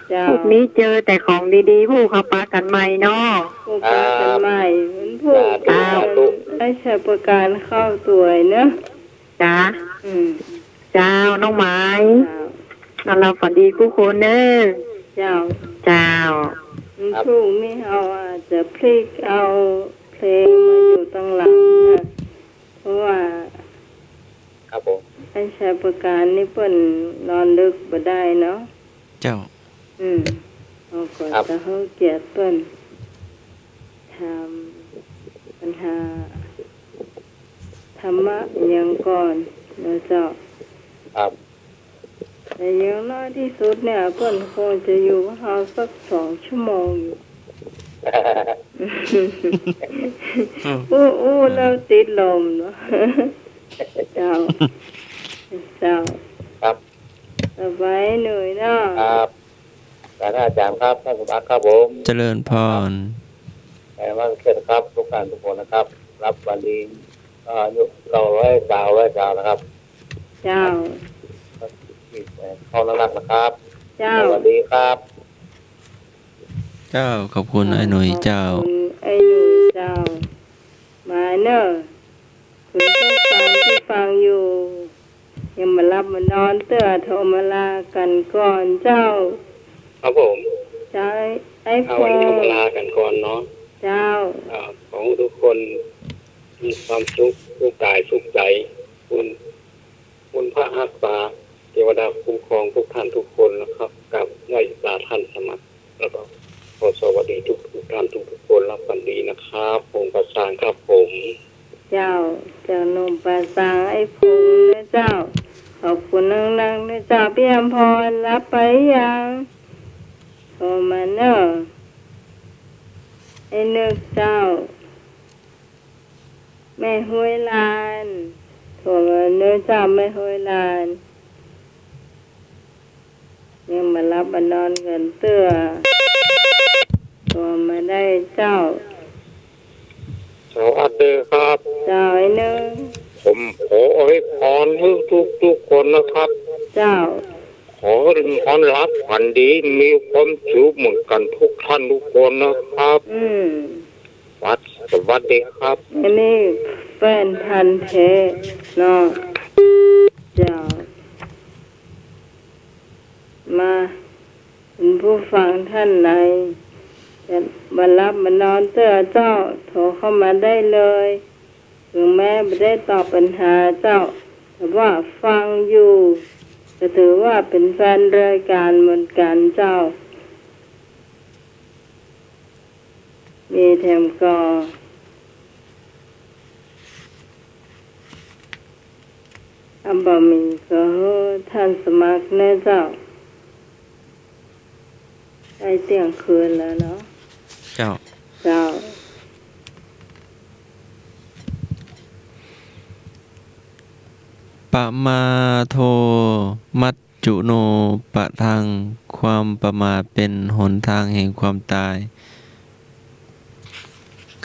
เจ้า พรุ่งนี้เจอแต่ของดีๆ ผู้เขาปากั๋นใหม่เนาะ ผู้ปากั๋นใหม่ ครับ มันผู้ สาธุ สาธุ ไอ้ชัยประการเข้าตวยเน่อ จ๊ะ อืม เจ้า น้องไหม เจ้า นอนหลับฝันดีกู้คนเน่อ เจ้า เจ้า ครับ พรุ่งนี้เฮาอาจจะพลิกเอาเพลงมาอยู่ตังหลังนะ เพราะว่า ครับผม ไอ้ชัยประการนี่เปิ้นนอนดึกบ่ได้เนาะ เจ้า อืม เฮาก็ ครับ จะหื้อเกียรติเปิ้น ถามปัญหาธรรมะหยังก่อนเนาะเจ้า ครับ แต่อย่างน้อยตี้สุดเนี่ย เปิ้นคงจะอยู่กับเฮาสักสองชั่วโมงอยู่ อืม อู้ อู้แล้วติดลมเนาะ เจ้า เจ้า ครับ สบายหนุ่ยเนาะ ครับ อาจารย์ครับ ต้านสมัครครับผม เจริญพร ครับ นมัสการครับ ทุกท่านทุกคนนะครับ หลับฝันดี ก็อายุเก้าร้อยซาว ร้อยซาวนะครับ เจ้า ครับ เข้านักๆ นะครับ เจ้า สวัสดีครับ เจ้า ขอบคุณ เจ้า ไอ้หนุ่ยเจ้า ขอบคุณไอ้หนุ่ยเจ้า มาเน่อ คุณผู้ฟังตี้ฟังอยู่ ยังบ่หลับบ่นอนเตื้อ โทรมาลากั๋นก่อนเจ้า ครับผม เจ้า ไอ้ เอา พงษ์ วันนี้เฮามาลากั๋นก่อนเนาะ เจ้า อ่า ขอให้ทุกคนมีความสุข สุขก๋าย สุขใจ๋ คุณ คุณพระฮักษา เทวดาคุ้มครองทุกท่านทุกคนนะครับ กราบไหว้ลาต้านสมัคร แล้วก็ขอสวัสดีทุกๆ ท่านทุกๆ คน หลับฝันดีนะครับ พงษ์ประสานครับผม เจ้า จากหนุ่มป่าซาง ไอ้พงษ์เน่อเจ้า ขอบคุณนักๆ เน่อเจ้า ปี้อำพร หลับไปยัง โทรมาเน่อ ไอ้นึกเจ้า แม่ห้วยลาน โทรมาเน่อเจ้า แม่ห้วยลาน ยังบ่หลับบ่นอนกั๋นเตื้อ โทรมาได้เจ้า สวัสดีครับ เจ้าไอ้นึก ผมขออวยพรหื้อทุกๆ คนนะครับ เจ้า ขอให้นอนหลับฝันดี มีความสุขเหมือนกั๋นทุกท่านทุกคนนะครับ อืม วัด สวัสดีครับ อันนี้แฟนพันธุ์แท้เนาะ เจ้า มา คุณผู้ฟังท่านใด จะบ่หลับบ่นอนเตื้อเจ้า โทรเข้ามาได้เลย ถึงแม้บ่ได้ตอบปัญหาเจ้า แต่ว่าฟังอยู่ ก็ถือว่าเป๋นแฟนรายก๋านเหมือนกั๋นเจ้า มีแถมก่อ อันบ่มีก็หื้อต้านสมัครเน่อเจ้า ใก้เตี้ยงคืนแล้วเนาะ เจ้า เจ้า ปะมาโท มัจจุโนปะทัง ความประมาทเป๋นหนตางแห่งความต๋าย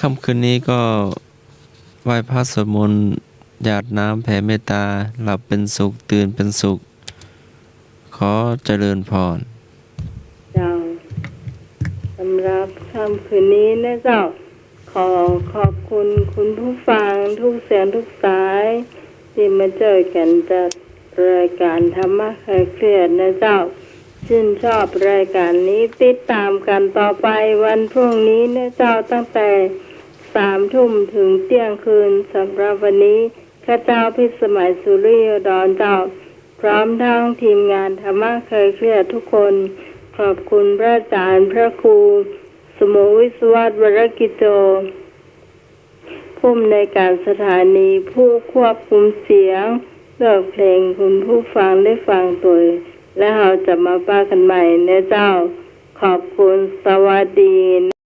ค่ำคืนนี้ก็ไหว้พระสวดมนต์ หยาดน้ำแผ่เมตตา หลับเป๋นสุข ตื่นเป๋นสุข ขอเจริญพร เจ้า สำหรับค่ำคืนนี้นะเจ้า ขอขอบคุณคุณผู้ฟังทุกเสียงทุกสาย ตี้มาเจอกั๋นจากรายก๋านธรรมะคลายเครียดนะเจ้า ชื่นชอบรายก๋านนี้ ติดต๋ามกั๋นต่อไปวันพรุ่งนี้นะเจ้า ตั้งแต่สามทุ่มเถิงเตี้ยงคืน สำหรับวันนี้ ข้าเจ้าพิสมัย สุริโยดรเจ้า พร้อมทั้งทีมงานธรรมะคลายเครียดทุกคน ขอบคุณพระอาจ๋ารย์พระครู สโม วิศวัตร วรกิจโจ ผู้อำนวยก๋านสถานี ผู้ควบคุมเสียง เลือกเพลงคุณผู้ฟังได้ฟังตวย และเฮาจะมาปะกั๋นใหม่นะเจ้า ขอบคุณ สวัสดี